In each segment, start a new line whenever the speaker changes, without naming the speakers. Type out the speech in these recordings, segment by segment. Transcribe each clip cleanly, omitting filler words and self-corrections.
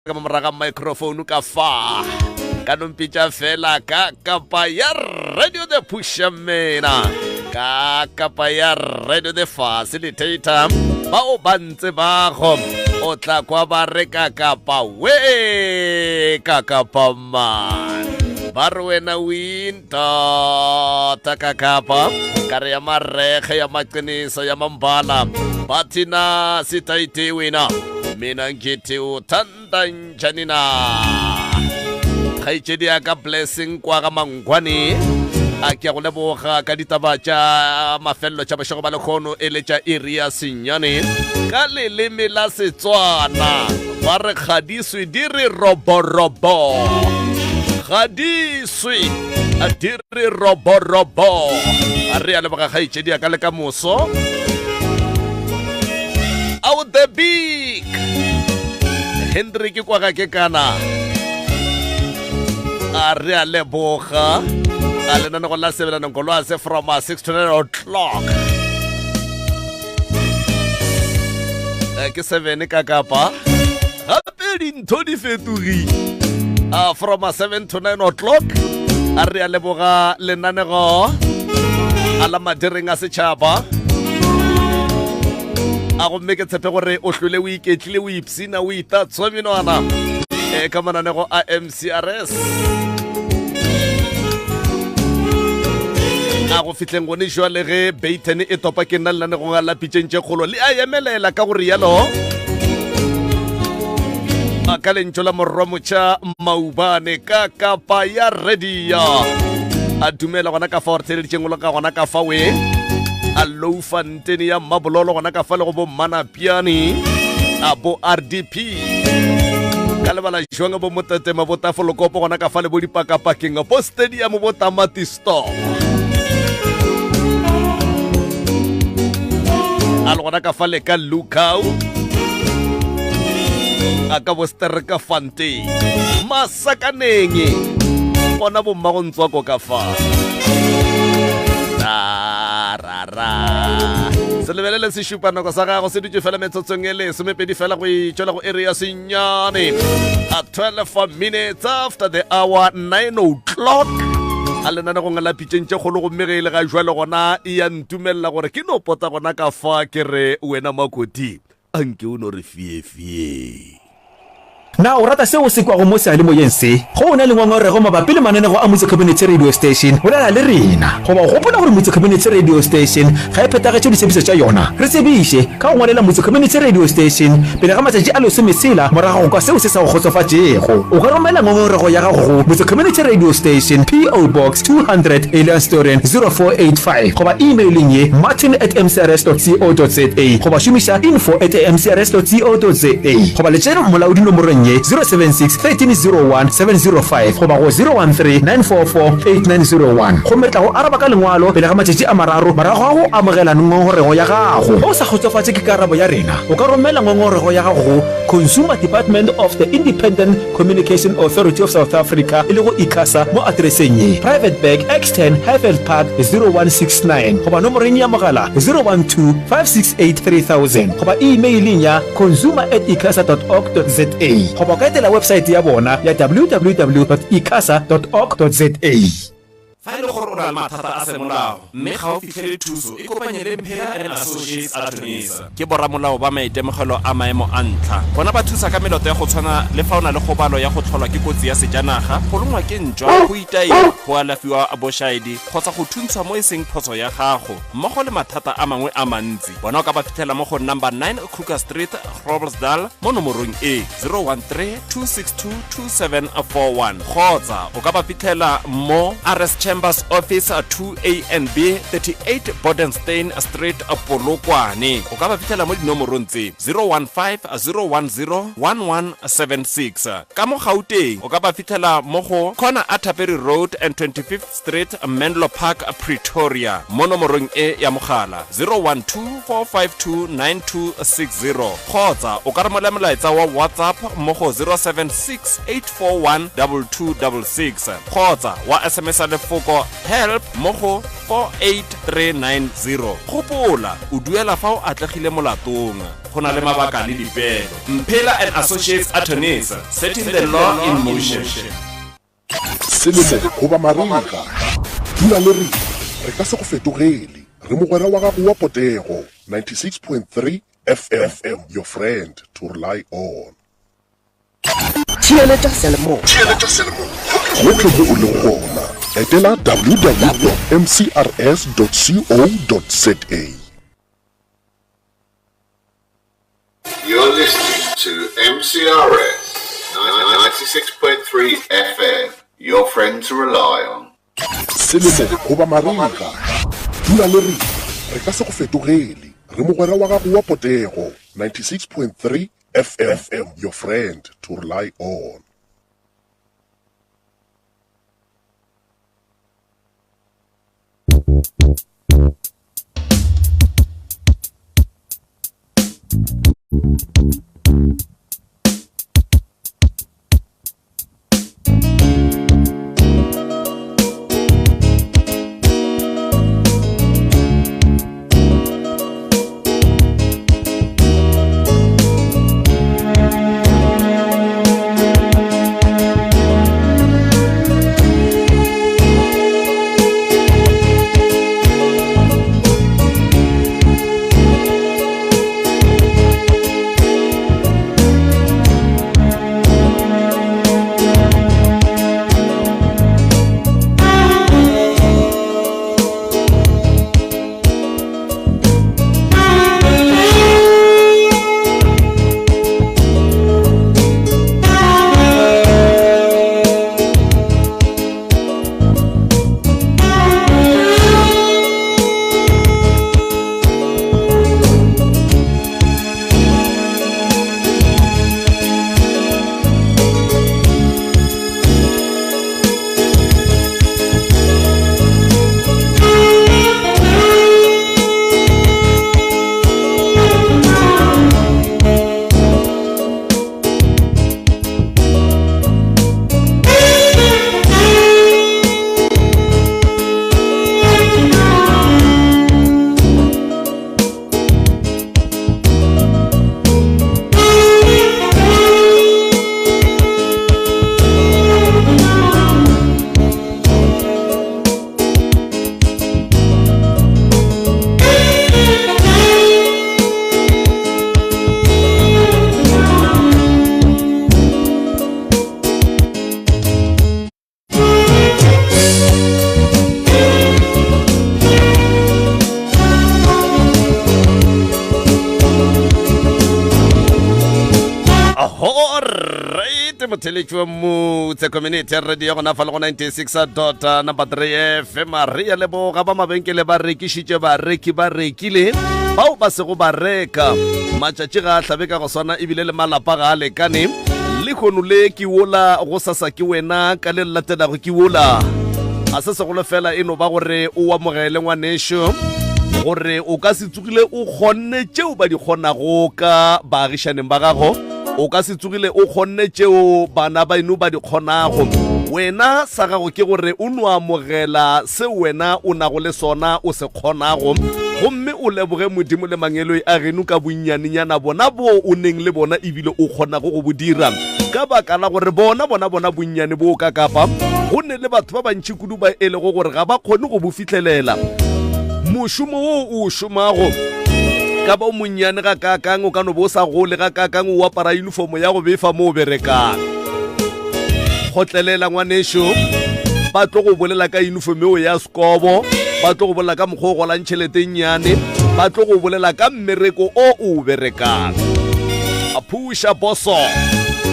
Ka mo moraga microphone ka fa ka nompitša fela ka kapa ya radio the pusha mena ka kapa ya radio the facilitator bao ba ntse bago o tla kwa ba re ka kapa we ka kapa man ba re wena o intata ka kapa ka re ya marege ya maqiniso ya mambala ba thina sitaite wena Mina ngithi uthanda njani na? Kgaetšedi ya ka Blessing kwa ga Mangwane a ke a go leboga ka ditaba tša mafelelo tša bošego ba lekgono e le tša iri ya senyane ka leleme la Setswana ba re kgadiswe di re roborobo kgadiswe di re roborobo a re a leboga kgaetšedi ya ka le ka moso Out the big Hendrik kwa ga ke kana a re a leboga a lenanego la sebelanong kolwase from 6 to 9 o'clock Eh, ke 7 ka kapa gape dintho di fetogile a from 7 to 9 o'clock a re a leboga lenanego a la madireng a setšhaba a gomme ke tshepe gore o hlole o iketlile o ipsina o itatswa menwana e ka mananego a mcrs a go fihleng gone jwale ge baton e topa ke nna lenanegong a la pitšeng tše kgolo le a emelela ka gore yalo a ka lentšu la morwa motšha maubane ka kapa ya redia a dumela gona ka fa gore theleditšeng o le ka gona ka fa we a loufa ntene ya mmabololo gona ka fa le go bo mmanapiane a bo rdp ka lebala jwang bo motetema bo tafolokopo gona ka fa le bo dipakapakeng bo stadium bo tamati stop a le gona ka fa le ka lukau a ka bo stereka fante masakaneng bona bomma go ntswako ka fa ra se lebelele sešupanako sa gago se dutše fela metsotsong e lesomepedi fela go itšwela go ere ya senyane a 12 minutes after the hour 9 o'clock a lenanegong la pitšeng tše kgolo gomme ge e le ga jwale gona e ya ntumelela gore ke no pota gona ka fa ke re wena makoti anke o no re fiefie
Na o rata seo o se kwago mo seyalemoyeng se? Ge o na le ngongorego mabapi le mananego a Motse Community Radio Station, bolela le rena. Goba o gopola gore Motse Community Radio Station ga e phethagetše ditshepišo tša yona? Re tsebiše ka go ngwalela Motse Community Radio Station pele ga matšatši a lesometshela morago ga go kwa seo se sa go kgotsofatšego. O ka romela ngongorego ya gago go Motse Community Radio Station, PO Box 200, Elandstoren, 0485 goba e-mailing ye martin at mcrs dot co dot za goba šomiša info at mcrs dot co dot za goba letšere molaodi nomorong ye 076 1301 705 goba go 013 944 8901 gomme re tla go araba ka lengwalo pele ga matšatši a mararo morago ga go amogela ngongorego ya gago. Ge o sa kgotsofatše ke karabo ya rena, o ka romela ngongorego ya gago go Consumer Department of the Independent Communication Authority of South Africa, e lego ICASA, mo atereseng ye, Private Bag, X10, Highveld Park, 0169, goba nomoreng ya mogala 012 568 3000, goba imeileng ya consumer at icasa dot org dot za, goba o ka etela websaete ya bona ya www dot icasa dot org dot za.
Fa e le gore o na le mathata a semolao mme ga o fitlhele thuso, ikopanye le Mphela and Associates Attorneys. Ke boramolao ba maitemogelo a maemo a ntlha. Bona ba thusa ka meloto ya go tshwana le fa o na le kgobalo ya go tlholwa ke kotsi ya sejanaga, go longwa ke ntšwa, go itaiwa, go alafiwa bošaedi kgotsa go thuntshwa mo e seng phoso ya gago, mmogo le mathata a mangwe a mantsi. Bona o ka ba fitlhela mo go number 9 Kruger Street, Groblersdal mo nomorong e 013 262 2741 kgotsa o ka ba fitlhela mo RS Chambers Office 2A and B 38 Bodenstein Street Polokwane. O ka ba fitlhela mo dinomorong tse 015 010 1176. Ka mo Gauteng o ka ba fitlhela mo go Corner Atterbury Road and 25th Street, Menlo Park, Pretoria, mo nomorong e ya mogala 012-452-9260 kgotsa o ka romela molaetsa wa WhatsApp mo go 076-841-2266 kgotsa wa SMS-a lefoko. lefoko help mo go 48390. Gopola, o duela fa o atlegile molatong. Go na le mabaka le dipeelo. Mphela and Associates Attorneys, setting the law in motion.
Selemo goba marega, dula le rena, re ka se go fetogele. Re mogwera wa gago wa potego, 96.3 FM, your friend to rely on.
Theeletša seyalemoya.
Theeletša seyalemoya gohle mo o lego gona. Etela www.mcrs.co.za.
You're listening to MCRS 96.3 FM, your friend to rely on.
Selemo goba marega, dula le rena, re ka se go fetogele. Re mogwera wa gago wa potego, 96.3 FM, your friend to rely on.
Motheletši wa motse community radio gona fa le go 96 dot number 3 fm. Re ya leboga ba mabenkele ba rekišitše, bareki ba rekile, bao ba sego ba reka. Matšatši ga a hlabe ka go swana, ebile le malapa ga a lekane. Lehono le ke wola, go sasa ke wena, ka le latelago ke wola. A se segolo fela e no ba gore o amogele ngwanešo gore o ka se tsogile o kgonne tšeo ba di kgonago ka baagišaneng ba gago, o ka se tsogile o kgonne tšeo bana ba eno ba di kgonago. Wena sa gago ke gore o no amogela seo wena o nago le sona, o se kgonago, gomme o leboge Modimo le mangeloi a geno ka bonnyanenyana bona bo o neng le bona ebile o kgonago go bo dira, ka baka la gore bona bona bona bonnyane bo ka kapa go ne le batho ba bantši kudu ba e lego gore ga ba kgone go bo fihlelela. Mošomo wo o o šomago ka ba o monnyane ga kaakang, o ka no bo o sa gole ga kaakang, o apara uniformo ya go befa mo o berekang. Kgotlelela ngwanešo, ba tlo go bolela ka uniform eo ya sekobo, ba tlo go bolela ka mokgwa o golang tšhelete nnyane, ba tlo go bolela ka mmereko o o berekang. A phuša boso,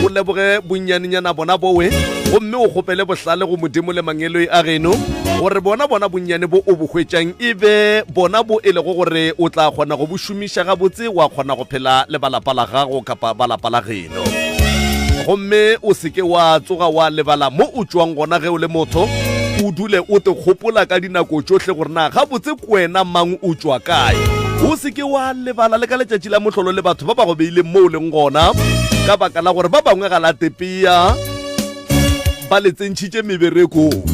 o leboge bonnyanenyana bona bowe, gomme o kgopele bohlale go Modimo le mangeloi a geno gore bona bona bonnyane bo o bo hwetšang e be bona bo e lego gore o tla kgona go bo šomiša gabotse, wa kgona go phela le balapa la gago kapa balapa la geno. Gomme o se ke wa tsoga wa lebala mo o tšwang gona ge o le motho, o dule o te gopola ka dinako tšohle gore na gabotse ke wena mang, o tšwa kae. O se ke wa lebala le ka letšatši la mohlolo le batho ba ba go beileng mo o leng gona, ka baka la gore ba bangwe ga la tepea ba le tsentšhitše meberekong.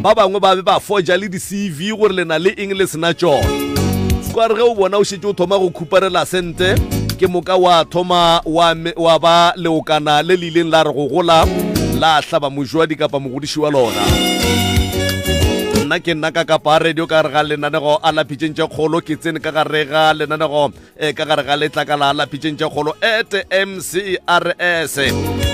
Ba bangwe ba be ba foja le di-CV gore le na le eng le sena tšona. Square ge o bona o šetše o thoma go khuparela sente, ke moka wa thoma wa, wa ba leokana le le ileng la re go gola la hlaba mojwadi kapa mogodiši wa lona. Nna ke nna ka kapa radio ka gare ga lenanego a la pitšeng tše kgolo, ke tsene ka gare ga lenanego e ka gare ga letlakala la pitšeng tše kgolo at mcrs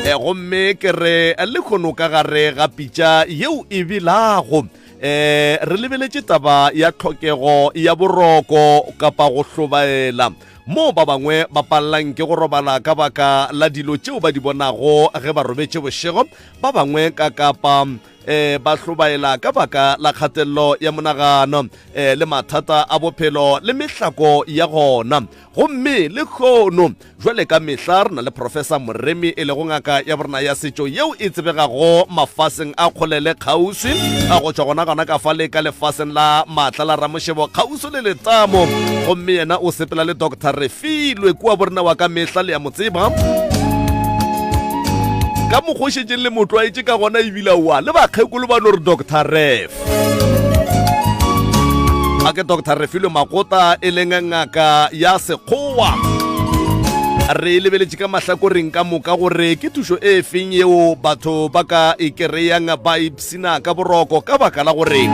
e gomme ke re le kgono ka gare ga pitša yeo e belago eh re lebeletše taba ya tlhokego ya boroko kapa go hlobaela mo ba bangwe ba palelang ke go robala ka baka la dilo tšeo ba di bonago ge ba robetše bošego ba bangwe ka kapa eh ba hlobaela ka baka la kgatelelo ya monagano eh le mathata a bophelo le mehlako ya gona gomme le kgono jwale ka mehla re na le professor Moremi e lego ngaka ya borena ya setšo yeo e tsebegago mafaseng a kgole le kgauswi a go tšwa gona gona ka fale ka lefaseng la maatla la Ramošebo kgauswi le letamo gomme yena o sepela le Dr Refilwe kua borena wa ka mehla le ya mo tseba ka mokgwa o šetšeng le motlwaetše ka gona ebile wa le bakgekolo ba no re Dr Ref a ke Dr Refilwe Makota e leng ngaka ya sekgowa re lebeletše ka mahlakoreng ka moka gore ke thušo e feng yeo batho ba ka e kereyang ba ipsina ka boroko ka baka la gore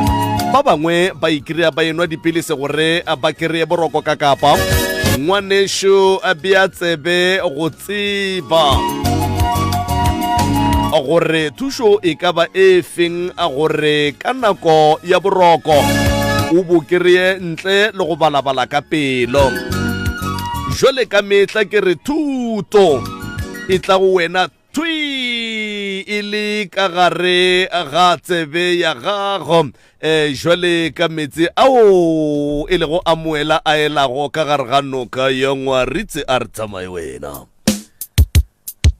ba bangwe ba ikreya ba enwa dipilisi gore ba kereye boroko ka kapa ngwanešo a bea tsebe go tseba gore thušo e ka ba e feng gore ka nako ya boroko o bo kereye ntle le go balabala ka pelo jwale ka mehla ke re thuto e tla go wena thwi e le ka gare ga tsebe ya gago um jwale ka meetse ao e lego a moela a elago ka gare ga noka ya ngwaritse a re tsamaye wena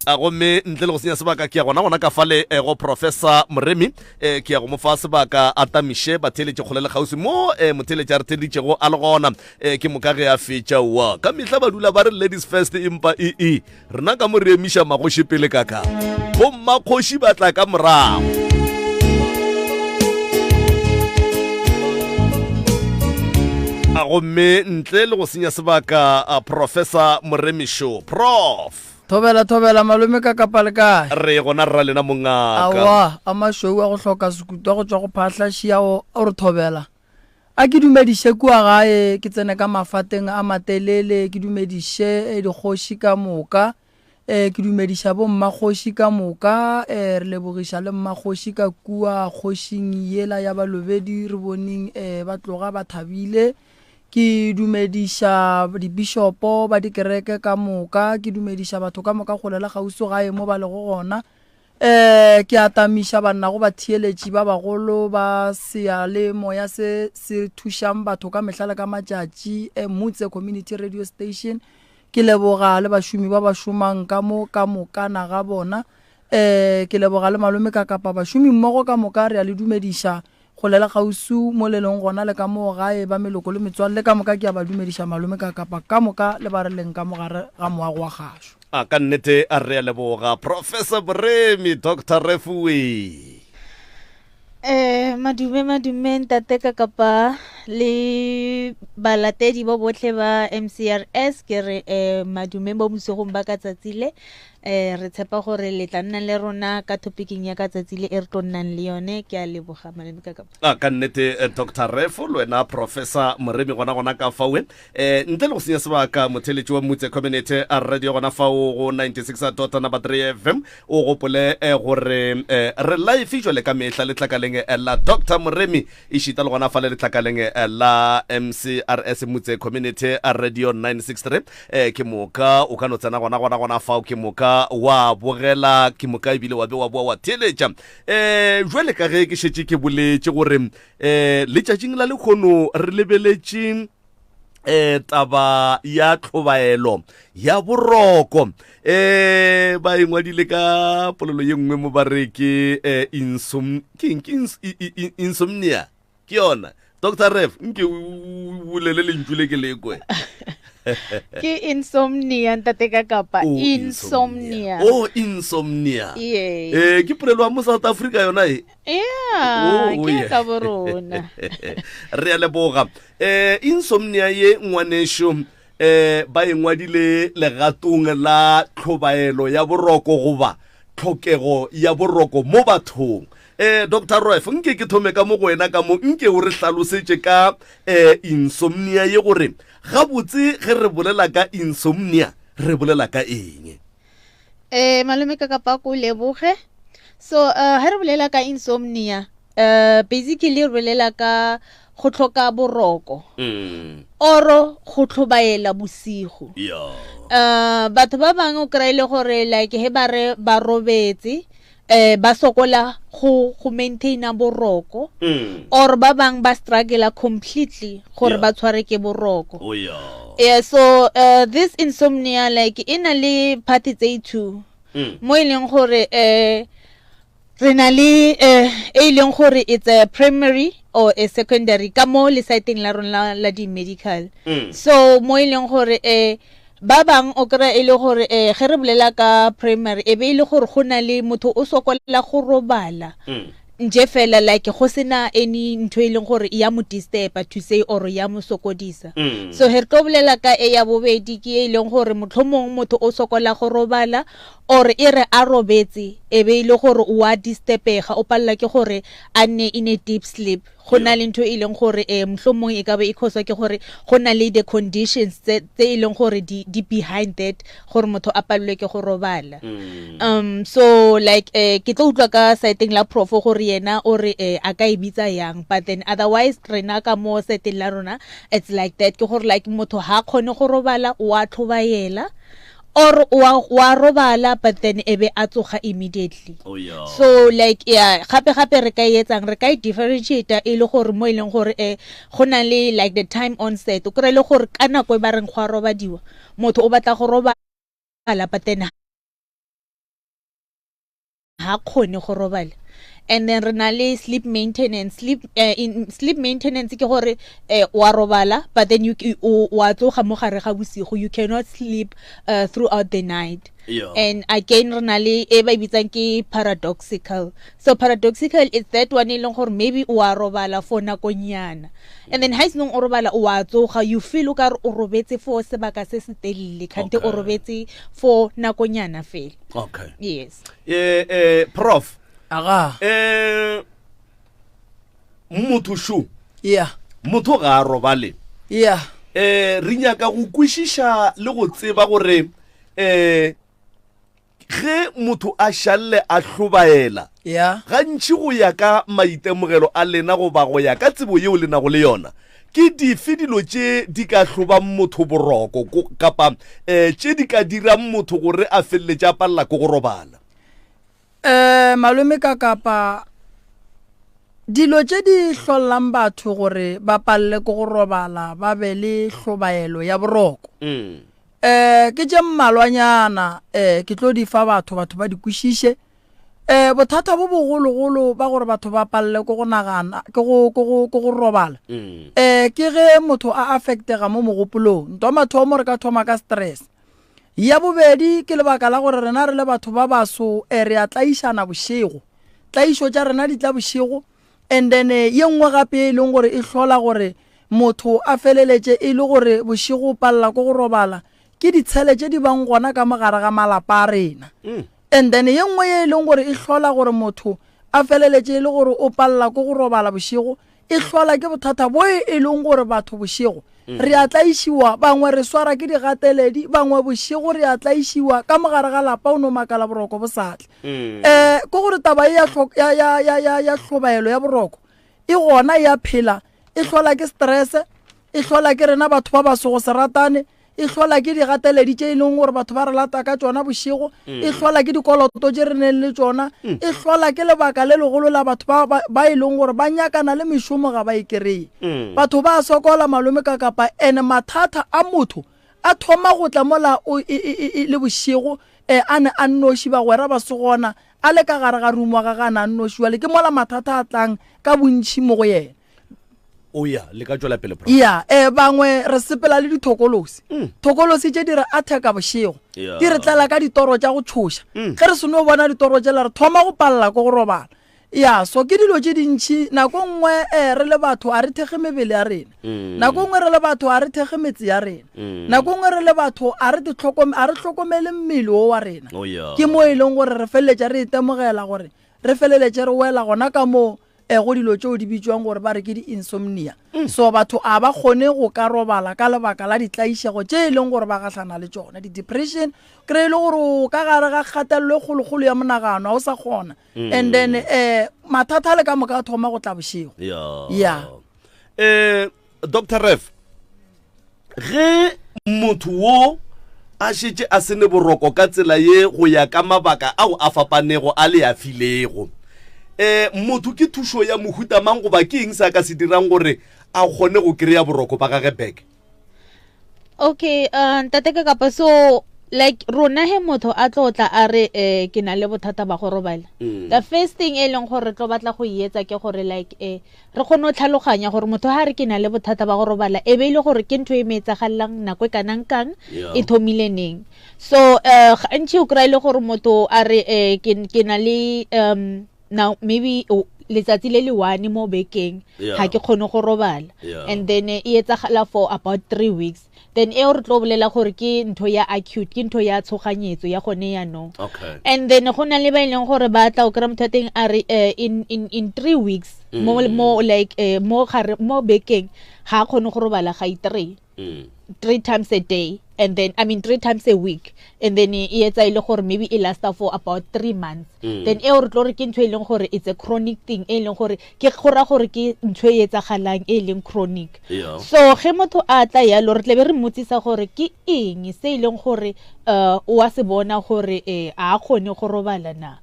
a gomme ntle le go senya sebaka ke ya gona gona ka fale eh, go professor moremi eh, ke ya go mo fa sebaka a tamiše batheeletše kgole le kgauswi mo eh, motheeletše a re theeleditšego a le gona eh, ke moka ge a fetša wa ka mehla ba dula ba re ladies first empa ee rena ka mo re emiša magoši pele ka ka bommakgoši ba tla ka morago a gomme ntle le go senya sebaka a professor moremišo prof
Thobela thobela malome ka kapa le kae?
Re gona rra lena mongaka.
Aowa a mašweu a go hloka sekutu a go tšwa go phahla šia o re thobela. A ke dumediše kua gae, ke tsene ka mafateng a matelele, ke dumediše dikgoši ka moka, e, ke dumediša bommakgoši ka moka, e, re lebogiša le mmakgoši ka kua kgošing yela ya Balobedi, re boneng e, ba tloga ba thabile. Ke dumediša dibišopo ba dikereke ka moka, ke dumediša batho ka moka kgole le kgauswi gae mo ba lego gona. Ee, ke atamiša banna go batheeletši ba bagolo ba seyalemoya se se thušang batho ka mehla le ka matšatši, Mutse Community Radio Station. Ke leboga le bašomi ba ba šomang ka mo ka mokana ga bona. Ee, ke leboga le malome ka kapa bašomi mmogo ka moka re a le dumediša kgole le kgauswi mo le leng gona le ka moo gae ba meloko le metswalle ka moka ke a ba dumediša malome ka kapa ka moka le ba re leng ka mogare ga moago wa kgašo.
A ka nnete a re a leboga Professor Boremi Doctor Refuwe.
Eh, madume madume ntate ka kapa le balatedi bo botlhe ba MCRS ke re eh, madume mo bosegong ba ka tsatsi le eh, re tshepa gore le tla nna le rona ka topicing ya ka tsatsi le e re tlo nnang le yone ke a leboga malome ka kapa
A ka nnete eh, Doctor Refo le wena Professor Moremi gona gona ka fawe Eh, ntle le go senya sebaka motheletši wa Mutse Community a radio gona fao go 96 dot number 3 FM o gopole eh, gore eh, re live jwale ka mehla letlakaleng eh, la Dr Moremi e šita le gona fa le letlakaleng eh, la MCRS Mutse Community a radio 963 eh, ke moka o ka no tsena gona gona gona fao ke moka wa bogela ke moka ebile wa be wa boa wa theeletša eh, jwale ka ge ke šetše ke boletše gore eh, letšatšing la lekgono re lebeletše eh taba ya tlhobaelo ya boroko eh ba e ngwadile ka polelo ye nngwe mo ba re ke eh, insom ke eng? Ke insomnia ke yona Dr Ref, nke o bolele lentšu le ke lekwe.
Ke insomnia ntate ka kapa oh, insomnia.
Oh, insomnia.
Yeah.
Eh, ke polelo ya mo South Africa yona e.
Yeah, oh, ke ka borona.
Re a leboga. Eh, insomnia ye ngwanesho eh ba e ngwadile legatong la tlhobaelo ya boroko goba tlhokego ya boroko mo bathong. Eh Doctor Roef, nke ke thome ka mo go wena ka mo, nke o re hlalosetše ka eh insomnia ye gore gabotse ge re bolela ka insomnia re bolela ka eng?
Eh malome ka kapa ko leboge. So uh, ha re bolela ka insomnia uh, basically re bolela ka go tlhoka boroko mm. oro go tlhobaela bosigo
yeah.
uh, batho ba bangwe o kry-e le gore like he ba re ba robetse eh ba sokola go go maintaina boroko mm. or ba bang ba struggle completely gore yeah. ba tshware ke boroko
oh, yeah.
yeah so uh, this insomnia like e na le party tse two mm. mo e leng gore eh re na le eh e leng gore it's a primary or a secondary ka mo le siteng la rona la di medical mm. so mo e leng gore eh Ba bang o kry-a e le gore um ge re bolela ka primary e be e le gore go na le motho o sokola go robala nje fela like go sena any ntho e leng gore ya mo disturba to say or ya mo sokodisa. So he re tlo bolela ka e ya bobedi ke e leng gore mohlomong motho o sokola go robala or e re a robetse e be e le gore o a disturbega o palela ke gore a nne in a deep sleep. Go na le ntho e leng gore um mohlomong e ka be e cause ke gore go na le the conditions tse e leng gore di, di behind that gore motho a palelwe ke go robala. Mm. Um so like eh ke tlo utlwa ka siteng la prof gore yena o re eh, a ka e bitsa yang but then otherwise rena ka mo siteng la rona it's like that ke gore like motho ha kgone go robala o a tlhobaela or wa wa robala but then e be a tsoga immediately
oh, yeah.
so like yeah gape gape re ka e etsang re ka e differentiate e le gore mo e leng gore eh go na le like the time onset o kry le gore ka nako e ba reng go a robadiwa motho o batla go robala but then ha kgone go robala and then re na le sleep maintenance sleep uh, in, sleep maintenance ke gore eh, wa robala but then you o wa tsoga mo gare ga bosigo you cannot sleep uh, throughout the night
yeah.
and again re na le e ba e bitsang ke paradoxical so paradoxical is that one e leng gore maybe o a robala for nakonyana and then ha e senong o robala o a tsoga you feel o ka re o robetse for sebaka se se telele kgante o robetse for nakonyana fela
okay
yes
eh eh prof
aga
eh motho sho
yeah
motho ga a robale
yeah
eh re nyaka go kwešiša le go tseba gore eh ge motho a šalle a hlobaela
yeah
gantši go ya ka maitemogelo a lena goba go ya ka tsebo yeo le nago le yona Ke dife dilo tše di ka hlobang motho boroko kapa um tše di ka dirang motho gore a feleletše a palela ke go robala?
Um malome ka kapa dilo tše di hlollang batho gore ba palele ke go robala ba be le hlobaelo ya boroko um ke tše mmalwanyana um ke tlo di fa batho batho ba di kwešiše Um bothata bo bogologolo ba gore batho ba palele ke go nagana ke go ke go ke go robala um ke ge motho a affectega mo mogopolong. Ntwa mathomo re ka thoma ka stress. Ya bobedi ke lebaka la gore rena re le batho ba baso um re a tlaišana bošego. Tlaišo tša rena di tla bošego and then ye nngwe gape e leng gore e hlola gore motho a feleletše e le gore bošego o palela ke go robala ke ditshele tše di bang gona ka mo gare ga malapa a rena. And then ye nngwe ye e leng gore e hlola gore motho a feleletše e le gore o palela ke go robala bošego, e hlola ke bothata bo e leng gore batho bošego re a tlaišiwa, bangwe re swara ke digateledi, bangwe bošego re a tlaišiwa ka mo gare ga lapa o no makala boroko bo sa tle. Um ke gore taba ye ya, ya, ya, ya, ya hlobaelo ya boroko e gona e a phela, e hlola ke stress, e hlola ke rena batho ba baso go se ratane, e hlola ke digateledi tše e leng gore batho ba re lata ka tšona bošego mm. e hlola ke dikoloto tše re neng le tšona mm. e hlola ke lebaka le legolo la batho ba, ba, ba e leng gore ba nyakana le mešomo ga ba e kereye mm. batho ba sokola malome ka kapa ene mathata a motho a thoma go tla mola o e, e, e, e le bošego e, a ne a nnoši bagwera ba se gona a le ka gare ga rungwa ga gana a nnoši jale ke mola mathata a tlang ka bontšhi mo go yena.
O ya, le ka tšwela pele, Prof.
Ya, eh, bangwe re sepela le dithokolosi. Thokolosi tše di re atheka bošego.
Ya.
Di re tlela ka ditoro tša go tšhoša. Ge re seno bona ditoro tšela re thoma go palela ko go robala. Ya, so ke dilo tše dintši. Nako nngwe eh, re le batho a re thekge mebele ya rena. Nako nngwe re le batho a re thekge metse ya rena. Nako nngwe re le batho a re a re hlokomele mmele wo wa rena.
Oh, ya.
Ke mo e leng gore re feleletša re itemogela gore re feleletše re wela gona ka mo eh, go dilo tšeo di bitšwang gore ba re ke di-insomnia. So batho a ba kgone go ka robala ka lebaka la ditlaišego tše e leng gore ba gahlana le tšona, di-depression. Kry-e e le gore o ka gare ga kgatelelo e kgolokgolo ya monagano, ga o sa kgona. And then eh, mathata a le ka moka a thoma go tla bošego.
Ya.
Ya.
Eh, Doctor Rev, ge motho wo a šetše a se ne boroko ka tsela ye go ya ka mabaka ao a fapanego a le a filego, eh, motho ke thušo ya mohuta mang goba ke eng se a ka se dirang gore a kgone go kry-a boroko ba gage back?
Okay, ntate ka kapa so like rona he motho a tlo tla a re eh ke na le bothata ba go robala. The first thing e leng gore re tlo batla go e etsa ke gore like re kgone go tlhaloganya gore motho ha re ke na le bothata ba go robala e be e le gore ke ntho e me etsagalelang nako e kanang kang, e thomile neng. So gantši o kry-a e le gore motho a re ke na le now maybe letsatsi le le one mo bekeng ga ke kgone go robala. And then e etsagala for about 3 weeks, then eo re tlo bolela gore ke ntho ya acute, ke ntho ya tshoganyetso ya gone yanong. And then go na le ba e leng gore ba tla o kry-a motho wa teng a re in 3 weeks mo, mo like mo gare mo bekeng ga a kgone go robala ga i 3. 3 times a day, and then I mean 3 times a week, and then e etsa e le gore maybe e lasta for about 3 months. Then eo re tlo re ke ntho e leng gore it's a chronic thing, e leng gore ke go ra gore ke ntho e etsagalang e leng chronic. So ge motho a tla yalo re tlebe re mmotsisa gore ke eng se e leng gore o a se bona gore a kgone go robala na.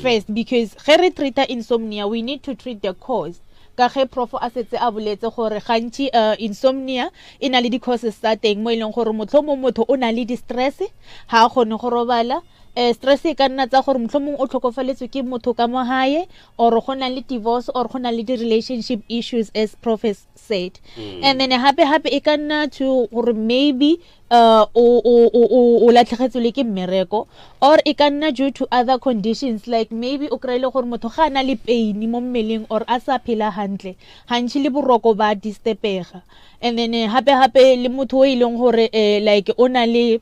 First, because ge re treata insomnia we need to treat the cause. Ka ge prof a setse a boletse gore gantši insomnia e na le di-causes tsa teng mo e leng gore mohlomong motho o na le di-stress, ga a kgone go robala. Stress e ka nna tsa gore mohlomong o tlhokofaletswe ke motho ka mo gae, or go na le divorce, or go na le di-relationship issues as prof has said. And then hape hape e ka nna to gore maybe o latlhegetswe le ke mmereko, or e ka nna due to other conditions like maybe o kry-ile gore motho ga a na le pain mo mmeleng or a sa phela hantle, gantši le boroko ba disturbega. And then hape hape le motho o e leng gore like o na le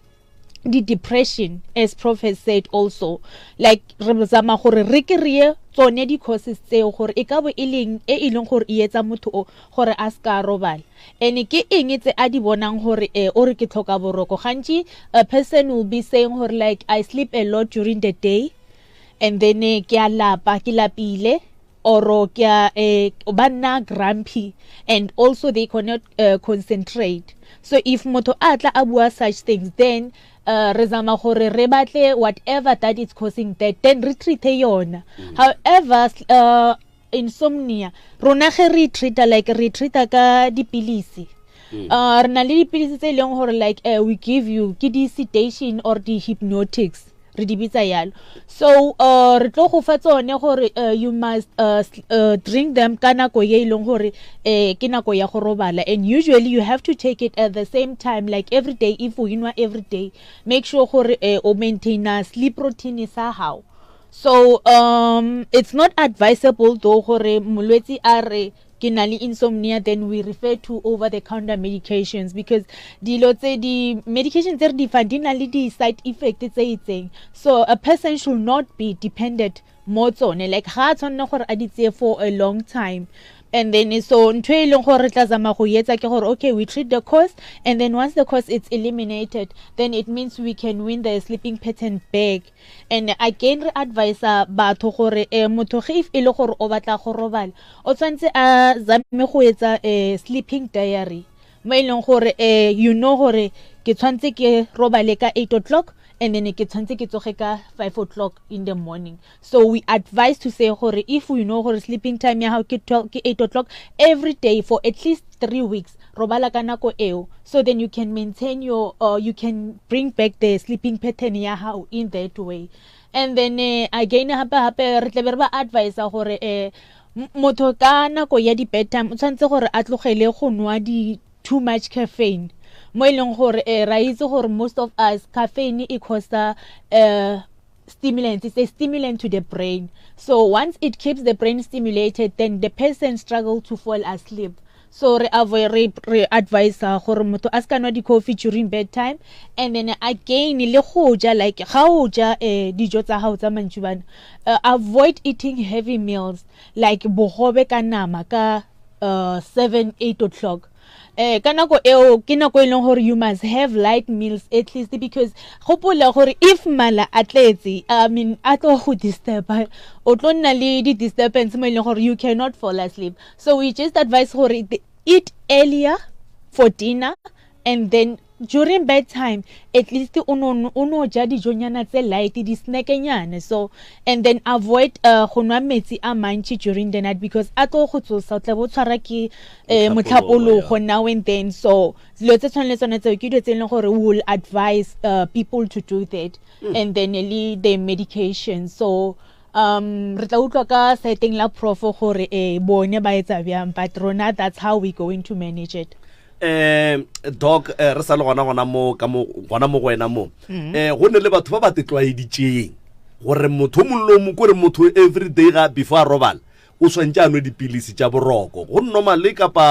di-depression as prof has said also, like re zama gore re kry-e tsone di-causes tseo gore e ka bo e leng e e leng gore e etsa motho o gore a se ka robala, and ke eng tse a di bonang gore o re ke tlhoka boroko. Gantši a person will be saying gore like I sleep a lot during the day, and then ke a lapa, ke lapile, or ke a ba nna grumpy, and also they cannot concentrate. So if motho a tla a bua such things, then re zama gore re batle whatever that is causing that, then re treat yona. However, insomnia rona ge re treata, like re treata ka dipilisi. Re na le dipilisi tse e leng gore like we give you ke di-sedation or di-hypnotics, re di bitsa yalo. So re tlo go fa tsone gore you must drink them ka nako ye e leng gore ke nako ya go robala, and usually you have to take it at the same time like every day. If o enwa every day, make sure gore o maintaina sleep routine sa hao. So it's not advisable though gore molwetsi a re ke na le insomnia, then we refer to over the counter medications, because dilo tse di medication tse re di fang di na le di side effect tse itseng. So a person should not be dependent mo tsone, like ga a tshwanela gore a di tseye for a long time. And then so ntho e leng gore re tla zama go etsa ke gore okay, we treat the cause, and then once the cause is eliminated, then it means we can win the sleeping pattern back. And again re advise batho gore motho ge if e le gore o batla go robala, o tshwanetse a zame go etsa sleeping diary, mo e leng gore you know gore ke tshwanetse ke robale ka 8 o'clock, and then ke tshwanetse ke tsoge ka 5 o'clock in the morning. So we advise to say gore if you know gore sleeping time ya hao ke 12, ke 8 o'clock every day for at least 3 weeks, robala ka nako eo, so then you can maintain your you can bring back the sleeping pattern ya hao in that way. And then again hape hape re tle be re ba advise gore Motho ka nako ya di-bedtime o tshwanetse gore a tlogele go nwa di too much caffeine mo e leng gore eh, ra itse gore most of us caffeine e causa uh, stimulant it's a stimulant to the brain so once it keeps the brain stimulated then the person struggle to fall asleep so re avoid re, re advisa gore motho a se ka nwa di-coffee during bedtime and then again le go ja like ga o ja eh, dijo tsa gago tsa mantšibana uh, avoid eating heavy meals like bogobe ka nama ka uh, 7 8 o'clock eh ka nako eo ke nako e leng gore you must have light meals at least because gopola gore if mala a tletse i mean a tlo go disturba o tlo nna le di-disturbance mo e leng gore you cannot fall asleep so we just advise gore eat earlier for dinner and then during bedtime at least o no o no ja dijonyana tse light di-snackenyana so and then avoid uh, go nwa metsi a mantši during the night because a tlo go tsosa o tla bo tshwara ke eh, motlhapologo now and then so dilo tse tshwane le tsone tseo ke dilo tse e leng gore we will advise uh, people to do that mm. and then le the medication so um re tla utlwa ka seteng la profo gore eh bone ba etsa bjang but rona that's how we going to manage it
um doc eh, re sa le gona gona mo ka mo gona mo go wena mo mm. eh go ne le batho ba ba tetlwaeditseng gore motho o mongwe le o mongwe kore motho every day ga before a robala o swantse a nwe dipilisi tša boroko go normal kapa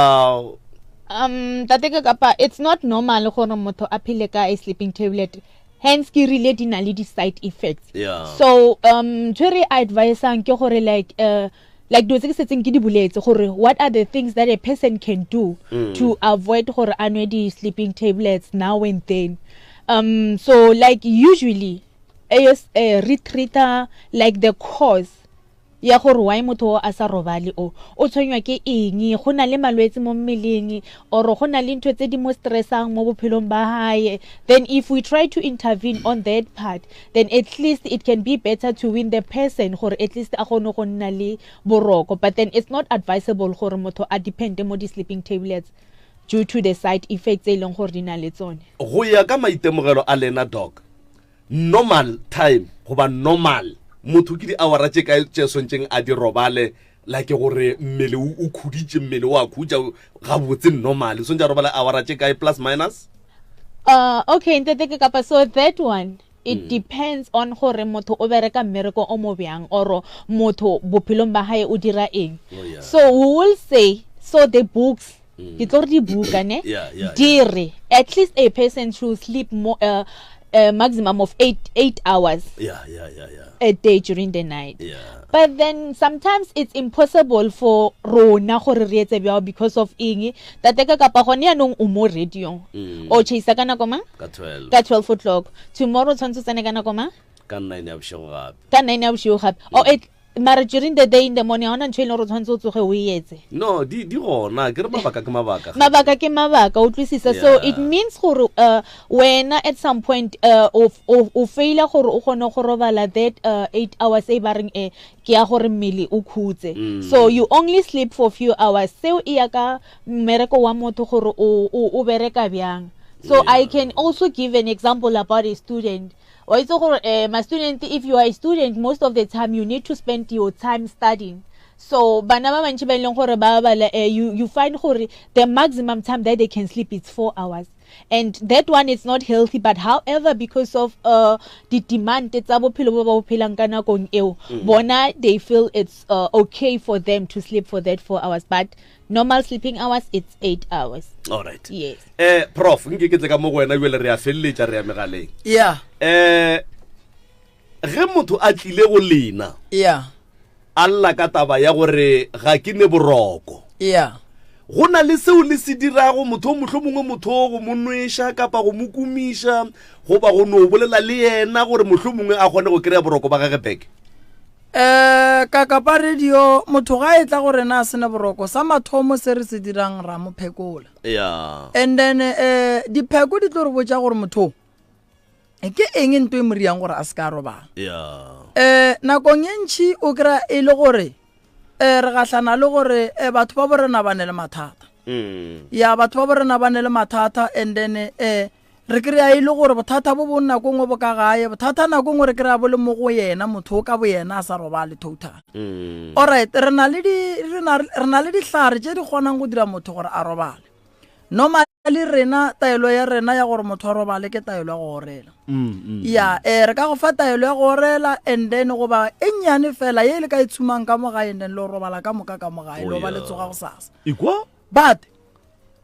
um tate ka kapa it's not normal gore motho a phele ka a sleeping tablet hence ke rile di na le di-side effects
yeah.
so um ntho e re advisang ke gore like uh, like dilo tse ke setseng ke di boletse gore what are the things that a person can do mm. to avoid gore a nwe di-sleeping tablets now and then um so like usually eh, eh, re treata like the cause ya gore why motho o a sa robale o o tshwenywa ke eng go na le malwetse mo mmeleng or go na le ntho tse di mo stressang mo bophelong ba hae then if we try to intervene on that part then at least it can be better to win the person gore at least a kgone go nna le boroko but then it's not advisable gore motho a depende mo di-sleeping tablets due to the side effects tse e leng gore di na le tsone
go ya ka maitemogelo a lena doc normal time goba normal motho ke di-houra tše kae tše swantšeng a di robale like gore mmele o khuditše mmele o a khutša gabotse normal o swantše a robale houra tše kae plus minus
uh, okay ntate ke kapa so that one it mm. depends on gore motho o bereka mmereko o mo bjang or motho bophelong ba gae o dira eng oh, yeah. so we will say so the books mm. ke tlo re dibuka ne di re at least a person should sleep more, uh, a maximum of eight, eight hours
yeah, yeah, yeah, yeah.
a day during the night
yeah.
but then sometimes it's impossible for rona gore re etse bjao because of eng tateka kapa gone yaanong o mo radio mm. o chase ka nako mang
ka 12
ka 12 o'clock tomorrow tshwanetse o tsene ka nako mang
ka 9 ya bošego gape
ka 9 ya bošego gape mm. oh, mara during the day in the morning ga ona ntho e leng gore o tshwanetse o tsoge o e etse
no di di gona ke re mabaka ke mabaka
mabaka ke mabaka o utlwisisa so it means gore uh, wena at some point uh, o, o, o faila gore o kgone go robala that uh, eight hours e ba reng e ke ya gore mmele o khutse mm. so you only sleep for few hours seo e ya ka mmereko wa motho gore o, o, o bereka bjang so yeah. i can also give an example about a student wa itse gore eh, ma student if you are a student most of the time you need to spend your time studying so bana ba bantši ba e leng gore ba bala eh, you, you find gore the maximum time that they can sleep is four hours and that one is not healthy but however because of uh, the demand tsa bophelo bo ba bo phelang ka nakong eo mm. bona they feel it's uh, okay for them to sleep for that four hours but normal sleeping hours it's eight hours
all right
yes
eh prof nke ke tle ka mo go wena jale re a feleletša re ya megaleng
yeah
eh ge motho a tlile go lena
yeah
a lla ka taba ya gore ga ke ne boroko
yeah
go na le seo le se dirago motho o mohlho mongwe motho o go mo nweša kapa go mo kumiša goba go no bolela le yena gore mohlho mongwe a kgone go kry-a boroko ba gage back
Um ka kapa radio motho ga e tla go rena a sena boroko sa mathomo se re se dirang ra mo phekola
yeah.
and then um dipheko di tlo re botša gore motho ke eng nto e mo riang gore a se ka robala
yeah.
um nakong e ntšhi o kry-a e le gore um re gahlana le gore um batho ba borena ba ne le mathata
mm.
ya batho ba borena ba ne le mathata and then um Re kry-a e le gore bothata bo bong nako nngwe bo ka gae, bothata nako nngwe re kry-a bo le mo go yena motho o ka bo yena a sa robale total. Alright, re na le di, re na, re na le dihlare tše di kgonang go dira motho gore a robale. Normally rena taelo ya rena ya gore motho a robale ke taelo ya go orela. Ya, eh, re ka go fa taelo ya go orela and then goba e nnyane fela ye le ka e tshumang ka mo gae and then lo robala ka moka ka mo gae, lo ba le tsoga gosasa.
Ikwa?
But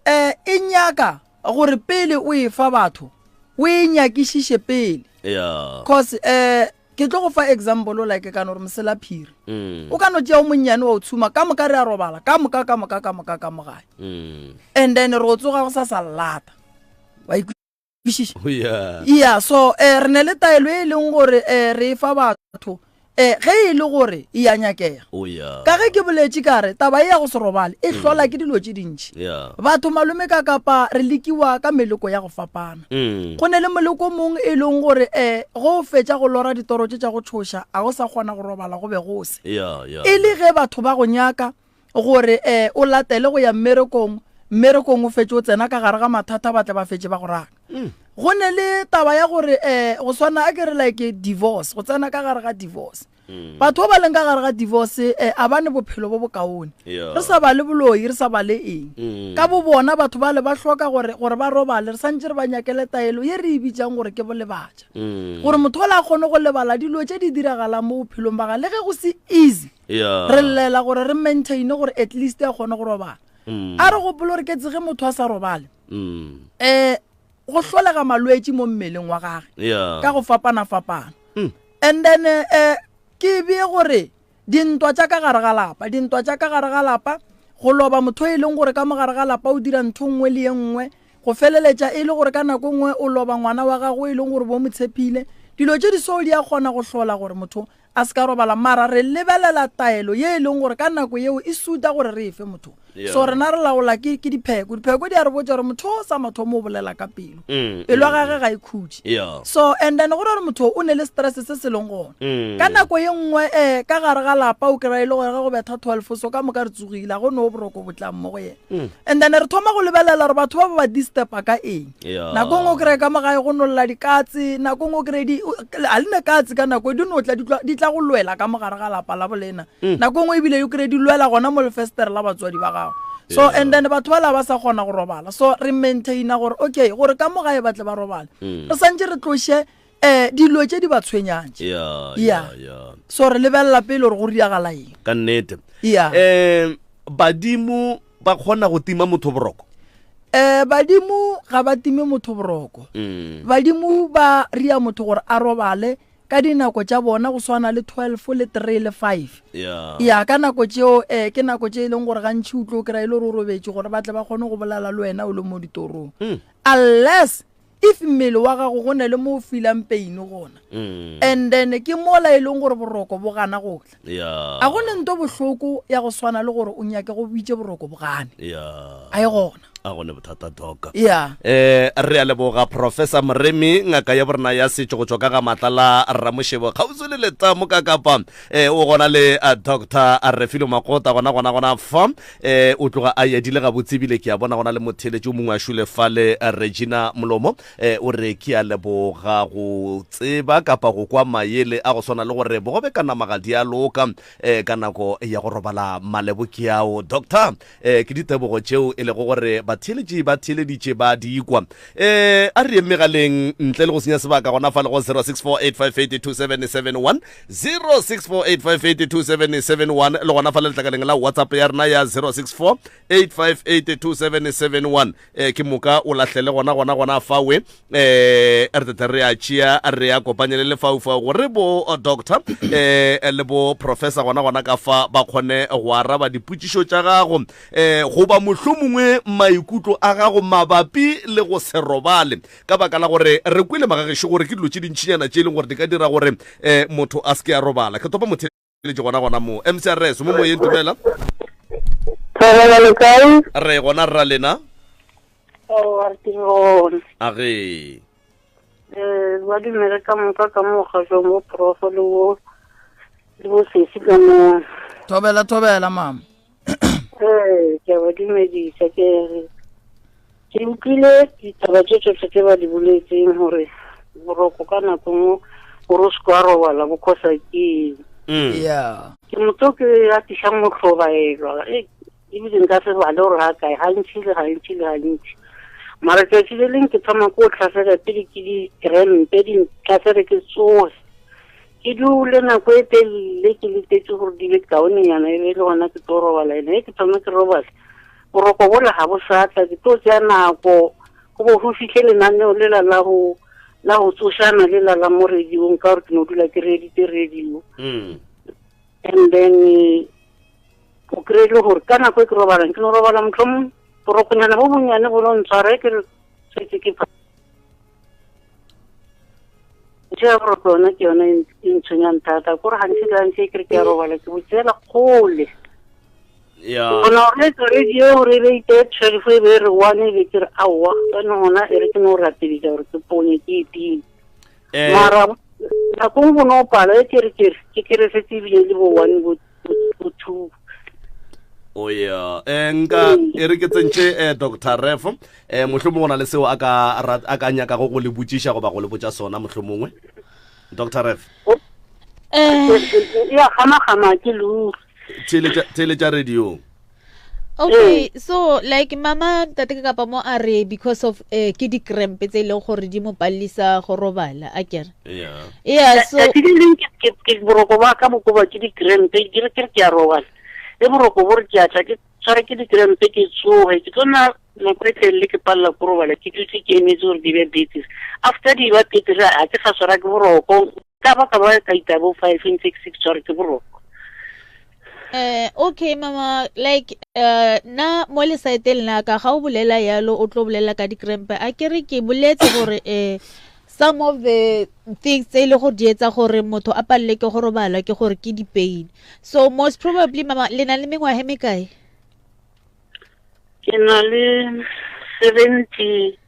eh e nyaka gore pele o e fa batho o e nyakišiše pele.
Yeah.
Cause eh ke tlo go fa example like ka no re mosela phiri. O ka no tšea o monnyane wa o tshuma ka moka re a robala ka moka ka moka ka moka ka mo gae. And then re o tsoga go sa sa llata. Wa ikwešiša?
Oh, yeah.
Yeah, so eh re ne le taelo e leng gore eh re e fa batho eh ge e le gore e a nyakega.
Oh, yeah.
Ka ge ke boletše ka re taba e ya go se robale e hlola ke dilo tše dintši.
Yeah.
Batho malome ka kapa re lekiwa ka meleko ya go fapana. Go ne le moleko mong e leng gore eh go o fetša go lora ditoro tše tša go tšhoša a go sa kgona go robala go be go se.
Yeah, yeah.
E le ge batho ba go nyaka gore eh o latele go ya mmerekong, mmerekong o fetše o tsena ka gare ga mathata ba tle ba fetše ba go raka. Go ne le taba ya gore eh go swana a ke re like divorce, go tsena ka gare ga divorce. Batho ba ba leng ka gare ga divorce eh a ba ne bophelo bo bokaone.
Yeah.
Re sa ba le boloi, re sa ba le eng. Ka bo bona batho bale ba hloka gore gore ba robale, re santše re ba nyakele taelo ye re e bitsang gore ke bolebatša. Gore motho ola a kgone go lebala dilo tše di diragalang mo bophelong ba gagwe, le ge go se easy.
Yeah.
Re llela gore re maintain gore at least a kgone go robala. A re gopole gore ke tsege motho a sa robale. Eh go hlolega malwetši mo mmeleng wa gagwe.
Yeah.
Ka go fapana-fapana. And then eh ke bee gore dintwa tša ka gare ga lapa, dintwa tša ka gare ga lapa, go loba motho e leng gore ka mo gare ga lapa o dira ntho nngwe le ye nngwe, go feleletša e le gore ka nako nngwe o loba ngwana wa gagwe e leng gore bo mo tshepile. Dilo tše di so di a kgona go hlola gore motho a se ka robala, mara re lebelela taelo ye e leng gore ka nako yeo e suta gore re efe motho.
Yeah.
So rena re laola ke ke dipheko, dipheko di a re botša gore motho o sa mathomo o bolela ka pelo. Pelo ya gagwe ga e khutše.
Yeah.
So and then go ra gore motho o ne le stress se se leng gona. Ka nako ye nngwe eh ka gare ga lapa o kry-a e le gore ge go betha 12 so ka moka re tsogile, ga go no boroko bo tlang mo go yena. And then re thoma go lebelela gore batho ba ba ba disturba ka eng.
Yeah.
Nako nngwe o kry-e ka mo gae go nolla dikatse, nako nngwe o kry-e di, a le ne katse ka nako e di no tla di tla, di tla go lwela ka mo gare ga lapa la bolena. Nako nngwe ebile o kry-e di lwela gona mo lefestere la batswadi ba gago. So and then batho ba la ba sa kgona go robala. So re maintaina gore okay, gore ka mo gae ba tle ba robale. Re santse re tloše eh dilo tše di ba tshwenyang tše.
Yeah,
Yeah.
yeah, yeah.
So re lebelela pele gore go riagala eng.
Ka nnete.
Yeah.
Eh badimo ba kgona go tima motho boroko?
Eh badimo ga ba time motho boroko. Badimo ba ria motho gore a robale ka dinako tša bona go swana le 12 le 3 le 5.
Yeah.
Ya ka nako tšeo eh ke nako tše e leng gore gantši o tlo kry-a e le gore o robetše gore ba tle ba kgone go bolela le wena o le mo ditorong. Unless if mmele wa gago go ne le mo o feelang pain gona. And then ke mola e leng gore boroko bo gana go tla.
Yeah.
A go ne nto bohloko ya go swana le gore o nyake go bitše boroko bo gane.
Yeah.
A e gona.
A gone bothata doc.
Yeah.
Eh re a leboga Professor Moremi ngaka ya borena ya setšo go tšwa ka ga matla la Ramoshebo kgauswi le letamo ka kapa eh o gona le eh, Dr. Refilwe Makgota gona gona gona fa eh o tloga a yadile gabotse ebile ke a bona gona le motheeletši o mongwe a šule fa le eh, Regina Molomo eh o re ke a leboga go tseba kapa go kwa maele a go swana le gore bogobe ka nama ga di a loka eh ka nako ya go robala malebo ke ao Doctor Eh, ke ditebogo tšeo e lego gore batheeletši ba theeleditše ba di kwa. Eh, a re yeng megaleng ntle le go senya sebaka gona fa le go 0648582771, 0648582771 le gona fa le letlakaleng la WhatsApp ya rena ya 0648582771. Eh, ke moka o lahlele gona gona gona fawe eh re tete re a tšea re a kopanye le lefaufau gore bo eh, doctor eh le bo professor gona gona ka fa ba kgone go araba dipotšišo tša gago eh goba mohlomongwe maikutlo a gago mabapi le go se robale ka baka la gore re kwele magagešo gore ke dilo tše dintšinyana tše e leng gore di ka dira gore eh motho a se ke a robala ke topa motheletše gona gona mo mcrs mo moyeng tumela
Thobela le kae?
Re gona rra lena.
Aowa re ke gona.
A ge.
Eh ba dumele ka moka ka mo gašong bo profo le bo le bo sesi ka mo.
Thobela thobela mama.
Eh ke a ba dumedisa ke re. Ke utlwile ditaba tše tšohle tše ba di boletseng gore boroko ka nako nngwe gore o se wa robala bo khosa ke eng.
Mm.
Yeah.
Ke motho ke atišang go hlobaelwa e ebile nka se bale gore ga kae gantši le gantši le gantši. Mara tšatši le leng ke thoma ko tlhasela pele ke di-crampe di ntlhasele ke tsoge. Ke dule nako e telele ke letetse gore di be kaonenyana e be le gona ke tlo robala ene ge ke thoma ke robala boroko bola ga bo sa tla ke tlo tsea nako go bo go fitlhe lenaneo lela la go la go tsošana lela la mo radiong ka gore ke no dula ke reeditse radio
mm.
and then eh, o kry-e le gore ka nako e ke robalang ke no robala motlhomong borokonyana bo bonnyane bo no ntshwara e ke re setse ke ntho ya boroko yona ke yone e, e ntshwenyang thata kore gantsi le gantsi e kere ke ya robala ke botseela kgole
ya
gona gore etsa radio gore e be ite 12 e be e re one e be ke re aowa tsone gona e re ke no rapedisa gore ke ponye ke etile
eh
mara nako nngwe bo no pala e kere kere ke kere setse ebile le bo one bo bo two
o ya eh nka e re ke tsentše eh, dr ref eh mohlomongwe go na le seo a ka a ka nyakago go le botšiša goba go le botša sona mohlomongwe dr ref
Eh,
ya gama-gama ke lu
theeletša radiong
okay so like mama ntate ka kapa mo a re because of eh, ke di-cramp tse e leng gore di mo palelisa go robala a kere
yeah
yeah so
tsatsi le leng ke boroko ba ka bokoba ke di-crampe ke re ke re ke a robala le boroko bo re ke a tla ke tshware ke di-crampe ke tsoge ke tlo nna nako e telele ke palela ko robala ke dutse ke emetse gore di be betere after di ba betere ga ke sa tshwara ke boroko ka ba ka ba ka ita bo five and six six tshware ke boroko
Eh, okay mama like eh na mo le saeteng la ka ga o bolela yalo o tlo bolela ka dikrempe a ke re ke boletse gore eh some of the things tse e le gore di etsa gore motho a palele ke go robala ke gore ke di-pain so most probably mama le na le mengwaga e mekae
ke na le 76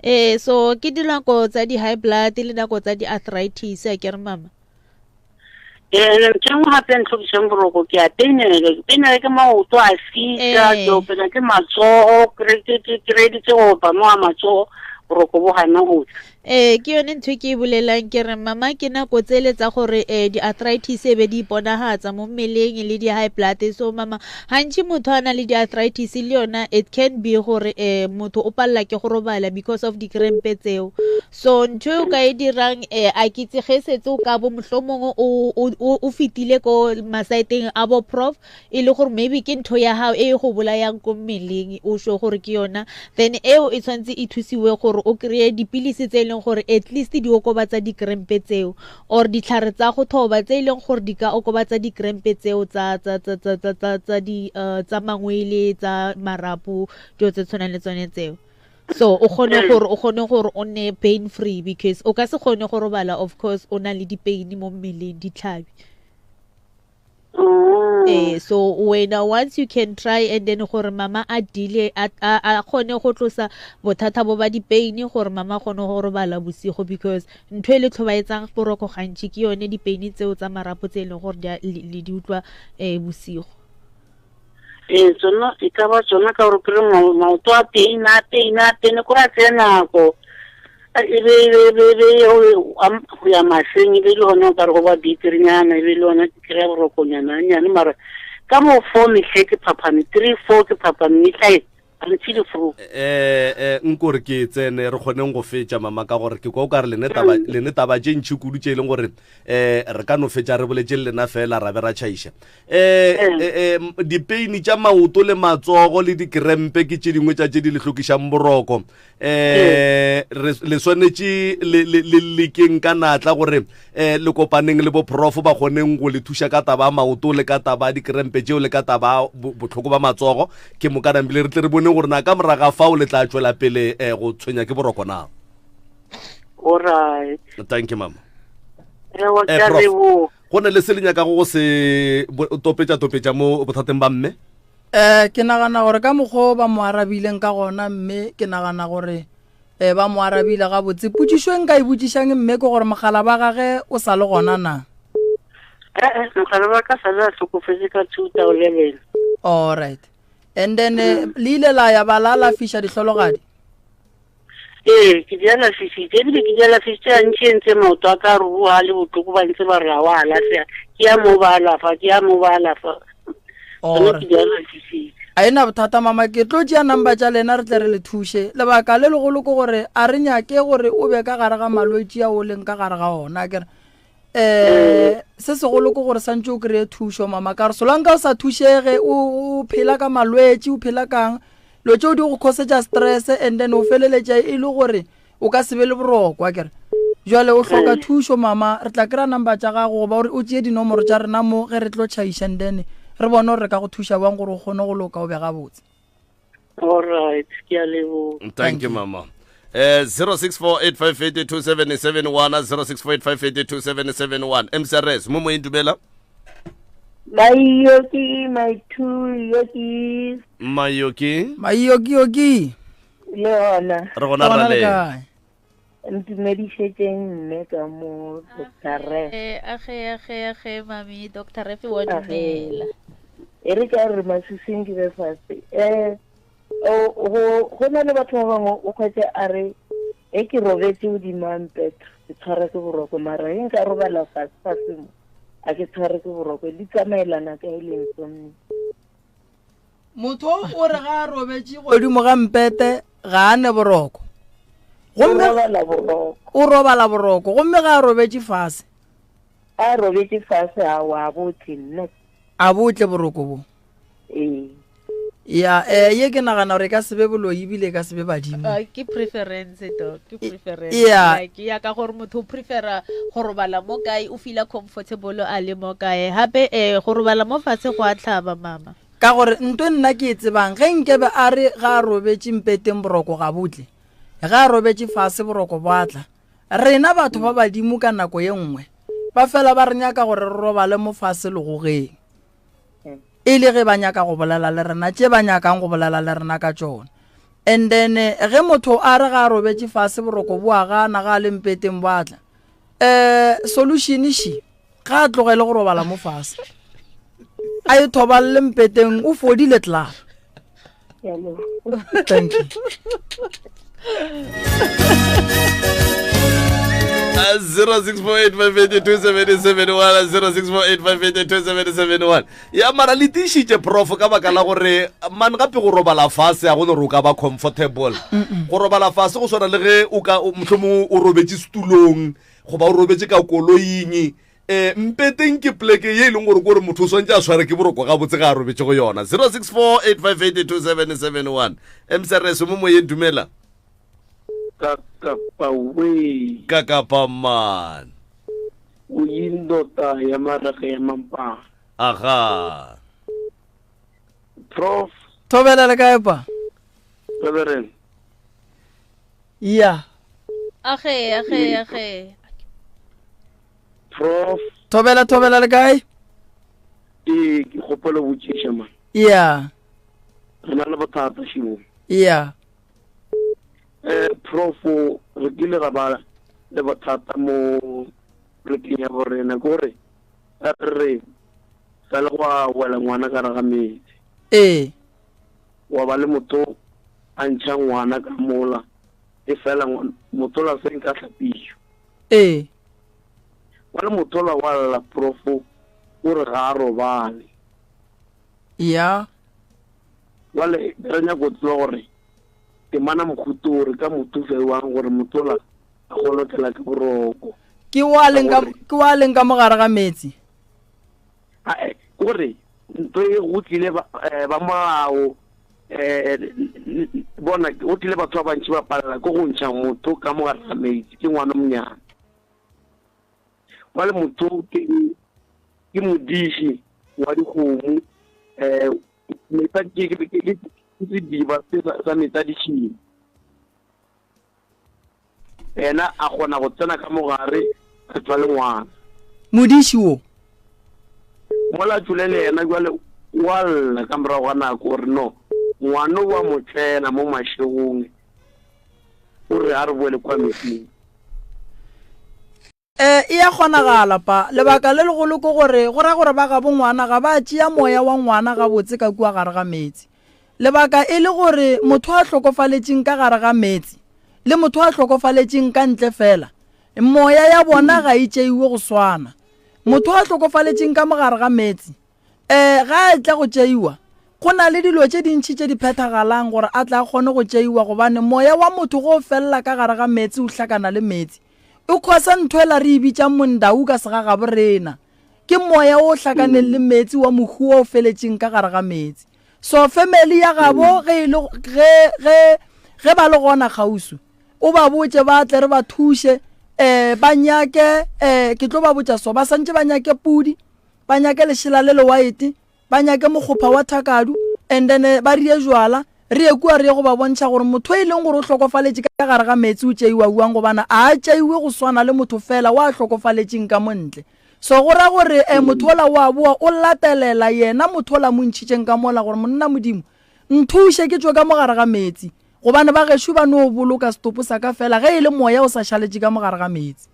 eh so ke dinako tsa di-high blood le nako tsa di-arthritis a ke re mama
ee ntho e nngwe gape e ntlhokisang boroko ke a peinela ke peinela ke maoto a fisa
Ee.
ke opela ke matsogo ke reditse go opa mo a matsogo boroko bo gana go tla
Ee, ke yone ntho e ke e bolelang ke re mama ke nako tsele tsa gore um di-arthritis e be di iponagatsa mo mmeleng le di-high blood so mama gantši motho a na le di-arthritis le yona it can be gore um motho o palela ke go robala because of dikrempe tseo so ntho e o ka e dirang um a ke itse ge setse o ka bo mohlomongwe o fetile ko masaeteng a bo prof e le gore maybe ke ntho ya gago e e go bolayang ko mmeleng o sure gore ke yona then eo e tshwanetse e thusiwe gore o kry-e dipilisi tse e leng gore at least di okobatsa dikrempe tseo or ditlhare tsa go thoba tse e leng gore di ka okobatsa dikrempe tseo tsa tsa tsa tsa tsa tsa tsa di eh, tsa mangwele tsa marapo dilo tse tshwanang le tsone tseo so o kgone gore o kgone gore o nne pain free because o ka se kgone go robala of course o na le di-pain mo mmeleng ditlhabi
Mm.
Eh, so wena once you can try and then gore mama a deale a a kgone go tlosa bothata bo ba di-pain gore mama a kgone go robala bosigo because ntho e le tlhobaetsang boroko gantši ke yone di-pain tseo tsa marapo tse e leng gore le di utlwa um bosigo
ee tsona e ka ba tsona ka gore kry maoto a pain a pain a pain kore a tseye nako e be e be e be go ya maseng e be le gona o kare go ba beterenyana e be le gona ke kry-a borokonyana nyane mara ka mo four metlhe ke phaphame three four ke phaphame metlha e gantsi le fro
eh eh nkore ke tsene re kgoneng go fetša mama ka gore ke kwa o ka re lene taba lene taba tše ntšhi kudu tše e leng gore eh re ka no fetša re boletše le lena fela ra be ra tšhaiša eh, eh, eh dipeini tša maoto le matsogo le dikrempe ke tše dingwe tša tše di le hlokišang boroko eh re le swanetše le le le lekeng ka natla gore eh le kopaneng le boprofo ba kgoneng go le thuša ka taba ya maoto le ka taba ya dikrempe tšeo le ka taba ya bohloko ba matsogo ke moka nambile re tle re bone gore na ka moraga fao le tla tšwela pele eh, go tshwenya ke boroko na
Alright.
Thank you mama.
Ewa,
Eh,
ke a
Prof,
leboga.
go na le se le nyakago go se topetša topetša mo bothateng ba mme
Eh ke nagana gore ka mokgwa o ba mo arabileng ka gona mme ke nagana gore eh ba mo arabile gabotse. Potšišo e nka e botšišang mme ke gore mogala ba gage o sa le gona na?
Eh, eh, mogala wa ka sa le a hlokofetse ka 2011.
Alright. And then eh, le ile la ya ba la alafiša dihlologadi?
Ee, ke di alafisitše ebile ke di alafisitše gantši e ntse maoto a ka ruruga le botloko ba ntse ba re ga wa alafea ke ya mo ba alafa ke ya mo ba alafa tsone ke di alafisitše.
A e na bothata mama ke tlo tšea number tša lena re tle re le thuše lebaka le legolo ke gore a re nyake gore o be ka gare ga malwetši a o leng ka gare ga ona akere um se segolo ke gore santse o kry-e thušo mama ka gore solanka o sa thušege o phela ka malwetši o phela kang dilo tšeo di go khosetša stress and then o feleletša e le gore o ka se be le boroko a kere jale o hloka mm. thušo mama re tla kry-a number tša gago goba gore o tšee dinomoro tša rena mo ge re tlo tšhaiša and then re bone gore re ka go thuša bang gore o kgone go loka o be gabotse
Alright, ke a leboga.
Thank you mama. Eh 0648582771 0648582771 MCRS mo moyeng dumela.
Mayoki my two yoki.
Mayoki.
Mayoki yoki.
Le gona.
Re gona ra le.
Ntumedišetšeng mme ka mo Doctor Ref.
Eh, age age age mami Doctor Ref wa dumela.
E re ka re masising ke be fase. Eh go go na le batho ba bangwe o kgwetse a re e ke robetse godimo a mpetho ke tshwara ke boroko mara e nka robala fase fase mo a ke tshware ke boroko di tsamaelana ka e leng tsone.
Motho o re ga a robetše godimo ga mpete ga a ne boroko. Gomme o robala boroko gomme ga a robetše fase.
A robetše fase a wa botle nne.
A botle boroko bo.
Ee.
Ya eh ye ke nagana gore e ka se be boloi ebile e ka se be badimo.
Uh, ke preference to ke preference
yeah.
like ya ka gore motho o prefera go robala mo kae o feela comfortable a le mo kae gape eh go robala mo fatshe go a tlhaba mama
Ka gore nto nna ke e tsebang, ge nkebe a re ga a robetše mpeteng boroko ga bo tle, ge a robetše fase boroko bo a tla. Rena batho ba badimo ka nako ye nngwe ba fela ba re nyaka gore re robale mo fase legogeng, e le ge ba nyaka go bolela le rena tše ba nyakang go bolela le rena ka tšona. And then ge motho a re ga a robetše fase boroko bo a gana, ga a le mpeteng bo a tla, um solution še. Ga a tlogele go robala mo fase. A e thobalele mpeteng o fodile tla. Thank you.
0648582771 0648582771 ya mara le tiišitše prof ka baka la gore man gape go robala fase a go le gore o ka ba comfortable go robala fase go swana le ge o ka mohlomongwe o robetše setulong goba o robetše ka koloing um mpeteng ke pleke ye e leng gore kore motho o swantse a tshware ke boroko gabotse ga a robetše go yona 0648582771 mcrs mo moyeng dumela
Kakapa we.
Kakapa man.
O yindoda ya maraga ya mampana.
Aga.
Prof.
Thobela le kae pa?
Reverend.
Ya.
Age, age, age.
Prof.
Thobela, thobela le kae?
Ee, ke kgopela botšiša man.
Ya.
Re na le bothata šimo.
Ya.
Eh, prof, re kile ra ba le bothata mo plekeng ya borena ke gore re re sa le gwa wela ngwana ka gare ga metsi.
Ee.
Wa ba le motho a ntšha ngwana ka mola, e fela mothola se nka hlapišwa.
Ee.
Wa le mothola wa lla profo o re ga a robale.
Ya.
Jwale re nyako tseba gore temana mokhuto o re ka mo thusa jwang gore mothola a kgone go tlelwa ke boroko.
Ke wa leng ka ke wa leng ka mogare ga metsi.
Ae, ke gore ntho e go tlile ba eh, ba molao eh, bona go tlile batho ba bantši ba palela ke go ntšha motho ka mo gare ga metsi ke ngwana monyane bale motho ke ke modiši wa dikgomo um metsa ke sediba sa metsa ditšhila Yena a kgona go tsena ka mo gare a tšwa le ngwana.
Modiši wo.
Mola a tšwele le yena bjale o a lla ka morago ga nako o re no ngwana o a mo tsena mo mašegong o re a re boele kwa metsing.
E, e a kgonagala, pa. Lebaka le legolo ke gore go ra gore ba gabo ngwana ga ba tšea moya wa ngwana gabotse ka kua gare ga meetse. Lebaka e le gore motho a hlokofaletšeng ka gare ga meetse le motho a hlokofaletšeng ka ntle fela, moya ya bona ga e tšeiwe go swana. Motho a hlokofaletšeng ka mo gare ga meetse, um ga a etla go tšeiwa, go na le dilo tše dintši tše di phethagalang gore a tle a kgone go tšeiwa gobane moya wa motho ge o felela ka gare ga meetse o hlakana le meetse. O khosa ntho ela re e bitšang mondau ka segagabo rena. Ke moya wo o hlakaneng le meetse wa mohu wo o feletšeng ka gare ga meetse. So family ya gabo ge e le ge ge ge ba le gona kgauswi o ba botše ba tle re ba thuše um ba nyake um ke tlo ba botša so ba santše ba nyake pudi ba nyake lešela le le white ba nyake mokgopha wa thakadu and then eh, ba rie jwala re ye kua re ye go ba bontšha gore motho e leng gore o hlokofaletše ka gare ga meetse o tšeiwa uang gobana a a tšeiwe go swana le motho fela wa hlokofaletšeng ka mo ntle so go ra gore um motho ola o a boa o latelela yena motho ola mo ntšhitšeng ka mola gore monna modimo nthuše ke tšwe ka mo gare ga meetse gobane ba gešo ba no boloka setopo sa ka fela ge e le moya o sa šaletše ka mo gare ga meetse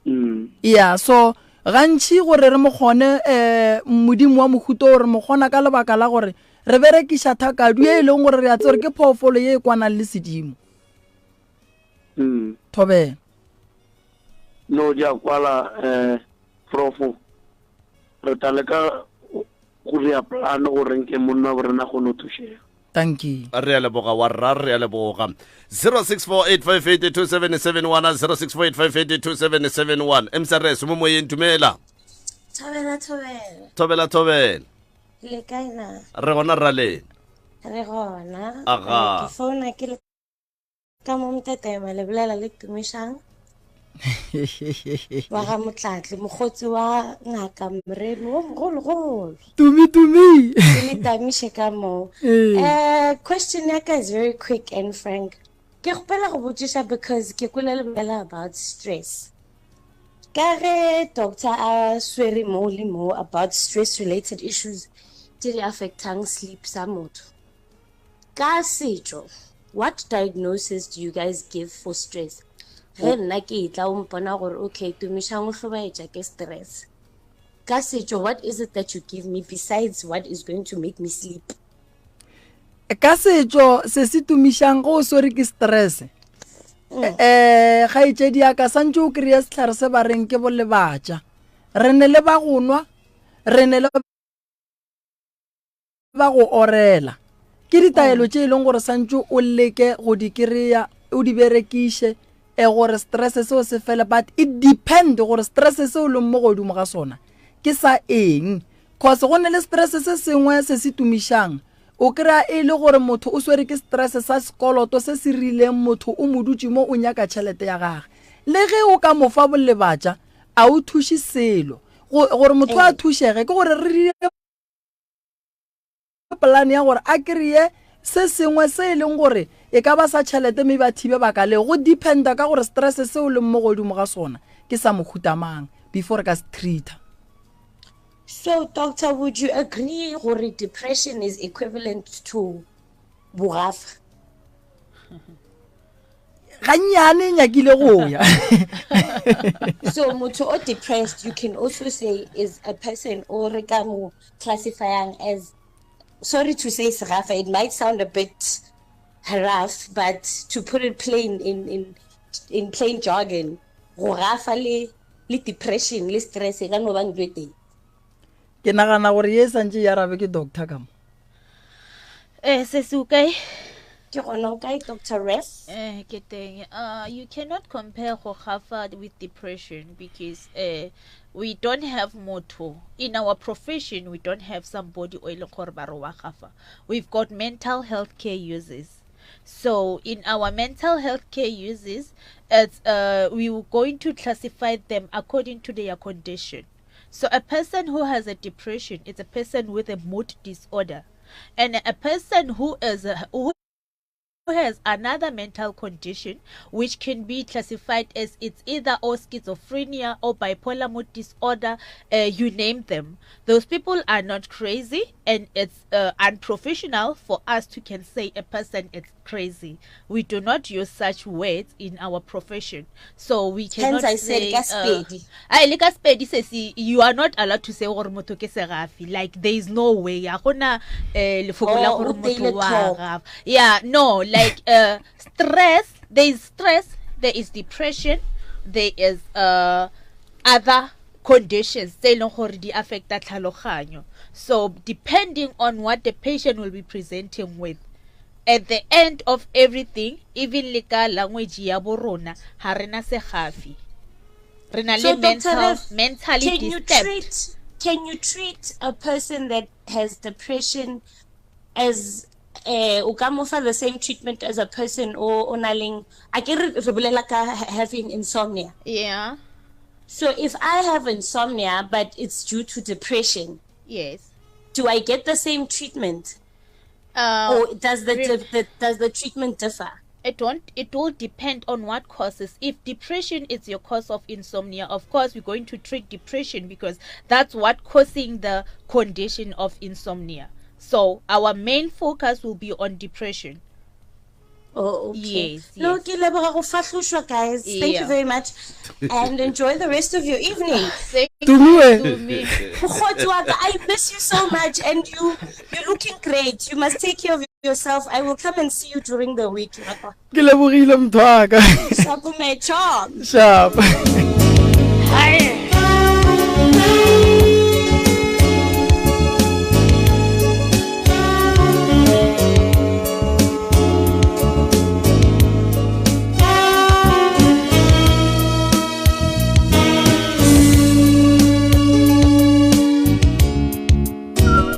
mm.
ya so gantši gore re mo kgone um modimo wa mohuto o re mo kgona ka lebaka la gore re berekiša thakadu ye e leng gore re a tse gore ke phoofolo ye e kwanang le sedimo
mm.
thobela
no di a kwala um profo re tla leka go ria plan gore nke monna bo rena kgone go thušega
Dankie.
Re a leboga wa rra, re a leboga. 0648582771 0648582771 MCRS mo moyeng dumela.
Thobela thobela.
Thobela thobela.
Le kae na?
Re gona rra lena.
Re gona.
Aga.
Ke founa ke le Ka mo Mtetema le bolela le Tumišang wa ga Motlatle, mokgotsi wa ngaka Moremi wo mogologolo.
Tumi Tumi.
Ke le tamiše ka moo.
Ee.
Eh, question ya ka is very quick and frank. Ke kgopela go botšiša because ke kwele le bolela about stress. Ka ge doctor a swere mo le mo about stress related issues tše di affectang sleep sa motho. Ka setšo, what diagnosis do you guys give for stress? Ge nna ke etla o mpona gore okay Tumišang o hlobaetša ke stress. Ka setšo, what is it that you give me besides what is going to make me sleep?
Ka setšo se se tumišang ge o swere ke stress um kgaetšedi ya ka santše o kry-e sehlare se ba reng ke bolebatša re ne le ba go nwa re ne le ba go orela. Ke ditaelo tše e leng gore santše o leke go di kry-a o di berekiše e gore stress seo se fele but it depend gore stress seo leng mo godimo ga sona ke sa eng cause go ne le stress se sengwe se se tumišang o kry-a e le gore motho o swere ke stress sa sekoloto se se rileng motho o mo dutše mo o nyaka tšhelete ya gage le ge o ka mo fa bolebatša a o thuše selo gore motho a thušege ke gore re polane ya gore a kry-e se sengwe se e leng gore e ka ba sa tšhelete mme ba thibe baka leo go dependa ka gore stress seo leng mo godimo ga sona ke sa mohuta mang before re ka se treata.
So doctor would you agree gore depression is equivalent to bogafa?
Gannyane e nyakile go ya.
So motho o depressed you can also say is a person o re ka mo classifyang as sorry to say segafa it might sound a bit rough but to put it plain in in in plain jargon go gafa le le depression le stress e ka no ba ntho e tee.
Ke nagana gore ye e santše e arabe ke doctor ka mo.
Eh, sesi o kae?
Ke gona o kae Doctor Ref?
Eh, ke teng. Uh, you cannot compare go gafa with depression because uh, we don't have motho in our profession we don't have somebody o e leng gore ba re wa gafa. We've got mental health care users. So in our mental health care users, it's, uh, we were going to classify them according to their condition. So a person who has a depression is a person with a mood disorder. And a person who is a, who has another mental condition which can be classified as it's either or schizophrenia or bipolar mood disorder uh, you name them those people are not crazy and it's uh, unprofessional for us to can say a person is crazy we do not use such words in our profession so we cannot
Hence I said
say
ka Sepedi.
uh, le ka sepedi sesi you are not allowed to say gore motho ke segafi like there is no way ya gona eh lefoko la
Oh,
gore
o
motho
teile
wa
tlhoko.
gafa yeah no like uh, stress there is stress there is depression there is uh, other conditions tse e leng gore di affecta tlhaloganyo so depending on what the patient will be presenting with at the end of everything even le ka language ya bo rona ga rena segafi re na le
So, Dr.
mental,
Rev,
mentally
can you
disturbed
treat can you treat a person that has depression as eh o ka mo fa the same treatment as a person o o nang leng a ke re re bolela ka ha- having insomnia
yeah
so if i have insomnia but it's due to depression
yes
do i get the same treatment
uh,
or does the,
re-
the does the treatment differ
it won't it will depend on what causes if depression is your cause of insomnia of course we're going to treat depression because that's what causing the condition of insomnia so our main focus will be on depression
Oh, okay.
Yes,
No,
yes.
ke leboga go fahlošwa, guys. Thank
Yeah.
you very much. And enjoy the rest of your evening.
Thank
Tumiwe.
you, Tumi.
Mokgotsi wa ka, I miss you so much and you you're looking great. You must take care of yourself. I will come and see you during the week.
Ke lebogile motho wa ka.
Shapo my charm.
Sharp.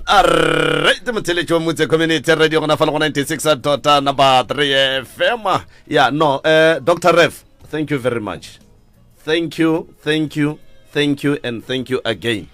Alright, motheletši wa motse community radio gona fa le go 96 dot number 3 fm yeah no uh, dr ref thank you very much thank you thank you thank you and thank you again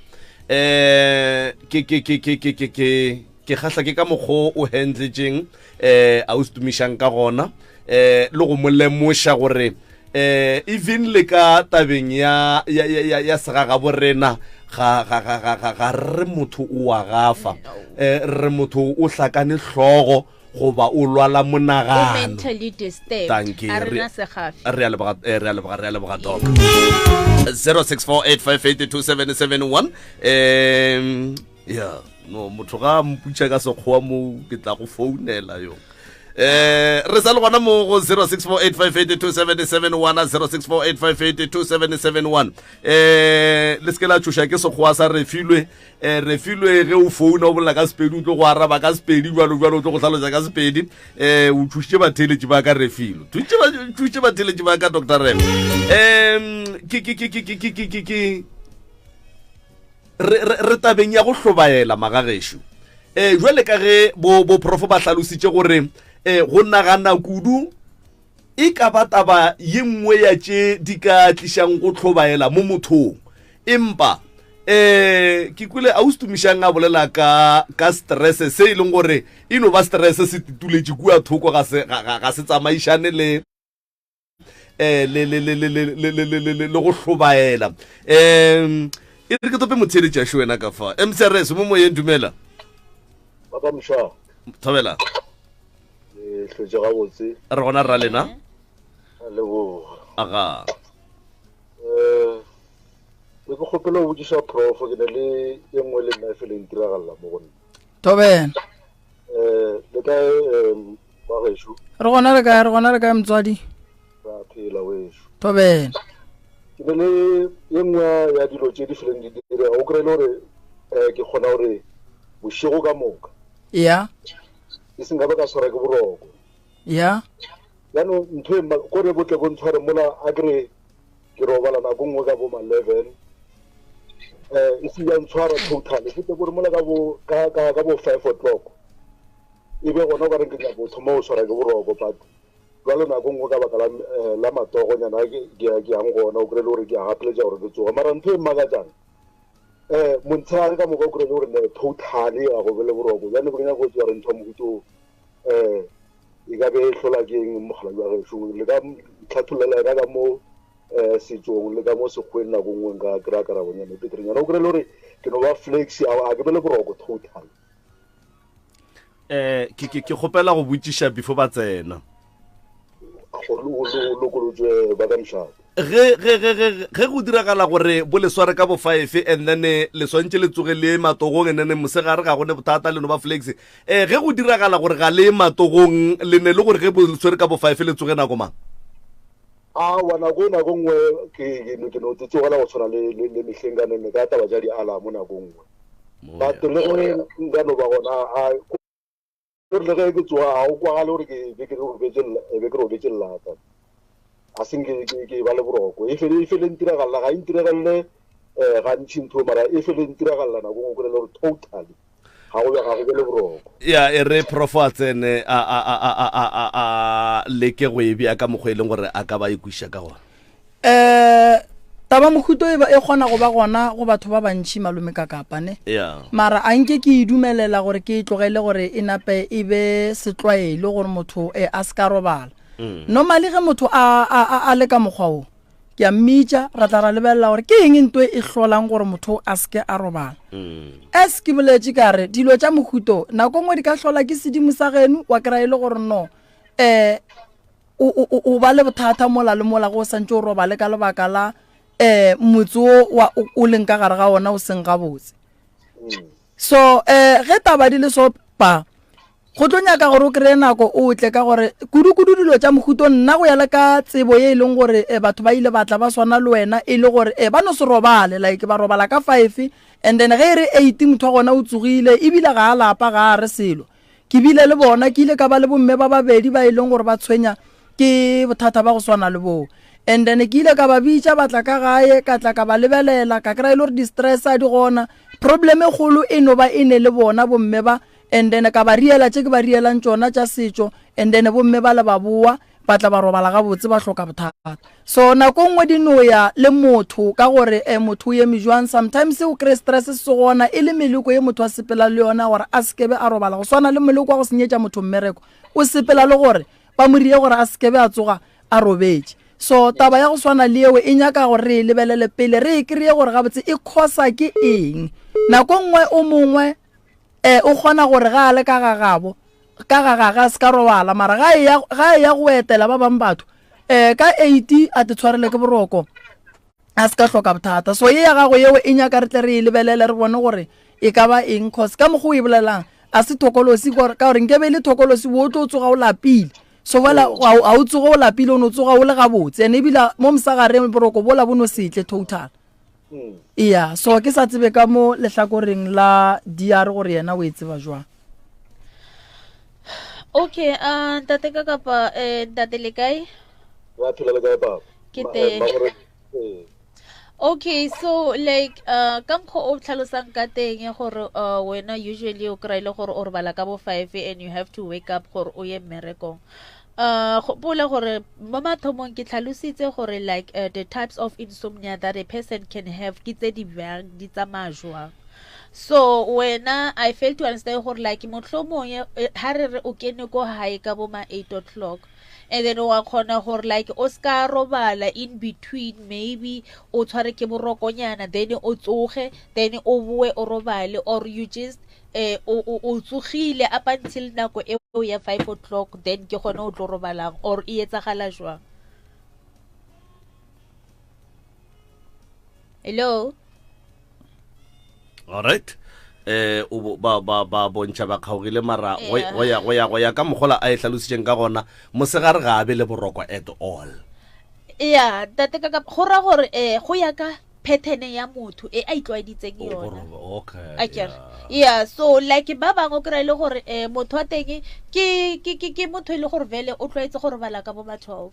eh ke ke ke ke ke ke ke ke kgahla ke ka mokgwa o handletšeng eh a o setumišang ka gona eh le go mo lemoša gore eh even le ka tabeng ya ya ya ya, ya segagabo rena ga ga ga ga ga ga re motho o wa gafa eh re motho o hlakane hlogo goba o lwala
o
monagano
mentally disturbed
Thank you.
a rena
Re-
segafi
re a leboga eh, re a leboga re a leboga doc 0648582771 um ya no motho ga a mputša ka sekgowa mo ke tla go founela yo eh re sa le gona mo go 0648582771 0648582771 eh le se ke la tšhoša ke sekgowa sa refilwe eh refilwe ge o founa o bolela ka sepedi o tlo go araba ka sepedi jalo jalo o tlo go hlalosa ka sepedi eh o thušitše batheeletši ba ka refilwe thušitše ba- thušitše batheeletši ba ka dr rem um ke ke ke ke ke ke ke ke ke re re- re tabeng ya go hlobaela magagešo um jwale ka ge bo bo profo ba hlalositše gore um go nagana kudu e ka ba taba ye nngwe ya tše di ka tlišang go hlobaela mo mothong empa um ke kwele ausi Tumišang a bolela ka ka stress se e leng gore e no ba stress se tutuletše kua thoko ga se ga- ga ga se tsamaišane le eh le le le le le le le le le le go hlobaela um e re ke tope motheeletši a wena ka fa mcrs mo moyeng dumela
Papa Mšwa,
thobela
ke hlotše gabotse.
Re gona rra lena.
A leboga.
Aga.
Eh, ke ke kgopela go botšiša prof ke ne le e nngwe le nna e fele e ntiragalela mo go nna.
Thobela.
Eh, le kae em wa gešo?
Re gona le kae, re gona le kae motswadi?
Ra phela wešo.
Thobela.
Ke ne le e nngwe ya dilo tše di feleng di direga o kry-e le gore um ke kgona gore bošego ka moka
Ya.
e seng ka ba ka tshwara ke boroko
Ya.
jaanong ntho e mma- kore botle bo ntshware mola a kere ke robala nako nngwe ka bo ma-eleven um e se ya ntshwara total botle bore mola ka bo ka- ka ka bo five o'clock e be gona o ka reng ke nyako thoma go tshwara ke boroko but jalo nako nngwe ka baka la eh, la matogonyana a ke ke ya- ke yang gona o kry-e le gore ke a gapeletša gore ke tsoga mara ntho e mmakatšang um montshegare ka moka o kry-e le gore ne totally ga go be le boroko jane ke nyako go tsewa re ntho ya mohuto um E ka be e hlola ke eng mokgalabje wa gešo? Le ka ntlhathollela yona ka mo um setšong le ka mo sekgweng nako nngwe nka kry-a karabonyana e peterenyana. O kry-e le gore ke no ba flexi, a ke be le boroko total.
Eh, ke ke ke kgopela go botšiša before ba tsena.
Go lokolotšwe ba ka mošate.
Ge ge ge ge ge go diragala gore bo le sware ka bo five and then eh, le swantše le tsoge le ye matogong and then mosegare ga go ne bothata le no ba flexi. Eh, ge go diragala gore ga le ye matogong le ne le gore ge bo le swere ka bo five le tsoge nako mang?
Aowa, nako nako nngwe ke ke no ke no tsogela go tshwana le le le mehleng ka none ka taba tša di-alarm nako nngwe. But le ge nka no ba gona a gore le ge ke tsoga ga go kwagale gore ke be ke robetše be ke robetše lelata. A se nke ke ke ba le boroko. E fele e fele ntiragalela ga e ntiragalele um gantši ntho mara e fele ntiragalela nako nngwe o kry-e le gore totally ga go be ga go be le boroko.
Ya e re prof a tsene a a a a a a a leke go e bea ka mokgwa e leng gore a ka ba e kwiša ka gona.
Um taba mohuto e ba e kgona go ba gona go batho ba bantši malome ka kapa ne
Yeah.
mara a nke ke e dumelela gore ke e tlogele gore e nape e be setlwaelo gore motho eh, a se ka robala
Mm.
normally ge motho a, a, a, a le ka mokgwa o ke a mmitša ra tla ra lebelela gore ke eng nto e hlolang gore motho a seke a robala
mm.
as ke boletše ka re dilo tša mohuto nako nngwe di ka hlola ke sedimo sa geno wa kry-a e le gore no um o ba le bothata mola le mola go o santse o robale ka lebaka la um motse o o leng ka gare ga ona o seng gabotse
mm.
so um ge taba di le so pa Go tlo nyaka gore o kry-e nako o tle ka gore kudu-kudu dilo tša mohuto nna go ya le ka tsebo ye e leng gore eh, batho ba ile ba tla ba swana le wena e le gore eh, ba no se robale like ba robala ka five and then ge e re eight motho wa gona o tsogile ebile ga a lapa ga a re selo. Ke bile le bona ke ile ka ba le bomme ba babedi ba e leng gore ba tshwenya ke bothata ba go swana le boo and then ke ile ka ba bitša ba tla ka gae ka tla ka ba lebelela ka kry-a e le gore di-stress a di gona problem e kgolo e no ba e ne le bona bomme ba and then ka ba riela tše ke ba rielang tšona tša setšo and then bomme ba le ba boa ba tla ba robala gabotse ba hloka bothata so nako nngwe di no ya le motho ka gore eh, motho o eme jwang sometimes o kry stress se gona e le meleko ye motho a sepela le yona gore a sekebe a robala go swana le moleko wa go senyetša motho mmereko o sepela le gore ba mo rie gore a sekebe a tsoga a robetše so taba ya go swana le eo e nyaka gore re e lebelele pele re e kry-e gore gabotse e khosa ke eng nako nngwe o mongwe E, o kgona gore ga a le ka ga gabo, ka ga gage a se ka robala, mara ga e ya, ga e ya go etela ba bang batho, e, ka 8 a te tshwarele ke boroko, a se ka hloka bothata. So ye ya gago yeo e nyaka re tle re e lebelele re bone gore e ka ba eng, cause ka mokgwa o e bolelang a se thokolosi, ka gore nkebe e le thokolosi bo o tlo tsoga o lapile. So fela ga o tsoge o lapile, o no tsoga o le gabotse, and ebile mo mosagareng boroko bola bo no setle total. Eya, so ke sa tsebe ka mo lehlakoreng la DR gore yena o e tseba jwang.
Okay, uh, ntate ka kapa eh, ntate le kae?
Ba phela le kae papa?
Ke
Ma- eh,
teng.
Magore- eh,
Okay, so like uh ka mokgwa o tlhalosang ka teng gore uh wena usually o kry le gore o robala ka bo 5 and you have to wake up gore o ye mmerekong. Uh, gopola gore mo mathomong ke tlhalositse gore like uh, the types of insomnia that a person can have ke tse di bjang di tsamaya jwang so wena i fail to understand gore like mohlomong eh, ha re re o kene ko hae ka bo ma 8 o'clock and then wa kgona gore like o ska robala in between maybe o tshware ke borokonyana then o tsoge then o boe o robale or you just eh o o o tsogile up until nako eo ya 5 o'clock then ke gone o tlo robalang or e etsagala jwang hello
all right eh o ba ba ba bontšha ba kgaogile mara go
Yeah.
go ya go ya go ya ka mogola a e hlalositšeng ka gona mosegare ga a be le boroko at all
ya ntate ka go ra gore eh go ya ka pattern ya motho e a itlwaeditseng yona
okay
a kere yeah so like ba bangwe o kry-e le gore um motho wa teng ke ke ke ke motho e le gore vele o tlwaetse go robala ka bo ma 12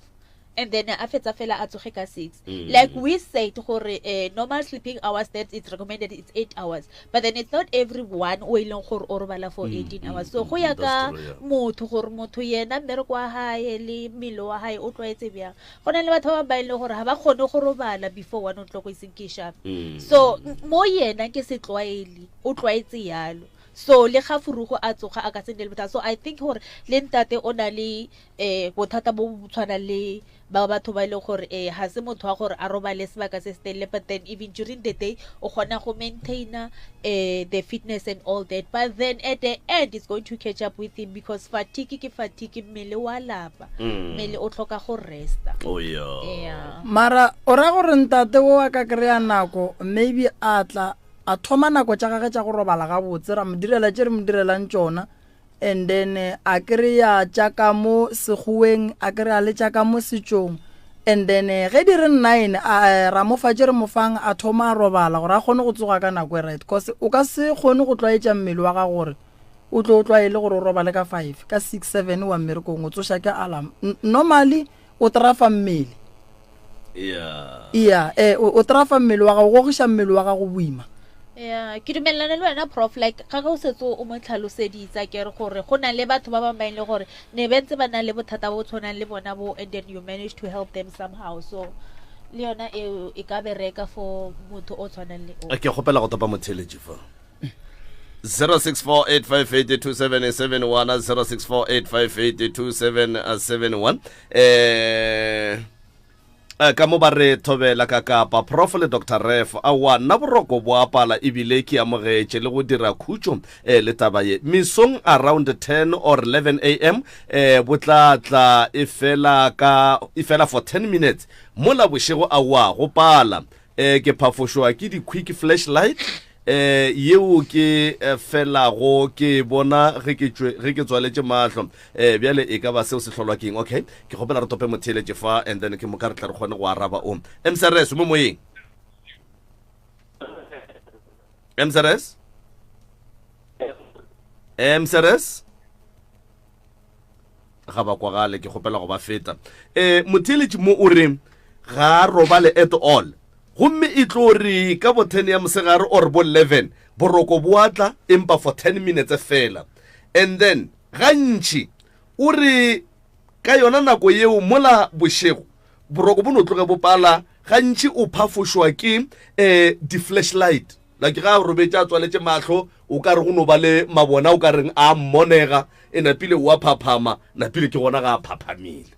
and then a fetsa fela a tsoge ka 6 like we said gore uh, normal sleeping hours that it's recommended it's 8 hours but then it's not everyone o e leng gore o robala for 18 hours so go ya
that's
ka
true, yeah.
motho gore motho yena mmereko wa hae le mmele wa hae o tlwaetse bjang go na le batho ba bangwe ba e leng gore ga ba kgone go robala before one o'clock e seng ke sharp
Mm.
so mo yena ke setlwaeli o tlwaetse yalo So le ga furugo a tsoga a ka se nne le bothata. So I think gore le ntate o na le um bothata bo bo tshwanang le ba batho ba e leng gore um ga se motho wa gore a robale sebaka se se telele, but then even during the day o kgona go maintaina um the fitness and all that, but then at the end it's going to catch up with him because fatigue ke fatigue, mmele wa lapa, mmele o tlhoka go resta.
Oh, yeah.
Yeah.
Mara o ra gore ntate o a ka kry-a nako maybe a tla a thoma nako tša gage tša go robala gabotse, ra mo direla tše re mo direlang tšona, and then a kry-a tša ka mo sekgoweng, a kry-a le tša ka mo setšong, and then ge di re 9 a ra mo fa tše re mo fang, a thoma a robala gore a kgone go tsoga ka nako e right, cause o ka se kgone go tlwaetša mmele wa gago gore o tlo o tlwaele gore o robale ka 5, ka 6, 7 wa mmerekong o tsoša ke alarm. Normally o trafa mmele.
Yeah.
Yeah, o trafa mmele wa gago, o gogiša mmele wa gago boima.
Yeah, ke dumelelana le wena prof, like ga o setse o mo tlhaloseditse ke re gore go na le batho ba bangwe ba e leng gore ne ba ntse ba na le bothata bo tshwanang le bona bo, and then you manage to help them somehow, so le yona eo e ka bereka for motho o tshwanang le o.
Ke kgopela go topa motheeletši fa. 0648582771, 0648582771. Ka mo ba re thobela ka kapa Prof le Doctor Ref, aowa nna boroko bo apala ebile ke amogetše le go dira khutšo le taba ye. Mesong around 10 or 11 am bo tla tla e fela ka e fela for 10 minutes, mola bošego aowa go pala. Ke phafošwa ke di quick flashlight yeo ke felago ke bona ge ke tšwe ge ke tswaletše mahlo. Bjale e ka ba seo se hlolwa keng? Okay, ke kgopela re tope motheeletše fa and then ke moka re tla re kgone go araba o. MCRS mo moyeng. MCRS? MCRS? Ga ba kwagale, ke kgopela go ba feta. Motheeletši mo o re ga a robale at all, gomme e tlo re ka bo 10 ya mosegare or bo 11 boroko bo atla empa for 10 minutes fela, and then gantši o re ka yona nako yeo mola bošego boroko bo no tloge bo pala, gantši o phafošwa ke di-flashlight, like ga a robetše a tswaletše mahlo o ka re go no ba le mabona o ka reng a mmonega, e napile o a phaphama, napile ke gona ga a phaphamile.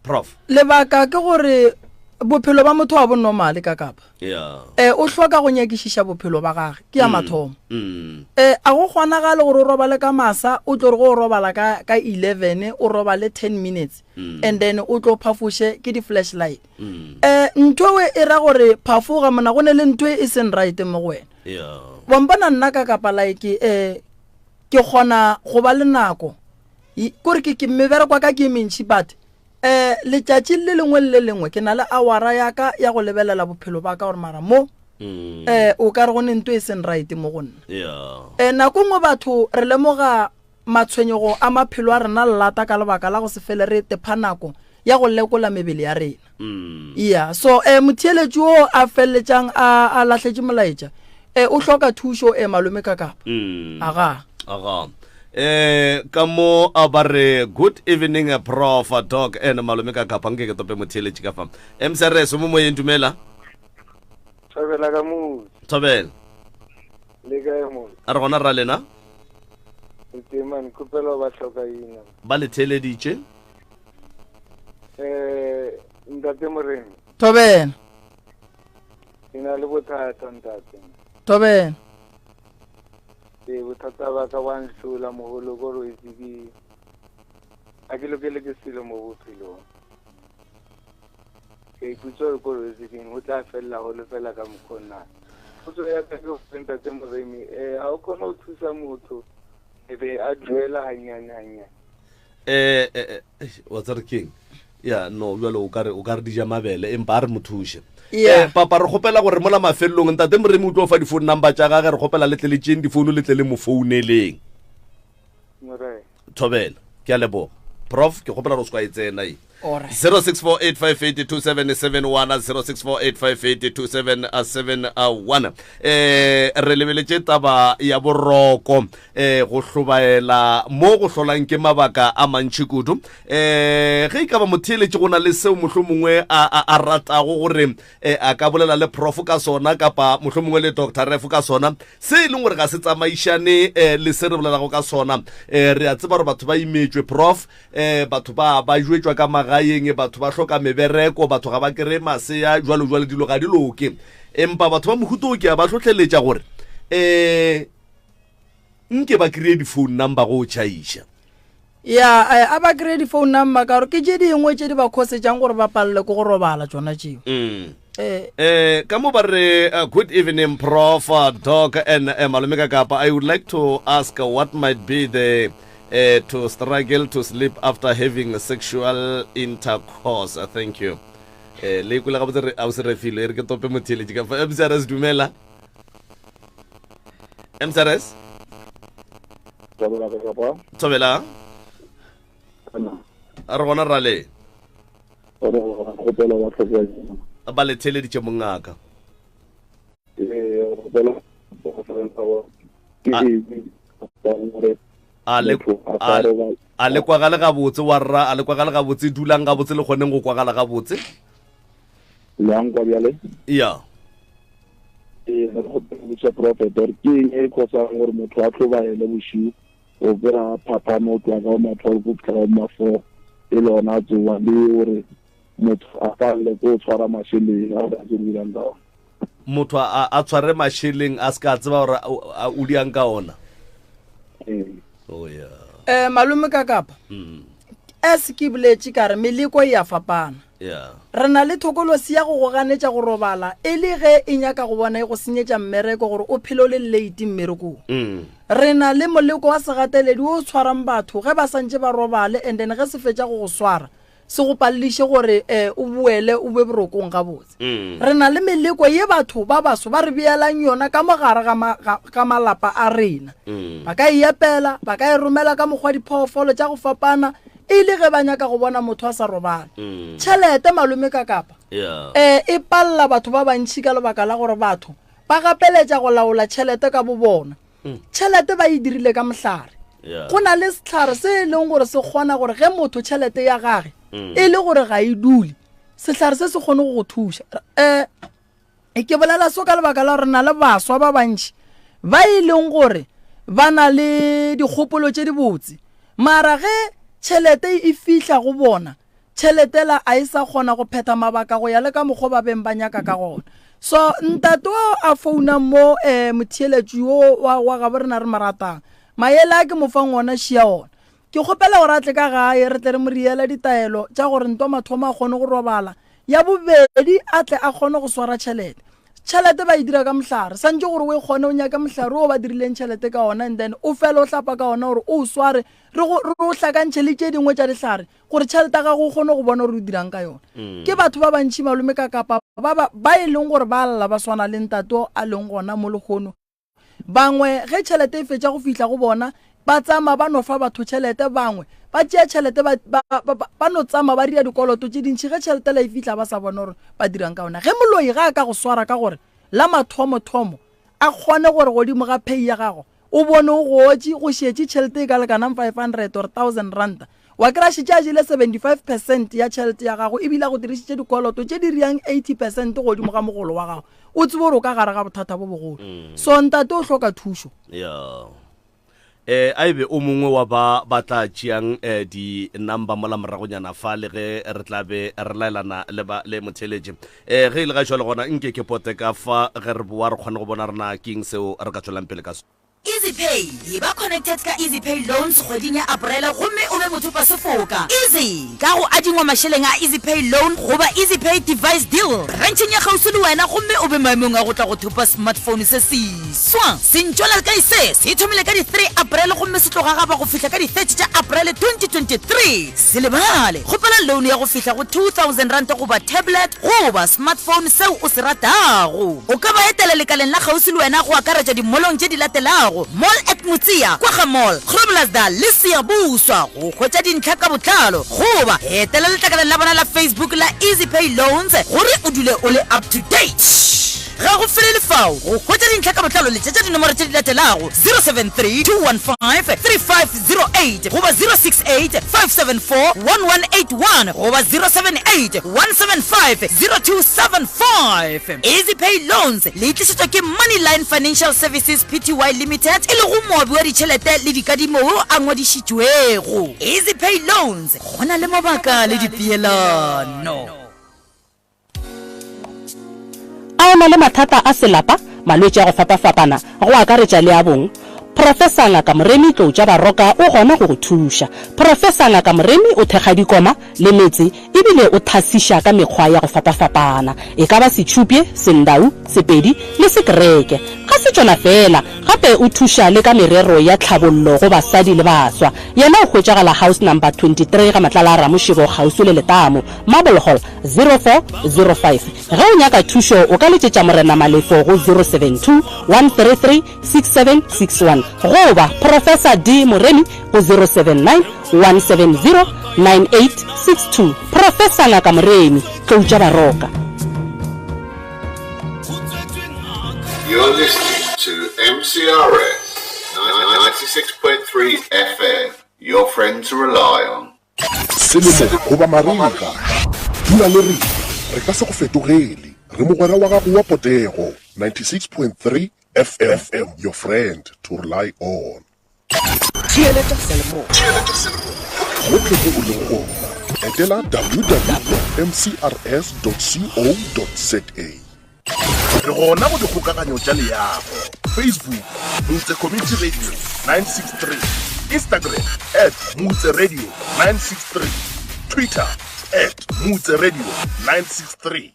Prof.
Lebaka ke gore bophelo ba motho ga bo normale ka kapa.
Yeah.
O hloka go nyakišiša bophelo ba gage, ke ya mathomo. A go kgonagale gore o robale ka masa, o tlo re go o robala ka 11, o robale 10 minutes, and then o tlo phafoše ke di-flashlight. Ntho e ra gore phafoga mona, go ne le ntho e seng right mo go wena.
Yeah.
Wa mpona nna ka kapa like ke kgona go ba le nako. Kore ke mebereko ya ka ke e mentši, but letšatši le lengwe le le lengwe ke na le awara ya ka ya go lebelela bophelo ba ka gore mara mo o ka re go ne ntho e seng right mo go nna.
Yeah.
Nako nngwe batho re lemoga matshwenyego a maphelo a rena lata ka lebaka la go se fele re tepha nako ya go lekola mebele ya rena. Yeah, so motheeletši o a feleletšang a lahletše molaetša, o hloka thušo, malome ka kapa. Aga.
Aga. Ka mo a ba re good evening Prof Doc and malome ka kapa, nke ke tope motheeletši ka fa. MCRS mo moyeng, dumela.
Thobela ka mo.
Thobela.
Le kae mo?
A re gona ra lena.
Re teng man, kgopelo ba hloka ina.
Ba le theeleditše.
Ntate Moremi.
Thobela.
Ke na le bothata ntate.
Thobela.
Ee, bothata ba ka ba nhlola mogolo ko re itse ke a ke lokele ke selo mo bophelong. Ke ipotsa gore ko re itse keng go tla felela go le fela ka mokgwa na. Potso ya ka ke gore ntate Moremi, ha o kgone go thusa motho e be a duela gannyane gannyane.
Wa tsare keng? Ya, no, bjale o ka re, o ka re di ja mabele, empa a re mo thuše.
Yeah.
Papa, re kgopela gore mola mafelelong ntate Moremi o tlo fa di-phone number tša gage, re kgopela le tle le tšeeng difounu le tle le mo founeleng.
Morena.
Thobela, ke a leboga. Prof, ke kgopela gore o se ka e tsena e. 0648582771 0648582771 eh re lebeletše taba ya boroko eh go hlobaela mo go hlolang ke mabaka a mantši kudu eh ge e ka ba motheeletši go na le seo mohlomongwe a a, a ratago gore eh, a ka bolela le prof ka sona kapa mohlomongwe le doctor ref ka sona se e leng gore ga se tsamaišane eh, le se re bolelago ka sona eh, re a tseba gore batho ba imetšwe prof eh, batho ba ba jwetšwa ka magaeng batho ba hloka mebereko batho ga ba kry masea jwalo jwalo dilo ga di loke empa batho ba mohuto o ke a ba hlohleletša gore um nke ba kry-e di-phone number go o tšhaiša
ya eh, a ba kry-e di-phone number ka gore ke tše dingwe tše di ba khosetšang gore ba palele ke go robala tšona tšeo
mm.
Eh.
Eh, ka mo ba re uh, good evening prof uh, doc and uh, malome ka kapa i would like to ask uh, what might be the uh, to struggle to sleep after having sexual intercourse uh, thank you eh le kwele gabotse re a o se refile e re ke tope motheeletši ka fa mcrs dumela mcrs thobela re gona rale ba le theeleditše mongaka a le kwagale gabotse wa rra a le kwagale gabotse dulang gabotse le kgoneng go kwagala gabotse
Yang kwa bjale?
Ya.
Ee, ne ke kgopela go botšiša prophet gore ke eng e cause-ang gore motho a hlobaele bošiu o kry-a phaphame o tloga ka bo ma 12 go fihla ka bo ma 4 e le gona a tsoga le gore motho a palele ko tshwara mašeleng a gore a tse dirang ka ona.
Motho a a tshware mašeleng a se ka tseba gore o diang ka ona.
Ee.
Oh yeah.
Eh malome ka kapa.
Mm.
As ke boletše ka re meleko e a fapana.
Yeah.
Re na le thokolosi ya go go ganetša go robala e le ge e nyaka go bona e go senyetša mmereko gore o phele o le late mmerekong.
Mm.
Re na le moleko wa segateledi wo o tshwarang batho ge ba santše ba robale and then ge se fetša go go swara se go paleliše gore um o boele o be borokong gabotse.
Mm.
Re na le meleko ye batho ba baso ba re beelang yona ka mo gare ga, ma, ga, ga malapa a rena.
Mm.
Ba ka e epela, ba ka e romela ka mokgwa diphoofolo tša go fapana e le ge ba nyaka go bona motho a sa robala
mm.
tšhelete malome ka kapa
yeah.
um e palela batho ba bantšhi ka lebaka la gore batho ba gapeletša go laola tšhelete ka bo bona
mm.
tšhelete ba e dirile ka mohlare
yeah.
go na le setlhare se e leng gore se kgona gore ge motho tšhelete ya gage
mm.
e le gore ga e dule sehlare se se kgone go go thuša um E ke bolela so ka lebaka la gore na le baswa ba bantši ba e leng gore ba na le dikgopolo tše dibotse mara ge tšhelete e fihla go bona tšhelete la a e sa kgona go phetha mabaka go ya le ka mokgwa ba beng ba nyaka ka gona so ntate o a founang mo um motheeletši yo wa, wa gabo rena re mo ratang maele a ke mo fang ona šia ona Ke kgopela gore a tle ka gae re tle re mo riele ditaelo tša gore ntwa mathomo a kgone go robala, ya bobedi a tle a kgone go swara tšhelete. Tšhelete ba e dira ka mohlare, santše gore o e kgone o nyake mohlare wo ba dirileng tšhelete ka ona and then o fele o hlapa ka ona gore o o sware re go re o hlakantšhe le tše dingwe tša dihlare gore tšhelete ya gago o kgone go bona gore o dirang ka yona. Ke batho ba bantši malome ka Kapa ba ba ba e leng gore ba lla ba swana le ntate o a leng gona mo lehono. Bangwe ge tšhelete e fetša go fihla go bona, ba tsama ba no fa batho tšhelete, bangwe ba tšea tšhelete ba, ba, ba, ba, ba no tsama ba dira dikoloto tše dintši ge tšhelete la e fihla ba sa bone gore ba dirang ka yona. Ge moloi ga a ka go swara ka gore la mathomo-thomo a kgone gore godimo ga pay ya gago o bone o gotše go šetše tšhelete e ka lekanang 500 or 1000 ranta, Wa kry-a šetše a jele 75 percent ya tšhelete ya gago ebile a go dirišitše dikoloto tše di riang 80 percent godimo ga mogolo wa gago. O tsebe gore o ka gare ga bothata bo bogolo. So ntate o hloka thušo.
Ya. Eh, a ebe o mongwe wa ba ba tla tšeang eh, di number mola moragonyana fa le ge re tla be re laelana le ba le motheeletši. Eh, ge e le ga jwale gona nke ke pote ka fa ge re boa re kgone go bona rena keng seo re ka tšwelang pele ka sona.
EasyPay, Eba connected ka EasyPay Loans kgweding ya Aprele gomme o be mothopasefoka. Easy! Ka go adingwa mašeleng a EasyPay Loan goba EasyPay Device Deal brancheng ya kgauswi le wena gomme o be maemong a go tla go thopa smartphone se seswa. Sentšwelakae se se thomile ka di 3 Aprele gomme se tlo gagaba go fihla ka di 30 tša Aprele 2023. Se lebale, kgopela loan ya go fihla go R2000 goba tablet goba smartphone seo o se ratago. O ka ba etela lekaleng la kgauswi le wena go akaretša dimolong tše di latelago, Mall at Motseya, Kwagga Mall, Groblersdal le Siyabuswa go hwetša dintlha ka botlalo goba etela letlakaleng la bona la Facebook la EasyPay Loans gore o dule o le up to date. Ga go felele fao, go hwetša dintlha ka botlalo letšetša dinomoro tše di latelago, 073 215 3508 goba 068 574 1181 goba 078 175 0275. EasyPay Loans le tlišetšwa ke Moneyline Financial Services Pty Limited e lego moabi wa ditšhelete le dikadimo wo a ngwadišitšwego. EasyPay Loans, go na le mabaka le dipeelano.
A o na le mathata a selapa, malwetši a go fapafapana, go akaretša le a bong? Professor Ngaka Moremi Tloutša Baroka o gona go go thuša. Professor Ngaka Moremi o thekga dikoma le metse ebile o thasiša ka mekgwa ya go fapafapana, e ka ba Setšhupye, Sendau, Sepedi le Sekereke. Ga se tšona feela, gape o thuša le ka merero ya tlhabollo go basadi le baswa. Yena o hwetšagala House Number 23 ga Matlala a Ramošebo kgauswi le letamo, Marble Hall, 0405. Ge o nyaka thušo o ka letšetša Morena Malefo go 072 133 6761 goba Professor D Moremi go 079 170 9862. Professor Ngaka Moremi, Tloutša Baroka.
You're listening to MCRS 96.3 FM, your friend to rely on.
Selemo goba marega, dula le rena, re ka se go fetogele. Re mogwera wa gago wa potego, 96.3 FM, your friend to rely on.
Theeletša seyalemoya.
Gohle mo o lego gona, etela www.mcrs.co.za.
Re gona go dikgokaganyo tša leago, Facebook, Moutse Community Radio 963, Instagram at Moutse Radio 963, Twitter at Moutse Radio 963.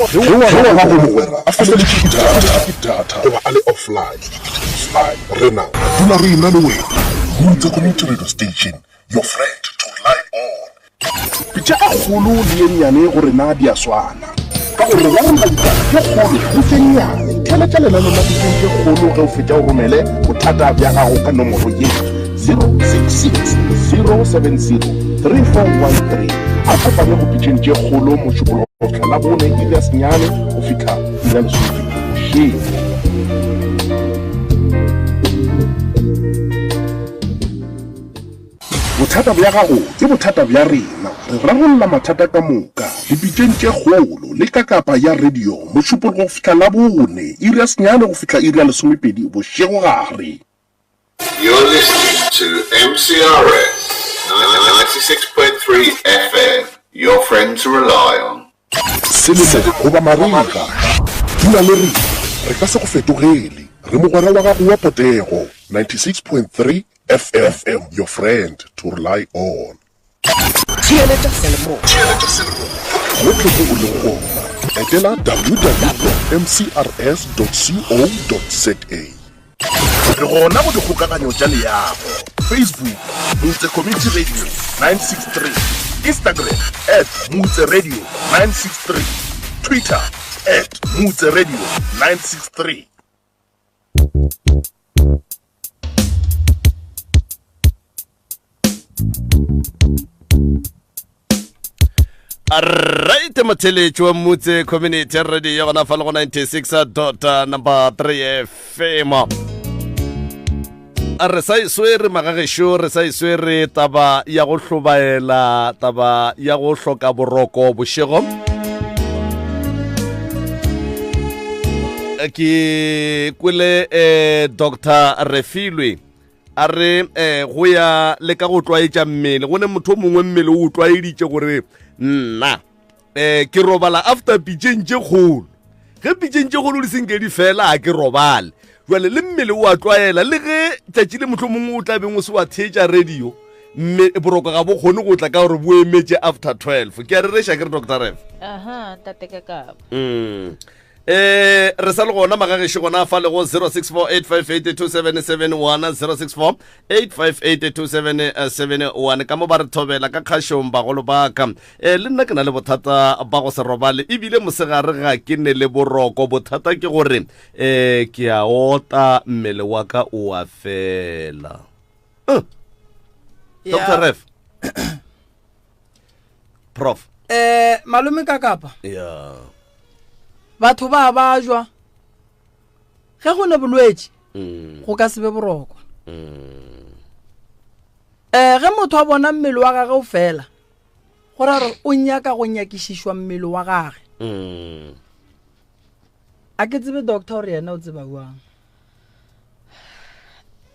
Ge wa gago mogwera a feletše ke data goba a le offline, rena re dula re ena le wena. Moutse Community Radio Station, your friend to rely on.
Pitša e kgolo le ye nnyane go rena di a swana, ka gore go rarolola ditaba tše kgolo le tše nnyane. Theeletša lenaneo la Pitšeng tše Kgolo ge o fetša o romele bothata bja gago ka nomoro ye, 066 070 3413. A kopane go Pitšeng tše Kgolo Mošupologo go fihla Labone iri ya senyane go fihla iri ya lesomepedi bošego. Bothata bja gago ke bothata bja rena. Re rarolla mathata ka moka dipitšeng tše kgolo le ka kapa ya radio Mošupologo go fihla Labone, iri ya senyane go fihla iri ya lesomepedi bošegogare.
You're listening to MCRS 96.3 FM, your friend to rely on.
Selemo goba marega, dula le rena, re ka se go fetogele. Re mogwera wa gago wa potego, 96.3 FM, your friend to rely on.
Theeletša selemoya.
Gohle mo o lego gona, etela www.mcrs.co.za. Re gona go dikgokaganyo tša leago, Facebook, Moutse Community Radio 963, Instagram at Moutse Radio 963, Twitter at Moutse Radio 963.
Right motheletši wa Motse Community Radio gona fa le go 96 dot number 3 FM. A re sa e swere magagešo re sa e swere taba ya go hlobaela taba ya go hloka boroko bošego ke kwele eh, Dr. Refilwe a re um go ya le ka go tlwaetša mmele go ne motho o mongwe mmele o tlwaeditše gore nna um ke robala after pitšeng tše kgolo ge pitšeng tše kgolo di senke di fela ga ke robale jale le mmele o a tlwaela le ge tšatši le motlho mongwe o tla beng o se wa theetša radio mme boroko ga bo kgone go tla ka gore bo emetše after 12 ke a rereša ke re doctor ref
aha ntate ka kaba
mm. Eh re sa le gona magagešo gona fa le go 0648582771 0648582771 ka mo ba re thobela ka kgašong bagolo ba ka eh le nna ke na le bothata ba go se robale ebile mosegare ga ke ne le boroko bothata ke gore eh ke a ota mmele wa ka o a fela uh. Dr. Ref prof
eh malome ka kapa
ya
batho ba ba jwa ge go ne bolwetši
mm.
go ka se be boroko
mm.
eh ge motho a bona mmele wa gage o fela go ra gore o nyaka go nyakišišwa mmele wa gage
mm.
a ke tsebe doctor gore yena o tseba jang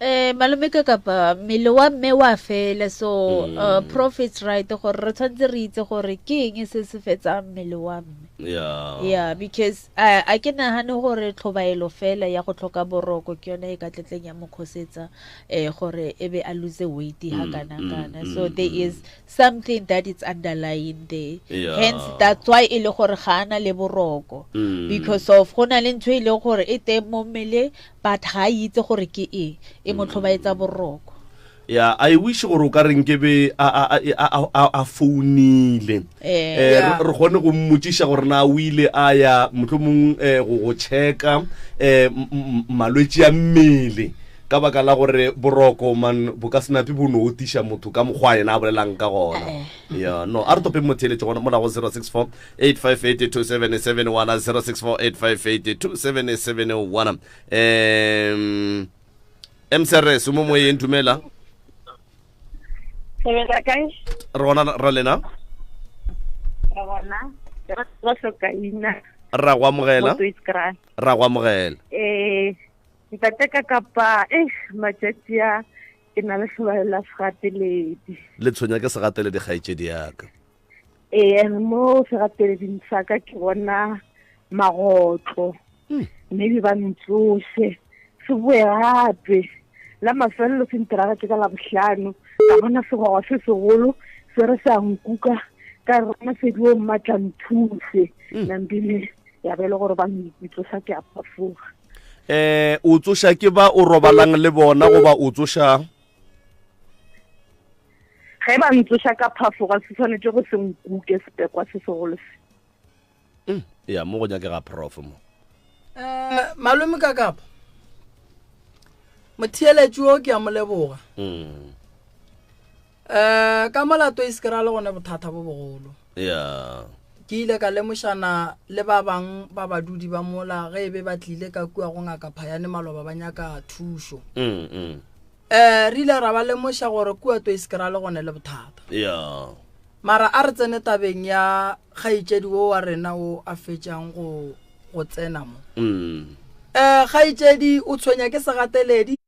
Eh malome ka kapa mmele wa mme wa fela so mm. uh, prophet's right gore re tshwanetse re itse gore ke eng se se fetsang mmele wa mme
yeah
yeah because uh, a ke nagane gore tlhobaelo fela ya go tlhoka boroko ke yone e ka tletleng ya mokgosetsa eh gore e be a lose weight ha mm, kana mm, kana mm, so there mm. is something that is underlying there
yeah.
hence that's why e le gore ga ana le boroko
mm.
because of go na le ntho e leng gore e teng mo mmeleng but ga a itse gore ke eng e mo tlhobaetsa boroko
ya i wish gore o ka reng ke be a a a a founile
eh,
eh re kgone go mmotšiša gore na o ile a ya mohlomong eh, go go checka eh malwetši a mmele ka baka la gore boroko man bo ka senape bo no otiša motho ka mokgwa yena a bolelang ka gona
eh.
ya no a re topeng motheeletše gona mola go 064 858 2771 064 858 2771 um mcrs o mo moyeng dumela
Sebetsa kae?
re gona ra lena
Re gona. Ba hloka ina.
ra go amogela
Motho iskra.
ra go amogela
Eh Ntate ka kapa eh matšatši a ke na le tlhobaelo la segateledi.
Le tshwenya ke segateledi kgaetšedi yaka.
Ee, and mo segateleding sa ka ke bona magotlo.
Hmm.
Maybe ba ntsose se boe gape la mafelelo se ntiragatše ka labohlano ka bona segwagwa se segolo se re sa nkuka ka re masedi o mmatla nthuse
hmm.
nambile ya be e le gore ba ntsosa ke a phafoga
eh o tsoša ke ba o robalang le bona goba o tsoša
ge ba ntsoša ka phafoga se tshwanetse go se nkuke sepekwa se segolo se
mm, ya mo go nyakega prof mo
eh malome ka kapa motheeletši o ke a mo leboga
mm.
Eh, ka molato e se ke ra le gone bothata bo bogolo.
Yeah.
Ke ile ka lemošana le ba bang ba badudi ba mola ge e be ba tlile ka kua go ngaka Phayane maloba ba nyaka thušo.
Mm, mm.
Eh, re ile ra ba lemoša gore kua Toiskra le gone le bothata.
Yeah.
Mara a re tsene tabeng ya kgaetšedi wo wa rena o a fetšang go go tsena mo.
Mm.
Eh, kgaetšedi o tshwenya ke segateledi.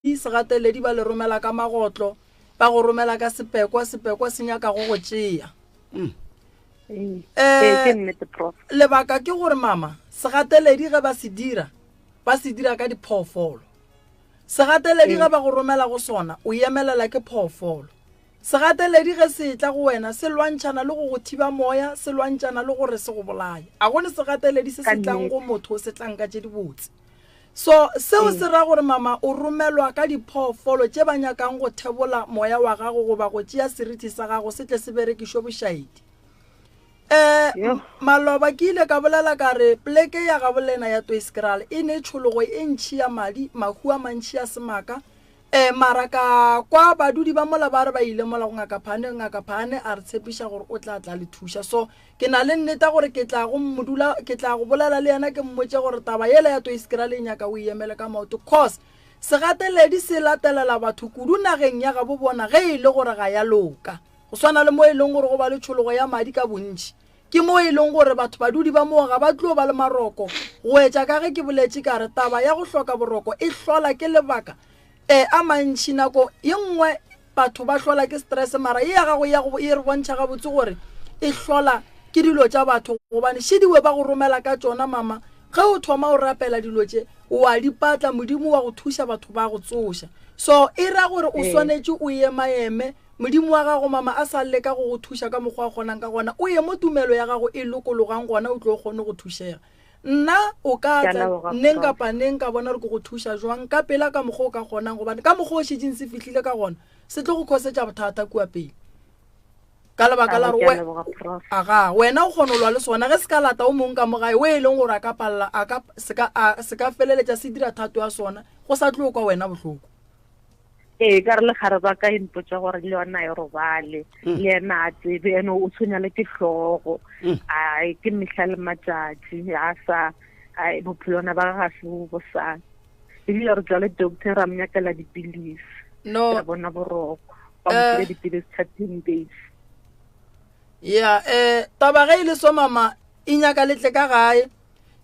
Segateledi ba le romela ka magotlo, ba go romela ka sepekwa, sepekwa se nyaka go go tšea.
Ee,
Eh,
ke nnete prof.
Lebaka ke gore mama, segateledi ge ba se dira, ba se dira ka diphoofolo. Segateledi ge ba go romela go sona, o emelela ke phoofolo. Segateledi ge se etla go wena, se lwantšhana le go go thiba moya, se lwantšana le gore se go bolaye. A go ne segateledi se
Ka
se tlang
nnete.
go motho se tlang ka tše dibotse. So seo
Ee.
se ra gore mama o romelwa ka diphoofolo tše ba nyakang go thebola moya wa gago goba go tšea seriti sa gago se tle se berekišwe bošaedi. Um maloba ke ile ka bolela ka re pleke ya gabolena ya Toiskral e ne tšhologo e ntšhi ya madi, mahu a mantšhi a semaka. Um mara ka kwa badudi ba mola ba re ba ile mola go Ngaka Phane, Ngaka Phane a re tshepiša gore o tla tla le thuša. So ke na le nneta gore ke tla go modula, ke tla go bolela le yena ke mmotše gore taba yela ya Toiskral e nyaka o e emele ka maoto cause segateledi se latelela batho kudu nageng ya gabo bona ge e le gore ga ya loka. Go swana le mo e leng gore go ba le tšhologo ya madi ka bontši, ke mo e leng gore batho badudi ba moo ga ba tlo ba le maroko. Go etša ka ge ke boletše ka re taba ya go hloka boroko e hlola ke lebaka e a mantši. Nako ye nngwe batho ba hlola ke stress, mara ye ya gago ya go e re bontšha gabotse gore e hlola ke dilo tša batho gobane šidiwe ba go romela ka tšona. Mama, ge o thoma o rapela dilo tše o a di patla, Modimo wa go thuša, batho ba go tsoša. So e ra gore o swanetše o emaeme Modimo wa gago, mama, a sa leka go go thuša ka mokgwa a kgonang ka gona, o ye mo tumelo ya gago e lokologang gona, o tlo kgone go thušega. Nna o ka
Ke a
tla
leboga,
neng
Prof.
kapa neng ka bona gore ke go thuša jwang ka pela ka mokgwa o ka kgonang, gobane ka mokgwa o šetšeng se fihlile ka gona, se tlo go khosetša bothata kua pele. Ka lebaka la
Aowa,
gore
ke a
we,
leboga, Prof.
aga, wena o kgona go lwa le sona, ge se ka lata o mong ka mo gae, o e leng gore a ka palela, a ka, se ka, a, se ka feleletša se dira thato ya sona, go sa tlo kwa wena bohloko.
Ee, ka re legare ba ka impotsa gore le yona e robale, le yena a tsebe, ene o tshwenya le ke hlogo. Ai, ke mehla le matšatši, a sa, ai, bophelwana ba ga se bo bo sa. Ebile re tswa le doctor ra mo nyakela dipilisi.
No.
Ra bona boroko. Ba mo file dipilisi tsa 10 days.
Ya, taba ge e le so mama, e nyaka le tle ka gae,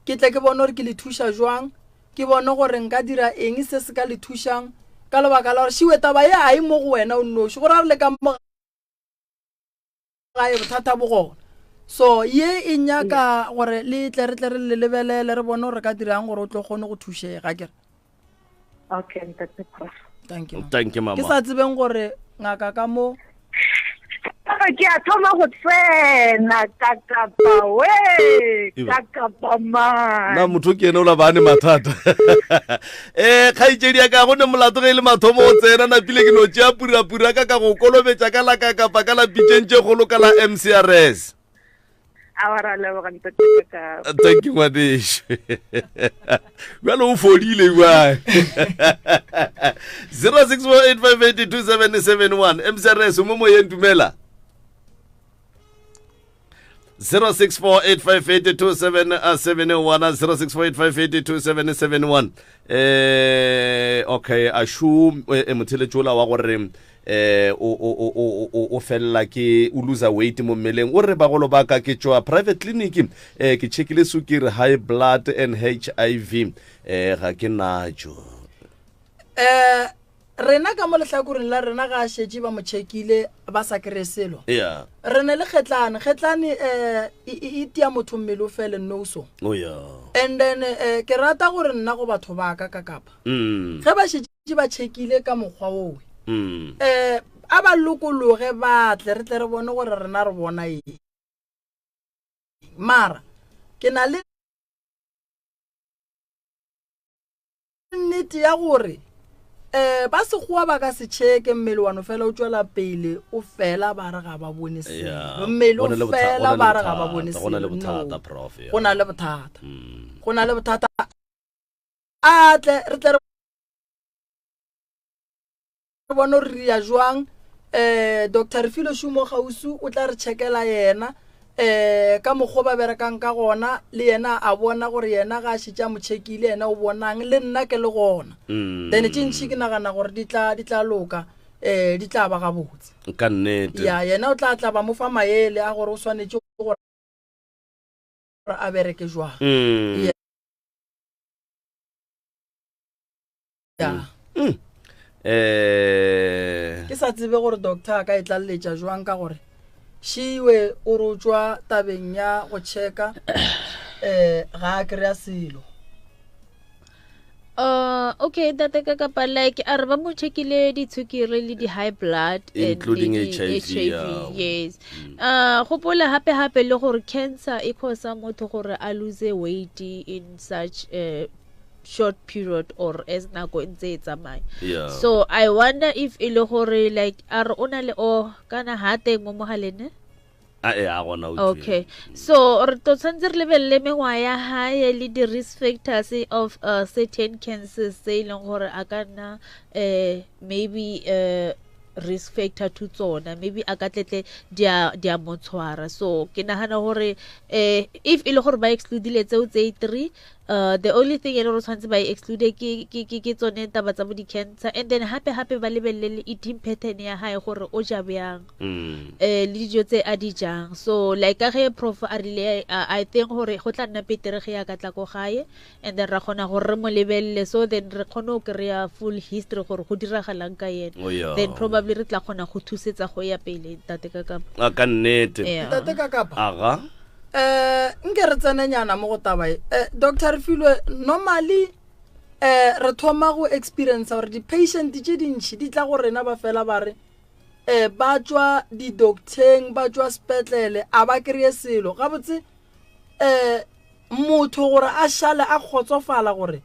ke tle ke bone gore ke le thuša jwang. Ke bone gore nka dira eng se se ka le thušang, ka lebaka la gore šiwe taba ye a e mo go wena o nnoši, go ra re le ka mo gae bothata bo gona. So ye e nyaka gore le tle re tle re le lebelele re bone gore re ka dirang gore o tlo kgone go thušega, akere?
Okay, ntate Prof.
Thank you.
Thank you, mama.
Ke sa tsebeng gore ngaka ka mo
ke a thoma go tsena ka kapa we ka kapa man
na motho ke ene o la bane mathata eh kgaitsedi ya ka go ne molato ge e le mathomo o tsena napile ke no tšea purapura ka ka go kolobetša ka la ka kapa ka la pitšeng tše kgolo ka la MCRS
Awa ra leboga ntate ka.
Thank you ngwanešu. Bjale o fodile jwang. 0648582771 MCRS o mo moyeng dumela. 0648582771 0648582771 eh okay a shu eh, motheletši ola wa gore eh o o o o o o fella ke o loser weight mo mmeleng o re bagolo ba ka ke tšwa private clinic eh ke checkile sukiri high blood and HIV eh ga ke najo
eh rena ka mo lehlakoreng la rena ga a šetše ba mo checkile ba sa kry selo
yeah
re ne le kgetlane kgetlane um e tia motho mmele o fele no so
oh yeah
and then um ke rata gore nna go batho ba ka ka kapa
mm
ge ba šetše tše ba tšhekile ka mokgwa owe
mm.
um a ba lokologe ba tle re tle re bone gore rena re bona eng mara ke na le nnete ya gore um ba sekgowa ba ka se tšheke mmele wano fela o tšwela pele o fela ba re ga ba bone selo mmele o fela ba re ga ba bone
go na le
selo
bothata
No.
prof yeah.
go na le bothata
Mm.
go na le bothata a tle re tle re bone gore re ya jwang um doctor refilo šumo kgauswi o tla re checkela yena um ka mokgwa ba berekang ka gona le yena a bona gore yena ga a šetše a mo checkile yena o bonang le nna ke le gona
Mm.
then tše ntšhi ke nagana gore di tla di tla loka um di tla ba gabotse
ka nnete
ya yena o tla tla ba mo fa maele a gore o swanetše gore a bereke jwang
Mm.
ya
Mm. Eh.
Ke sa tsebe gore doctor a ka e tlaleletša jwang ka gore šiwe o re o tšwa tabeng ya go checka eh ga a kry-a selo.
Okay ntate ka kapa like a re ba mo checkile ditshukiri le di-high blood
and Including le di- HIV, HIV, yeah.
yes. Gopola gape gape le gore cancer e causa motho gore a lose weight in such a short period or as nako e ntse e tsamaya. So I wonder if e le gore like a re o na le o kana ha teng mo mogaleng ne?
A e a gona o
Okay. So re tlo tshwanetse re lebelele mengwaga ya hae le di-risk factors of certain cancers tse e leng gore a ka nna maybe risk factor to tsona, maybe a ka tletle di a mo tshwara. So ke nagana gore if e le gore ba excludile tseo tse 3, the only thing e le gore tshwanetse ba e exclude ke tsone taba tsa bo di-cancer, and then hape hape ba lebelele le eating pattern ya hae gore o ja bjang. Le dijo tse a di jang. So like ka ge prof a rile, I think gore go tla nna betere ge a ka tla ko gae, and then ra kgona gore re mo lebelele, so then re kgone go kry-a full history gore go diragalang ka yena.
Oh, yeah.
Then probably re tla kgona go thusetsa go ya pele, ntate Kakapa.
A ka nnete.
Yeah.
Ntate Kakapa.
Aga.
Nke re tsenenyana mo go taba e. Doctor Refilwe, normally re thoma go experience gore di-patient tše dintši di tla go rena ba fela ba re ba tšwa di-docteng, ba tšwa sepetlele, a ba kry-e selo. Gabotse motho gore a šale a kgotsofala gore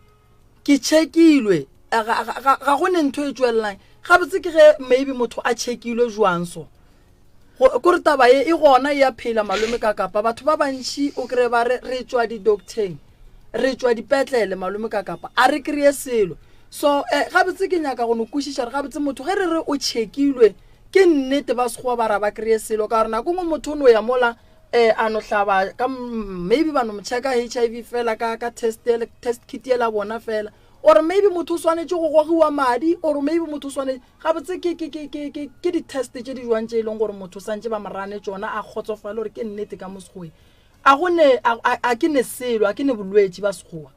ke checkilwe, ga go ne ntho e tšwelelang. Gabotse ke ge maybe motho a checkilwe jwang so. Kore taba e e gona e ya phela malome ka kapa. Batho ba bantši o kry-e ba re re tšwa di-docteng, re tšwa dipetlele malome ka kapa, a re kry-e selo. So gabotse ke nyaka go no kwešiša gore gabotse motho ge re re o checkilwe ke nnete ba sekgowa ba ra ba kry-e selo, ka gore nako nngwe motho o no ya mola a no hlaba ka maybe ba no mo checka HIV fela ka test kit ela bona fela, or maybe motho o swanetše go gogiwa madi, or maybe motho o swanetše gabotse ke di-test tše di jwang tše e leng gore motho o santše ba mo rane tšona a kgotsofale gore ke nnete ka mo sekgoweng. A go ne, a, a, a ke ne selo, a ke ne bolwetši ba sekgowa.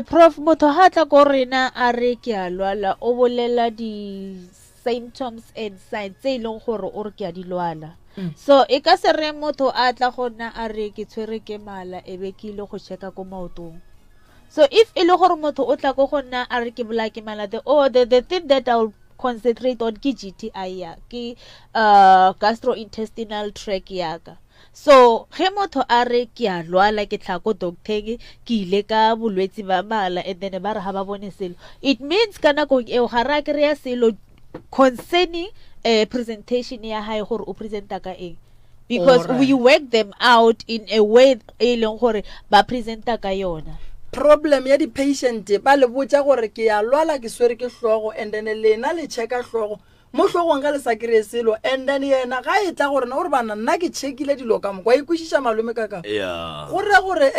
Prof, motho ha tla ko rena a re ke a lwala, o bolela di-symptoms and signs tse e leng gore o re ke a di lwala. So e ka se re motho a tla go nna a re ke tshwere ke mala, e be ke ile go checka ko maotong. So if e le gore motho o tla ko go nna a re ke bolaya ke mala, the thing that I will concentrate on ke GTI ya, ke gastrointestinal tract ya ka. So ge motho a re ke a lwala, ke tla ko docteng, ke ile ka bolwetsi ba mala, and then ba re ha ba bone selo, it means ka nakong eo ga re a kry-a selo concerning presentation ya hae gore o presenta ka eng, because we work them out in a way e leng gore ba presenta ka yona.
Problem ya di-patient ba le botša gore ke a lwala, ke swere ke hlogo, and then lena le checka hlogo, mo hlogong ga le sa kry-e selo, and then yena ga e tla gore na o re bana nna ke checkile dilo ka moka, wa ikwešiša malome ka ka. Go raya gore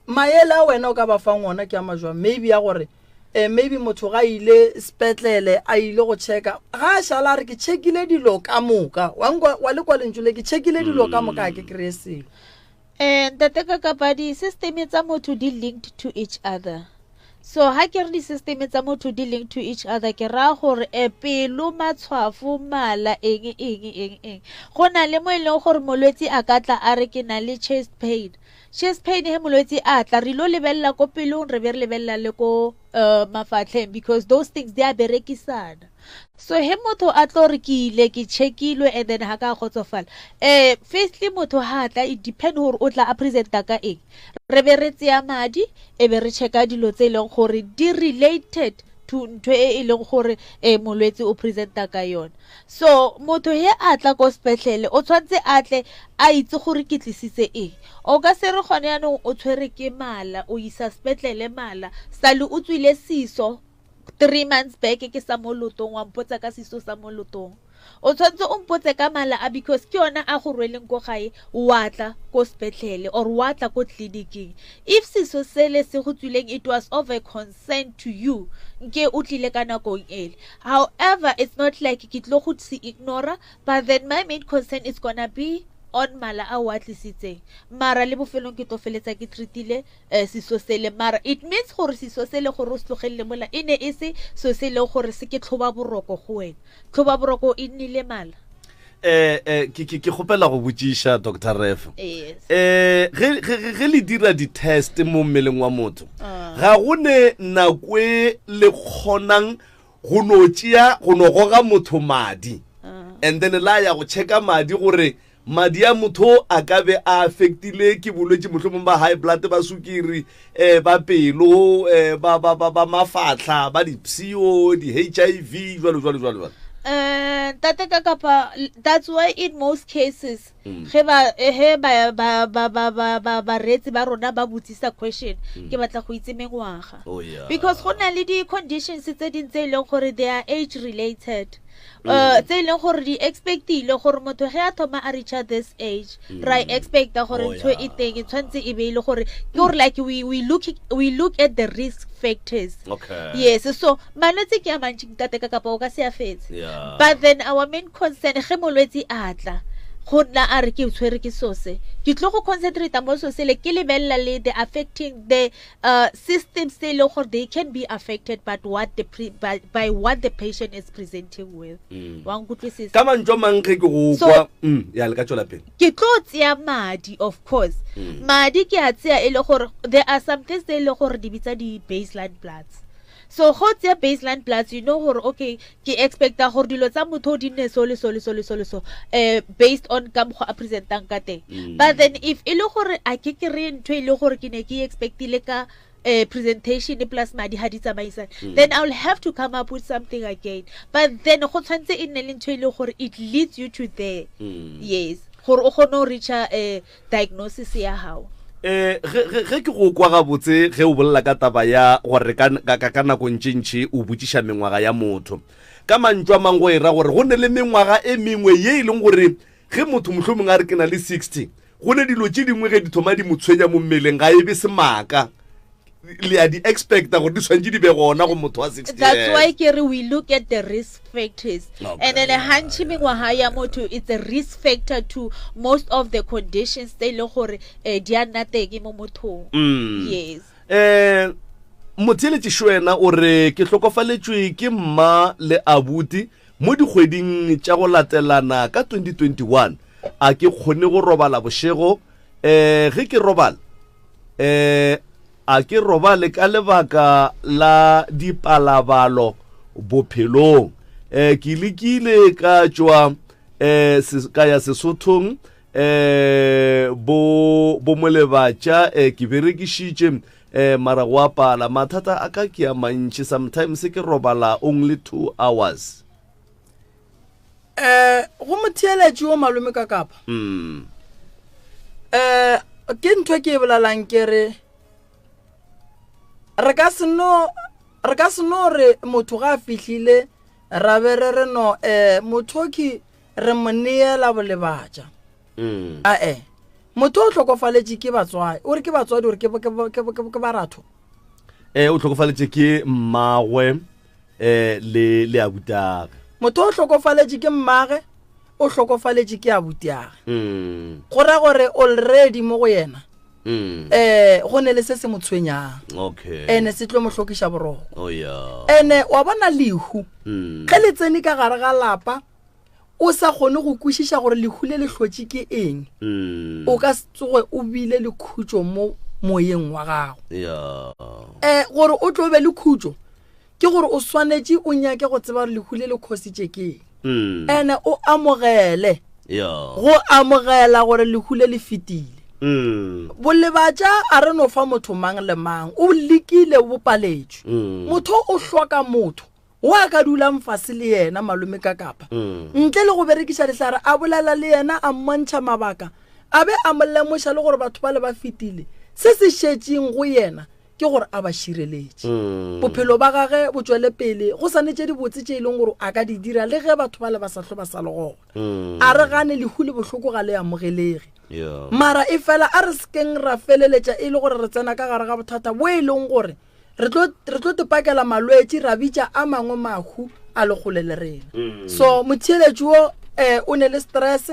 maele a wena o ka ba fang ona ke a majwang, maybe ya gore maybe motho ga ile sepetlele a ile go checka, ga a šala a re ke checkile dilo ka moka, wa nkwa, wa le kwa lentšu le ke checkile dilo ka moka, ga ke kry-e selo.
Ntate ka kapa di-system tsa motho di linked to each other. So ha ke re di-system tsa motho di linked to each other, ke raya gore pelo, matshwafo, mala, eng, eng, eng, eng. Go na le mo e leng gore molwetsi a ka tla a re ke na le chest pain. Chest pain he molwetsi a tla, re lo lebella ko pelong, re be re lebella le ko mafatlheng, because those things di a berekisana. So he motho a tlo re ke ile ke checkilwe and then ha ka kgotsofala, firstly motho ha tla, it depend gore o tla a presenta ka eng. Re be re tseya madi, e be re checka dilo tse e leng gore di related to ntho e e leng gore molwetsi o presenta ka yona. So motho he a tla ko sepetlele, o tshwantse a tle a itse gore ke tlisitse eng. O ka se re gone yaanong o tshwere ke mala, o isa sepetlele mala, sale o tswile siso 3 months back ke sa mo lotong, wa mpotsa ka siso sa mo lotong. O tshwantse o mpotse ka mala a, because ke yona a go rweleng ko gae, wa tla ko sepetlele or wa tla ko tleliniking. If siso sele se go tswileng, it was of a concern to you, nke o tlile ka nakong ele. However, it's not like ke tlo go se ignore, but then my main concern is going to be on mala a o a tlisitseng mara le bofelong ke tlo feletsa ke treatile um seso sele mara it means gore seso sele gore o se tlogelele mola e ne e se so se e leng gore se ke tlhoba boroko go wena tlhoba boroko e nnile mala
eh eh ke ke ke gopela go botšiša Dr Ref
yes
eh ge ge ge le dira di test mo mmeleng wa motho
ah.
ga go ne nako e le kgonang go no tšea go no goga motho madi
ah.
and then la ya go checka madi gore Madi a motho a ka be a affectile ke bolwetši mohlomong ba high blood, ba sukiri, eh, ba pelo, eh, ba, ba, ba, ba mafahla, ba dipshio, di-HIV, jwalo, jwalo, jwalo, jwalo.
Eh, ntate ka kapa that's why in most cases
Mm.
ge ba eh, he ba ba ba ba ba ba bareetsi ba rona ba botsisa question
Mm.
ke batla go itse mengwaga
Oh, yeah.
because go na le di-conditions tse ding tse e leng gore they are age related um tse e leng gore di expectile gore motho ge a thoma a reacha this age ra e expecta gore
Oh,
ntho e teng e tshwanetse e be e le gore ke gore like we, we, look, we look at the risk factors
Okay.
yes so malwetse ke a mantši ntate ka kapa o ka se a fetse
Yeah.
but then our main concern ge molwetse a tla go nna a re ke tshwere ke sose ke tlo go concentrate mo sosele ke lebelela le the affecting the uh, systems tse e leng gore they can be affected but what the pre, by, by what the patient is presenting with
Mm.
wa nkutlwisisa
ka mantšu a mang ge ke go
So-
kwa mm, ya le ka tšwela pele
ke tlo tseya madi of course
Mm.
madi ke a tseya e le gore there are some things tse e le gore di bitsa di-baseline bloods so go tseya baseline bloods you know gore okay ke expecta gore dilo tsa motho di nne so le so le so le so le so um based on ka mokgwa a presentang ka teng
Mm.
but then if e le gore a ke kry-e ntho e le gore ke ne ke e expectile ka uh, presentation plus madi ha di tsamaisane
Mm.
then i will have to come up with something again but then go tshwanetse e nne le ntho e le gore it leads you to there
Mm.
yes gore o kgone go reacha um diagnosis ya gago
Eh, ge ge- ge ke go kwa gabotse ge o bolela ka taba ya gore ka, ka, ka, ka nako ntši ntši o botšiša mengwaga ya motho ka mantšu a mang go e ra gore go ne le mengwaga e mengwe ye e leng gore ge motho mohlomongwe a re ke na le 60 go ne dilo tše dingwe ge di thoma di mo tshwenya mo mmeleng ga e be semaka le a di expecta gore di tshwanetse di be gona go motho wa 60
that's
years.
why ke re we look at the risk factors
Okay.
and then gantši mengwaga ya motho it's a risk factor to most of the conditions tse e leng gore um di a nna teng mo mothong
Mm.
yes
eh motheeletši wena o re ke hlokofaletšwe ke mma le abuti mo dikgweding tša go latelana ka 2021 a ke kgone go robala bošego um ge ke robala um a ke robale ka lebaka la dipalabalo bophelong um ke lekile ka tšwa um ka ya sesothong um bo bo molebatša um ke berekišitše um mara go apala mathata a ka ke a mantši sometimes ke robala only two hours
um go motheeletši wo malome ka kapa
mm.
um ke ntho e ke e bolelang ke re re ka se no re ka se no re motho ga a fihlile ra be re re no um motho ke re mo neela bolebatša
Mm.
ae motho o hlokofaletše ke batswadi o re ke batswadi ore ke ke ke ke- ke baratho
um o hlokofaletše ke mmagwe um le le abutage
motho o hlokofaletše ke mmage o hlokofaletše ke abutiage
mm.
go ra gore already mo go yena
Mm.
um go ne le se se mo tshwenyang
okay
ene se tlo mo hlokiša boroko
oh yeah
ene wa bona lehu
mm.
ge le tsene ka gare ga lapa o sa kgone go kwešiša gore lehu le le hlotše ke eng
Mm.
o ka se tsoge o bile le khutšo mo moyeng wa gago
yeah
um gore o tlo be le khutšo ke gore o swanetše o nyake go tseba gore lehu le le khositše ke eng
mm.
ene o amogele
yeah
go amogela gore lehu le le fetile
mm.
bolebatša a re no fa motho mang le mang o lekile bo paletšwe
Mm.
motho o hloka motho o a ka dulang fase le yena malome ka kapa
Mm.
ntle le go berekiša dihlare a bolela le yena a mmontšha mabaka a be a mo lemoša le gore batho ba le ba fetile se se šetšeng go yena ke gore a ba šireletše
Mm.
bophelo ba gage bo tšwele pele go sane tše dibotse tše e leng gore a ka di dira le ge batho ba le ba sa hlo ba sa le gona
Mm.
a re gane lehu le bohloko ga le amogelege
yeah
mara e fela a re sekeng ra feleletša e le gore re tsena ka gare ga bothata bo e leng gore re tlo re tlo tepakela malwetši ra bitša a mangwe mahu a le kgole le rena
Mm.
so motheeletši wo um o ne le stress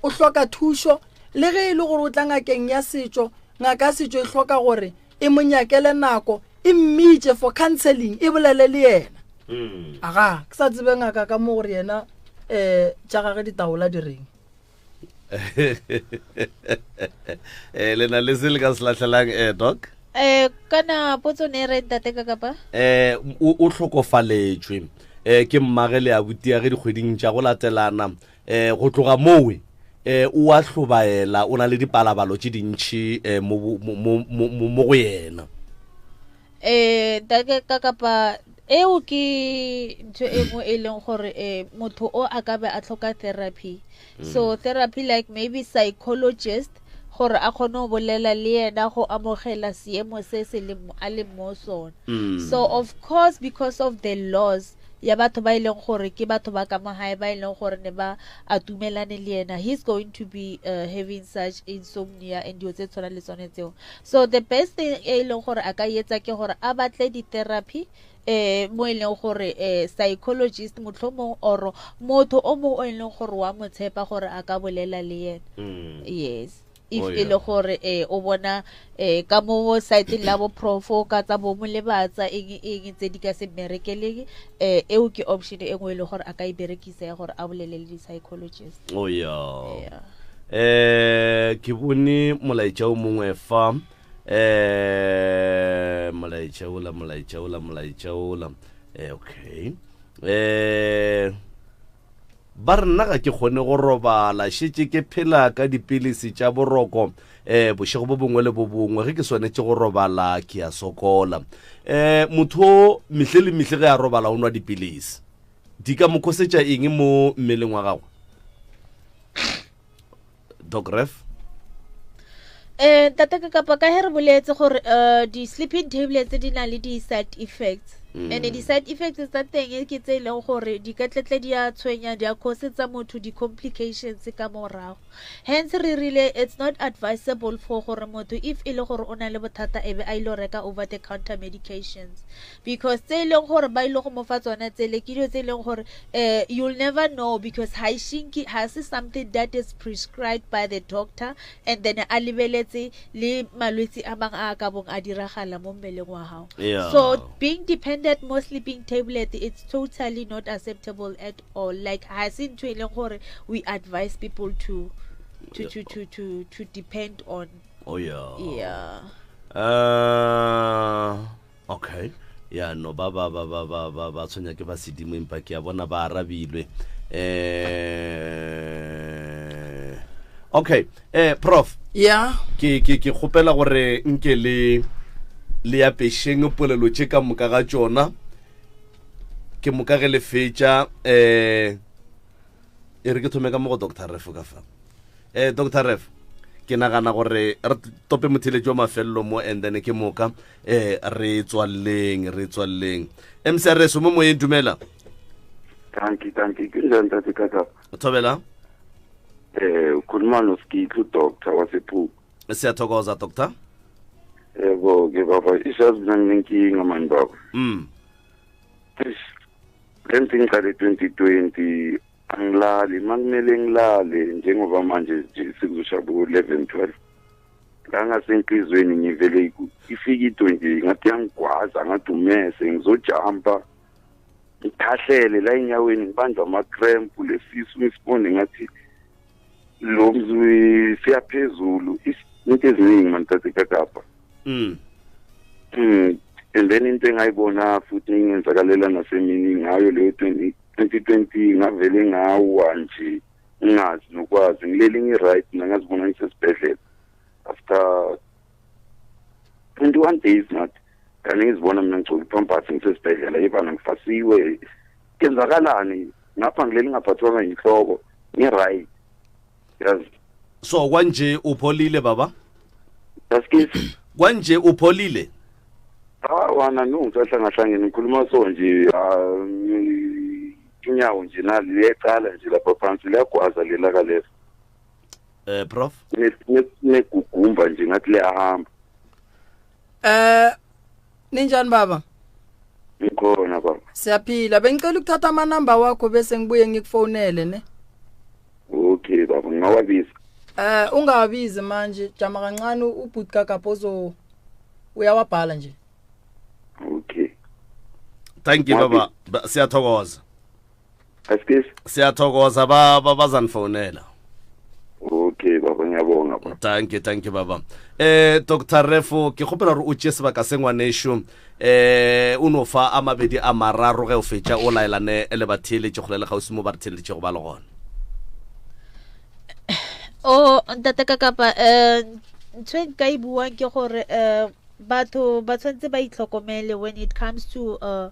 o hloka thušo le ge e le gore o tla ngakeng ya setšo ngaka ya setšo e hloka gore e mo nyakele nako e mmitše for counseling e bolele le yena mm. aga ke sa tsebe ngaka ka mo gore yena um tša gage ditaola di reng
eh le na le se le ka se lahlelang eh doc
eh kana potso ne re ntate ka kapa
eh o hlokofaletšwe eh ke mmage le abuti ya ge dikgweding tša go latelana eh go tloga mowe eh o a hlobaela o na le dipalabalo tše dintšhi eh mo mo go yena
eh ntate ka kapa eo ke ntho e nngwe e leng gore um motho o a ka be a tlhoka therapy mm. so therapy like maybe psychologist gore a kgone go bolela le yena go amogela seemo se se a leng mo sona mm. so of course because of the laws ya batho ba e leng gore ke batho ba ka mo gae ba e leng gore ne ba atumelane le yena he's going to be uh, having such insomnia and dilo tse tshwana le tsone tseo so the best thing e leng gore a ka etsa ke gore a batle di-therapy eh mo e leng gore eh psychologist mohlomong or motho o mongwe o e leng gore wa mo tshepa gore a ka bolela le yena mm. yes if oh, e le gore eh o bona eh ka mo site la bo profo ka tsa bo molebatsa eng eng tse di ka se mmerekeleng eh eo ke option e nngwe e le gore a ka e berekisa ya gore a bolele le di-psychologist
oh yeah, yeah. Eh ke bone molaetša o mongwe fa eh molaetša ola molaetša ola molaetša ola eh okay eh ba re nna ga ke kgone go robala šetše ke phela ka dipilisi tša boroko eh bošego bo bongwe le bo bongwe ge ke swanetše go robala ke a sokola eh motho mehle le mehle ge a robala o nwa dipilisi di ka mo khosetša eng mo mmeleng wa gagwe doc ref
eh tata ka kapa ka he re boletse gore eh, di-sleeping tablets di na le di-side effects mm. and di-side effects tsa teng ke tse e leng gore di ka tletle di a tshwenya di a causetsa motho di-complications ka morago hence re rile it's not advisable for gore motho if e le gore o na le bothata e be a ile go reka over the counter medications because tse e leng gore ba ile go mo fa tsona tsele ke dilo tse e leng gore um you'll never know because ha ishinki ha se something that is prescribed by the doctor and then a lebeletse le malwetse a mang a ka bong a diragala mo mmeleng wa gago yeah. so being dependent mo sleeping tablet it's totally not acceptable at all like ha se ntho e leng gore we advise people to to to to to, to depend on
oh yeah
yeah
uh okay ya no ba ba ba ba ba ba ba tshwenya ke ba sedimo empa ke a bona ba arabilwe eh okay eh prof
ya
ke ke ke kgopela gore nke le le ya pešeng polelo tše ka moka ga tšona ke moka ge le fetša eh e re ke thome ka mo go doctor refo ka fa eh dr ref ke nagana gore re tope motheletši wa mafelelo mo and then ke moka eh re tswalleng re tswalleng mcrs mo moyeng dumela
thank you thank you ke njani ntate kakapa
thobela
eh ukhuluma nosikitlu doctor wasephuku
siyathokoza doctor
yebo ke baba ishazi mina nginenkinga mani baba
mm
le nto ngiqale 2020 angilali uma kumele ngilale njengoba manje nje sekuzoshaya bo-eleven twelve la ngasenhlizweni ngivele ifike into nje ngathi yangigwaza ngathi umese ngizojampa ngikhahlele la enyaweni ngibanjwa ama-cramp lesisu ngisibone ngathi lo mzwi siyaphezulu into eziningi mantate kakapa
mm.
mm. and then into engayibona futhi ingenzakalela nasemini ngayo leyo 2020 ngavele ngawa nje ngingazi nokwazi ngilele ngi-right mina ngazibona ngisesibhedlela after 21 days ngathi kanti ngizibona mina ngigcoke iphampasi ngisesibhedlela yebana ngifasiwe kenzakalani ngapha ngilele ngaphathwanga yinhloko ngi-right yazi
so kwanje upholile baba
Askies.
Kwanje upholile?
Awana no ngisahlangahlangene ngikhuluma so nje ah, inyawo nje nali liyaqala nje lapha phansi liyagwaza lelaka leso.
Eh prof
Negugumba nje ngathi liyahamba.
Eh ninjani baba?
Ngikhona baba.
Siyaphila. Bengicela ukuthatha amanamba wakho bese ngibuye ngikufonele ne.
Okay baba. Ngingawabiza.
Eh ungawabizi manje jama kancane ubhuti kakapho uzo uyawabhala nje.
Okay.
Thank you baba. Siyathokoza.
Excuse?
Siyathokoza ba bazanifonela.
Okay baba ngiyabonga baba.
Thank you, thank you baba. Eh Dr. Refo ke kgopela gore o tšee sebaka se ngwanesho eh o no fa a mabedi a mararo ge o fetša o laelane le batheeletši kgole le kgauswi mo ba re theeletšego ba le gona.
O ntate ka kapa eh ntho e nka e buang ke gore eh batho ba tshwanetse ba itlhokomele when it comes to uh,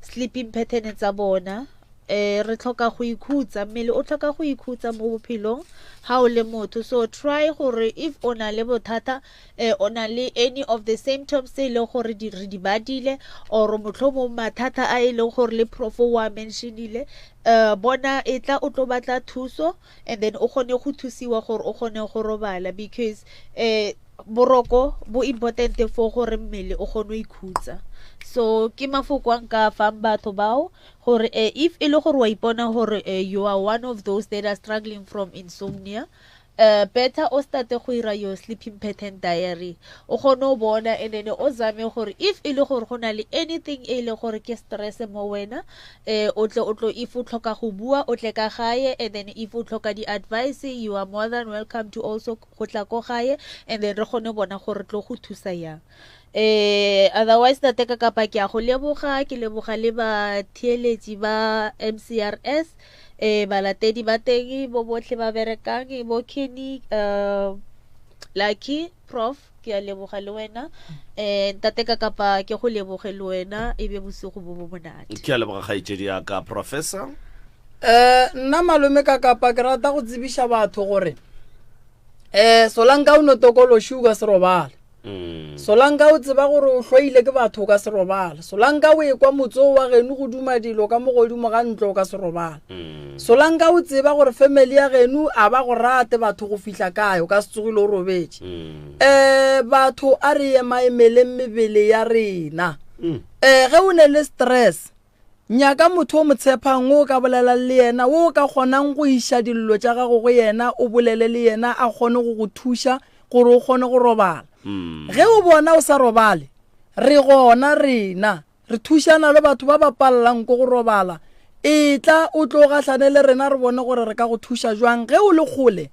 sleeping pattern tsa bona eh re tlhoka go ikhutsa mmele o tlhoka go ikhutsa mo bophelong ha o le motho so try gore if o na le bothata eh o na le any of the symptoms tse e leng gore di re di badile or motlhomong mathata a e leng gore le profo wa mentionile eh bona e tla o tlo batla thuso and then o kgone go thusiwa gore o kgone go robala because eh boroko bo important for gore mmele o kgone go ikhutsa so ke mafoko a nka fang batho bao gore eh, if e le gore wa ipona gore eh, you are one of those that are struggling from insomnia uh, better o starte go ira your sleeping pattern diary o kgone o bona and then o zame gore if e le gore go na le anything e le gore ke stress mo wena eh o tle o tlo if o tlhoka go bua o tle ka gae and then if o tlhoka di-advice you are more than welcome to also go tla ko gae and then re kgone bona gore tlo go thusa yang eh otherwise tate ka kapa ke a go leboga ke leboga le batheeletši ba MCRS eh balatedi ba teng bo botlhe ba berekang bo Kenny uh, Lucky Prof ke a leboga le wena eh ntate ka kapa ke go leboge le wena e be bosigo bo bo monate
ke a leboga kgaetšedi ya ka professor
Eh nna malome ka kapa ke rata go tsebiša batho gore eh solanka o no tokološi o ka se robale mm. solanka o tseba gore o hloile ke batho o ka se robala solanka o ekwa motso wa geno go duma dilo ka mo godimo ga ntlo o ka se robala mm. solanka o tseba gore family ya geno a ba go rate batho go fihla kae o ka se tsogile o robetše um batho a re emaemeleng mebele ya rena um ge o ne le stress Nyaka motho o mo tshepang wo o ka bolelang le yena, wo o ka kgonang go iša dillo tša gago go yena, o bolele le yena a kgone go go thuša gore o kgone go robala. Ge o bona o sa robale, re gona rena, re thušana le batho ba ba palelang ko go robala. Etla o tlo gahlane le rena re bone gore re ka go thuša jwang. Ge o le kgole,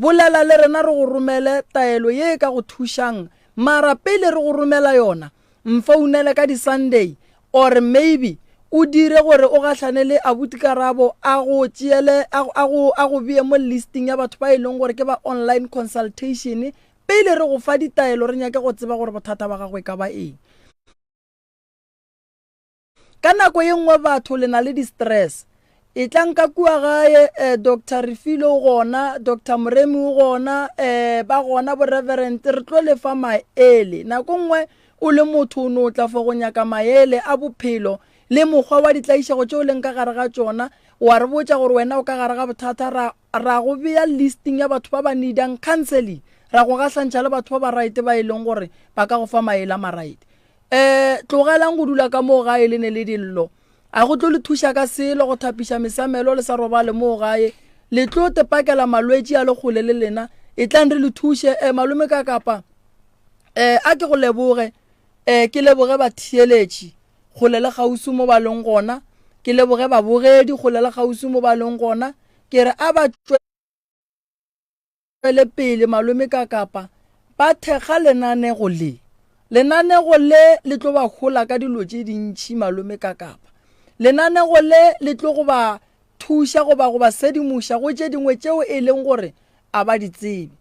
bolela le rena re go romele taelo ye e ka go thušang, mara pele re go romela yona, Mfounele ka di Sunday or maybe o dire gore o gahlane le abuti Karabo a go tšeele a go a go bee mo listing ya batho ba e leng gore ke ba online consultation pele re go fa ditaelo re nyake go tseba gore bothata ba gago e ka ba eng. Ka nako ye nngwe batho le na le di-stress. Etlang ka kua gae, eh, Doctor Refilwe o gona, Doctor Moremi o gona, eh, ba gona bo Reverend, re tlo le fa maele. Nako nngwe o le motho o no tla for go nyaka maele a bophelo le mokgwa wa ditlaišego tše o leng ka gare ga tšona, wa re botša gore wena o ka gare ga bothata, ra, ra go bea listing ya batho ba ba needang counseling, ra go gahlantšha le batho ba ba right ba e leng gore ba ka go fa maele a ma right. Um tlogelang go dula ka moo gae le ne le dillo. A go tlo le thuša ka selo go thapiša mesamelo le sa robale moo gae. Le tlo tepakela malwetši a le kgole le lena. Etlang re le thuše. Um malome ka kapa um a ke go leboge. Um ke leboge batheeletši kgole le kgauswi mo ba leng gona. Ke leboge babogedi kgole le kgauswi mo ba leng gona. Ke re a ba tšwe. Tšwele pele malome ka kapa ba thekga lenanego le. Lenanego le le tlo ba hola ka dilo tše dintši malome ka kapa. Lenanego le le tlo go ba thuša goba go ba sedimoša go tše dingwe tšeo e leng gore a ba di tsebe.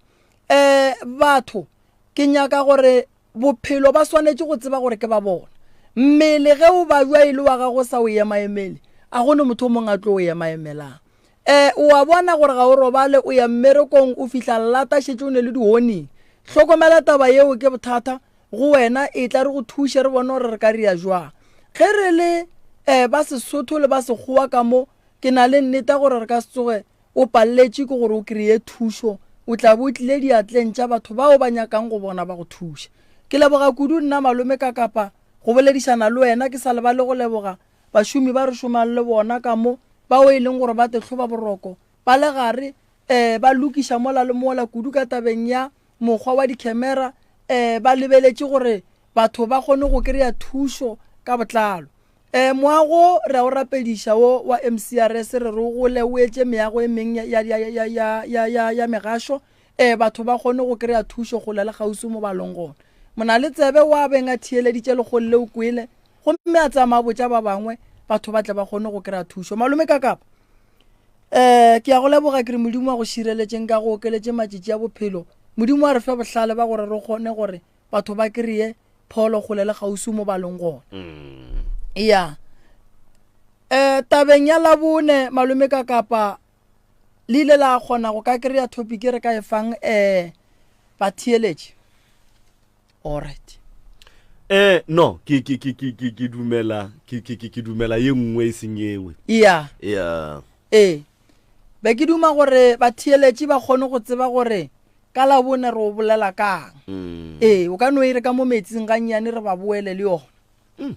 Um batho ke nyaka gore bophelo ba swanetše go tseba gore ke ba bona. Mmele ge o babja e le wa gago sa o emaemele, a go ne motho o mongwe a tlo o emaemelang. E, o a bona gore ga o robale, o ya mmerekong, o fihla lata šetše o ne le di-warning. Hlokomela taba yeo ke bothata go wena, etla re go thuše re bone gore re ka ria jwang. Ge re le e, ba Sesotho le ba Sekgowa ka mo, ke na le nneta gore re ka se tsoge o palletše ke gore o kry-e thušo, o tla be o tlile diatleng tša batho bao ba nyakang go bona ba go thuša. Ke leboga kudu nna malome ka kapa go boledišana le wena, ke sa lebale go leboga Bašomi ba re šomang le bona ka mo, bao e leng gore ba tehloba boroko ba le gare um ba lokiša mola le mola kudu ka tabeng ya mokgwa wa dikhemera um ba lebeletše gore batho ba kgone go kry-a thušo ka botlalo. Um moago re a o rapediša wo wa MCRS re re o gole o etše meago e meng ya, ya, ya, ya, ya, ya, ya, ya megašo um batho ba kgone go kry-a thušo kgole le kgauswi mo ba leng gona. Monaletsebe wa beng a theeleditše lekgolo le o kwele gomme a tsamaya botša ba bangwe batho ba tle ba kgone go kry-a thušo. Malome Kakapa, um ke ya go leboga ke re Modimo a go šireletšeng ka go okeletše matšatši a bophelo. Modimo a re fe bohlale ba gore re kgone gore batho ba kry-e pholo kgole le kgauswi mo ba leng gona. Ya. Um tabeng ya Labone malome Kakapa le ile la kgona go ka kry-a topic e re ka e fang um batheeletši alright
eh no ke ke ke ke ke ke dumela ke ke ke ke dumela ye nngwe e seng ewe
yeah
yeah
ee be ke duma gore batheeletši ba kgone go tseba gore ka labone re o bolela kang mm. ee o ka no e re ka mo metsing gannyane re ba boele le yona mm.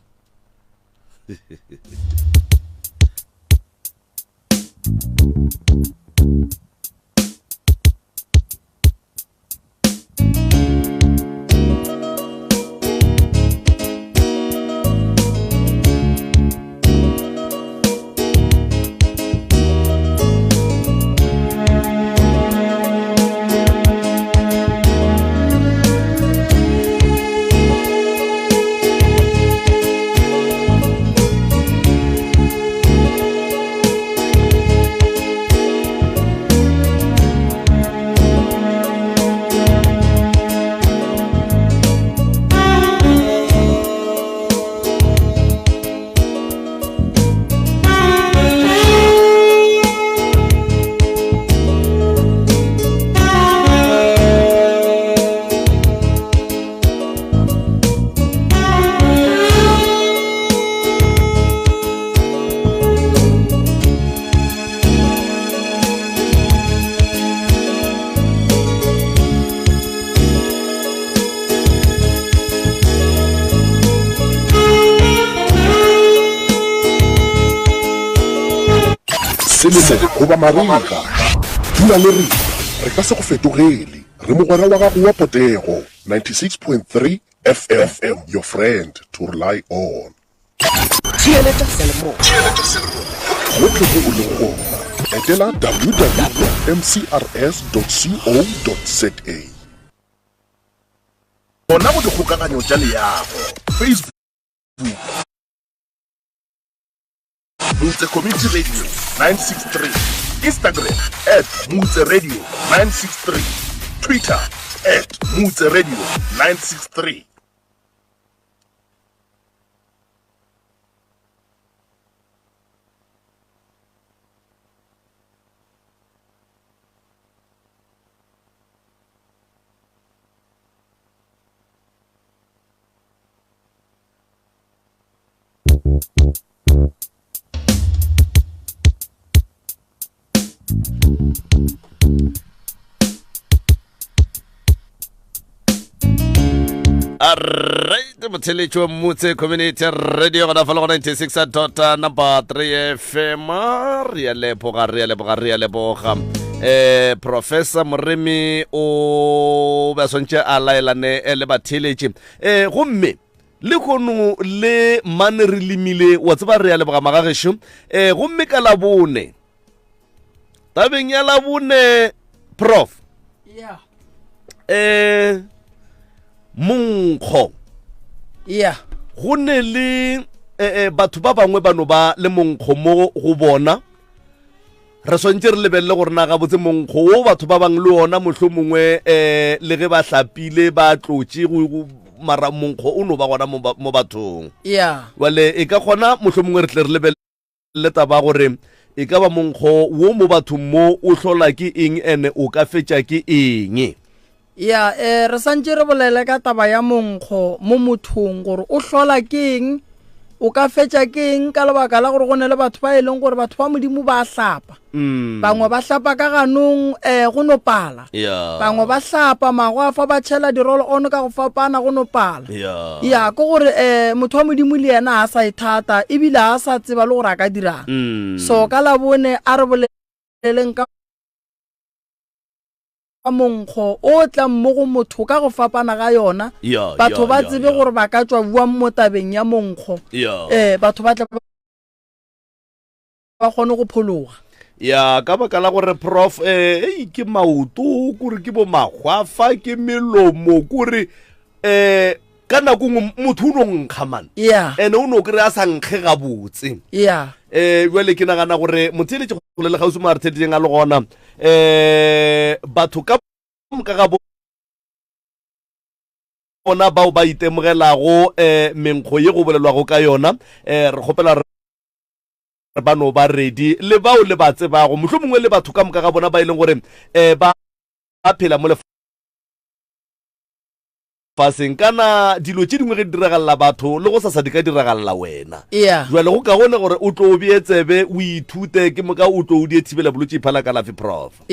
Selemo goba marega, dula le rena, re ka se go fetogele. Re mogwera wa gago wa potego, 96.3 FM, your friend to rely on.
Theeletša seyalemoya.
Gohle mo o lego gona, etela www.mcrs.co.za.
Gona go dikgokaganyo tša leago, Facebook, Motse Community Radio 963, Instagram at Motse Radio 963, Twitter at Motse Radio 963.
Alright, motheletši wa Mmutse Community Radio gona fa le go 96 dot number 3 FM. Re a leboga, re a leboga, re a leboga. Eh, Professor Moremi o be a swantše a laelane le batheletši. Eh, gomme Lehono le mane re lemile, wa tseba re a leboga magagešo. Eh, gomme ka Labone, tabeng ya Labone, Prof.
Yeah.
Eh, monkgo.
Yeah.
Go ne le eh, eh, batho ba bangwe ba no ba le monkgo mo go bona. Re swantše re lebelele gore na gabotse monkgo wo batho ba bang le ona mohlomongwe um eh, le ge ba hlapile ba tlotše mara monkgo o no ba gona mo bathong.
Yeah.
Bjale e ka kgona mohlomongwe re tle re lebelele taba gore e ka ba monkgo wo mo bathong mo o hlola ke eng ene o ka fetša ke eng.
Ya, eh, re santše re bolele ka taba ya monkgo mo mothong gore o hlola ke eng, o ka fetša ke eng ka lebaka la gore go ne le batho ba e leng gore batho ba Modimo ba hlapa.
Mm.
Bangwe ba hlapa ka ganong eh, go no pala.
Yeah.
Bangwe ba hlapa magwafa ba tšhela di-roll on ka go fapana go no pala.
Yeah.
Ya, ke gore eh, motho wa Modimo le yena a sa ithata ebile a sa tseba le gore a ka dirang.
Mm.
So ka Labone a re boleleng ka. monkgo o tlang mo go motho ka go fapana ga yona batho ba tsebe gore ba ka tšwa buang mo tabeng ya monkgo um batho ba tle ba kgone go phologa.
Ya, ka baka la gore prof eh ei ke maoto kore ke bo magwafa ke melomo kore eh ka nako nngwe motho o no nkga man
yeah
ene o no kry a sa nkge gabotse
yeah
eh jwale ke nagana gore motheeletši kgole le kgauswi mo a re theleditšeng a le gona eh batho ka moka ga bona bao ba itemogelago eh menkgo ye go bolelwago ka yona eh re kgopela re ba no ba ready le bao le ba tsebago mohlomongwe mongwe le batho ka moka ga bona ba e leng gore um ba phela mo lefaseng kana dilo tše dingwe ge di diragalela batho le go sasa di ka diragalela wena jale go kaone gore o tlo o bee tsebe o ithute ke moka o tlo o die thibela bolwetši iphala kalafi prof um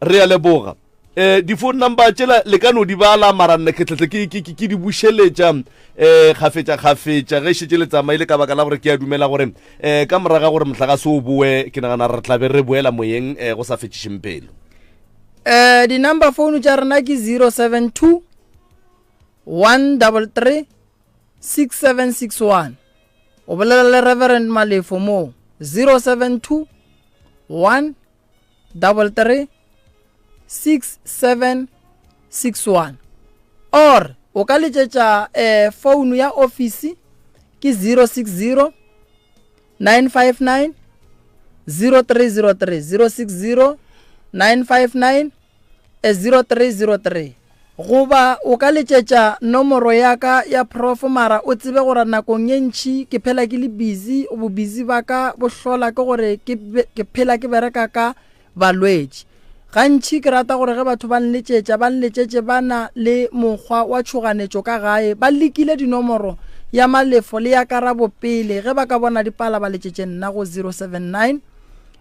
re a leboga um di-phone number tšela le ka no di bala mara nna ke tletle ke, ke, ke, ke di bušeletša um kgafetša-kgafetša ge šetše le tsamaile ka baka la gore ke a dumela gore um ka moraga gore mohlagase o boe ke nagana re tla be re boela moyeng um go sa fetšišeng pelo.
Um di-number phone tša rena ke 072 133 6761 o bolela le Reverend Malefo moo 072 1 33 6761 or o ka letšetša eh, founu ya ofisi ke 060 959 0303 060 959 0303 goba o ka letšetša nomoro ya ka ya prof mara o tsebe gore nakong ye ntšhi ke phela ke le busy bobusy ba ka bo hlola ke gore ke, ke phela ke bereka ka balwetši gantši ke rata gore ge batho ba nletšetša ba nletšetše ba na le mokgwa wa tšhoganetšo ka gae ba lekile dinomoro ya malefo le ya karabo pele ge ba ka bona dipala ba letšetše nna go 079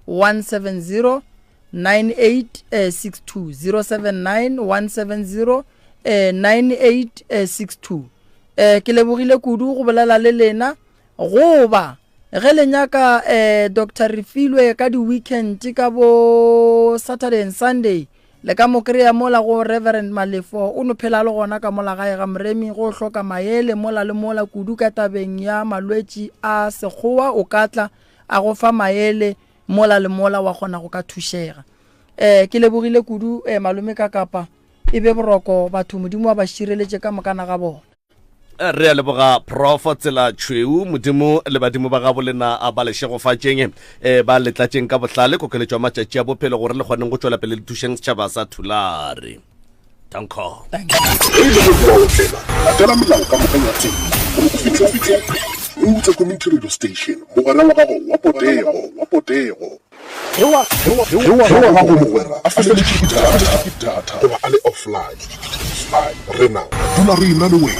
170 9862 079 170 9862 eh ke lebogile kudu go bolela le lena goba ge le nyaka eh Dr Refilwe ka di-weekend ka bo Saturday and Sunday le ka mo kry-a mola go Reverend Malefo o no phela le gona ka mola gae ga Moremi go hloka maele mola le mola kudu ka tabeng ya malwetši a sekgowa o ka tla a go fa maele Mola le mola wa kgona go ka thušega. Eh, ke lebogile kudu eh, malome ka kapa e be boroko batho modimo wa ba šireletše ka mokana ga bona.
Eh, re a leboga prof tsela tšhweu modimo le badimo ba gabo lena a ba le šegofatšeng um ba le tlatšeng ka bohlale kokeletšo ya matšatši a bophelo gore le kgoneng go tšwela pele le thušeng setšhaba sa thulare danko
Ge e le go dula o tlela, latela melao ka moka ya tsela gore o fihle o fihle Moutse Community Radio Station, mogwera wa gago wa potego, wa potego. Ge wa ge wa ge wa ge wa gago mogwera a feletšwe ke data, ke data goba a le offline, offline, rena re dula re ena le wena.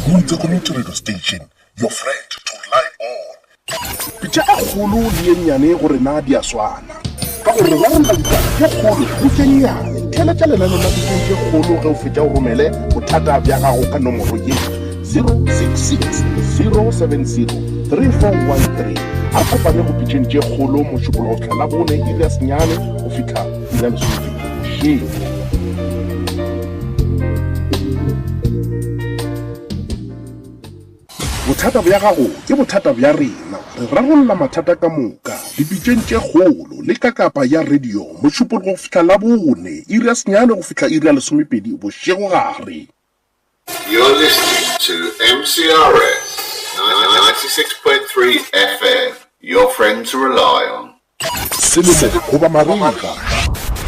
Moutse Community Radio Station, your friend to rely on. Pitša e kgolo le ye nnyane go rena di a swana. Ka gore re rarolla ditaba tše kgolo le tše nnyane. Theeletša lenaneo la Pitšeng tše Kgolo ge o fetša o romele bothata bja gago ka nomoro ye, 066 070 3413. A kopane go Pitšeng tše Kgolo Mošupologo go fihla Labone iri ya senyane go fihla iri ya lesomepedi bošego. Bothata bja gago ke bothata bja rena. Re rarolla mathata ka moka dipitšeng tše kgolo le ka kapa ya radio Mošupologo go fihla Labone, iri ya senyane go fihla iri ya lesomepedi bošegogare.
You're listening to MCRS 96.3 FM, your friend to rely on.
Selemo goba marega,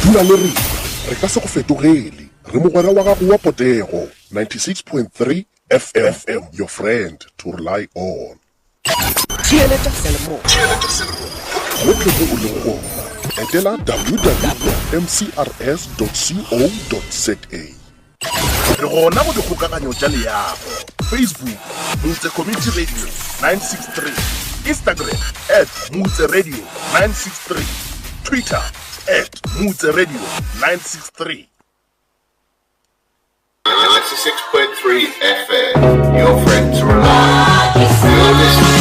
dula le rena, re ka se go fetogele. Re mogwera wa gago wa potego, 96.3 FM, your friend to rely on.
Theeletša seyalemoya.
Gohle mo o lego gona, etela www.mcrs.co.za. Re gona go dikgokaganyo tša leago, Facebook, Moutse Community Radio 963, Instagram at Moutse Radio 963, Twitter at Moutse Radio 963.
96.3 FM, your friend to rely on. You're listening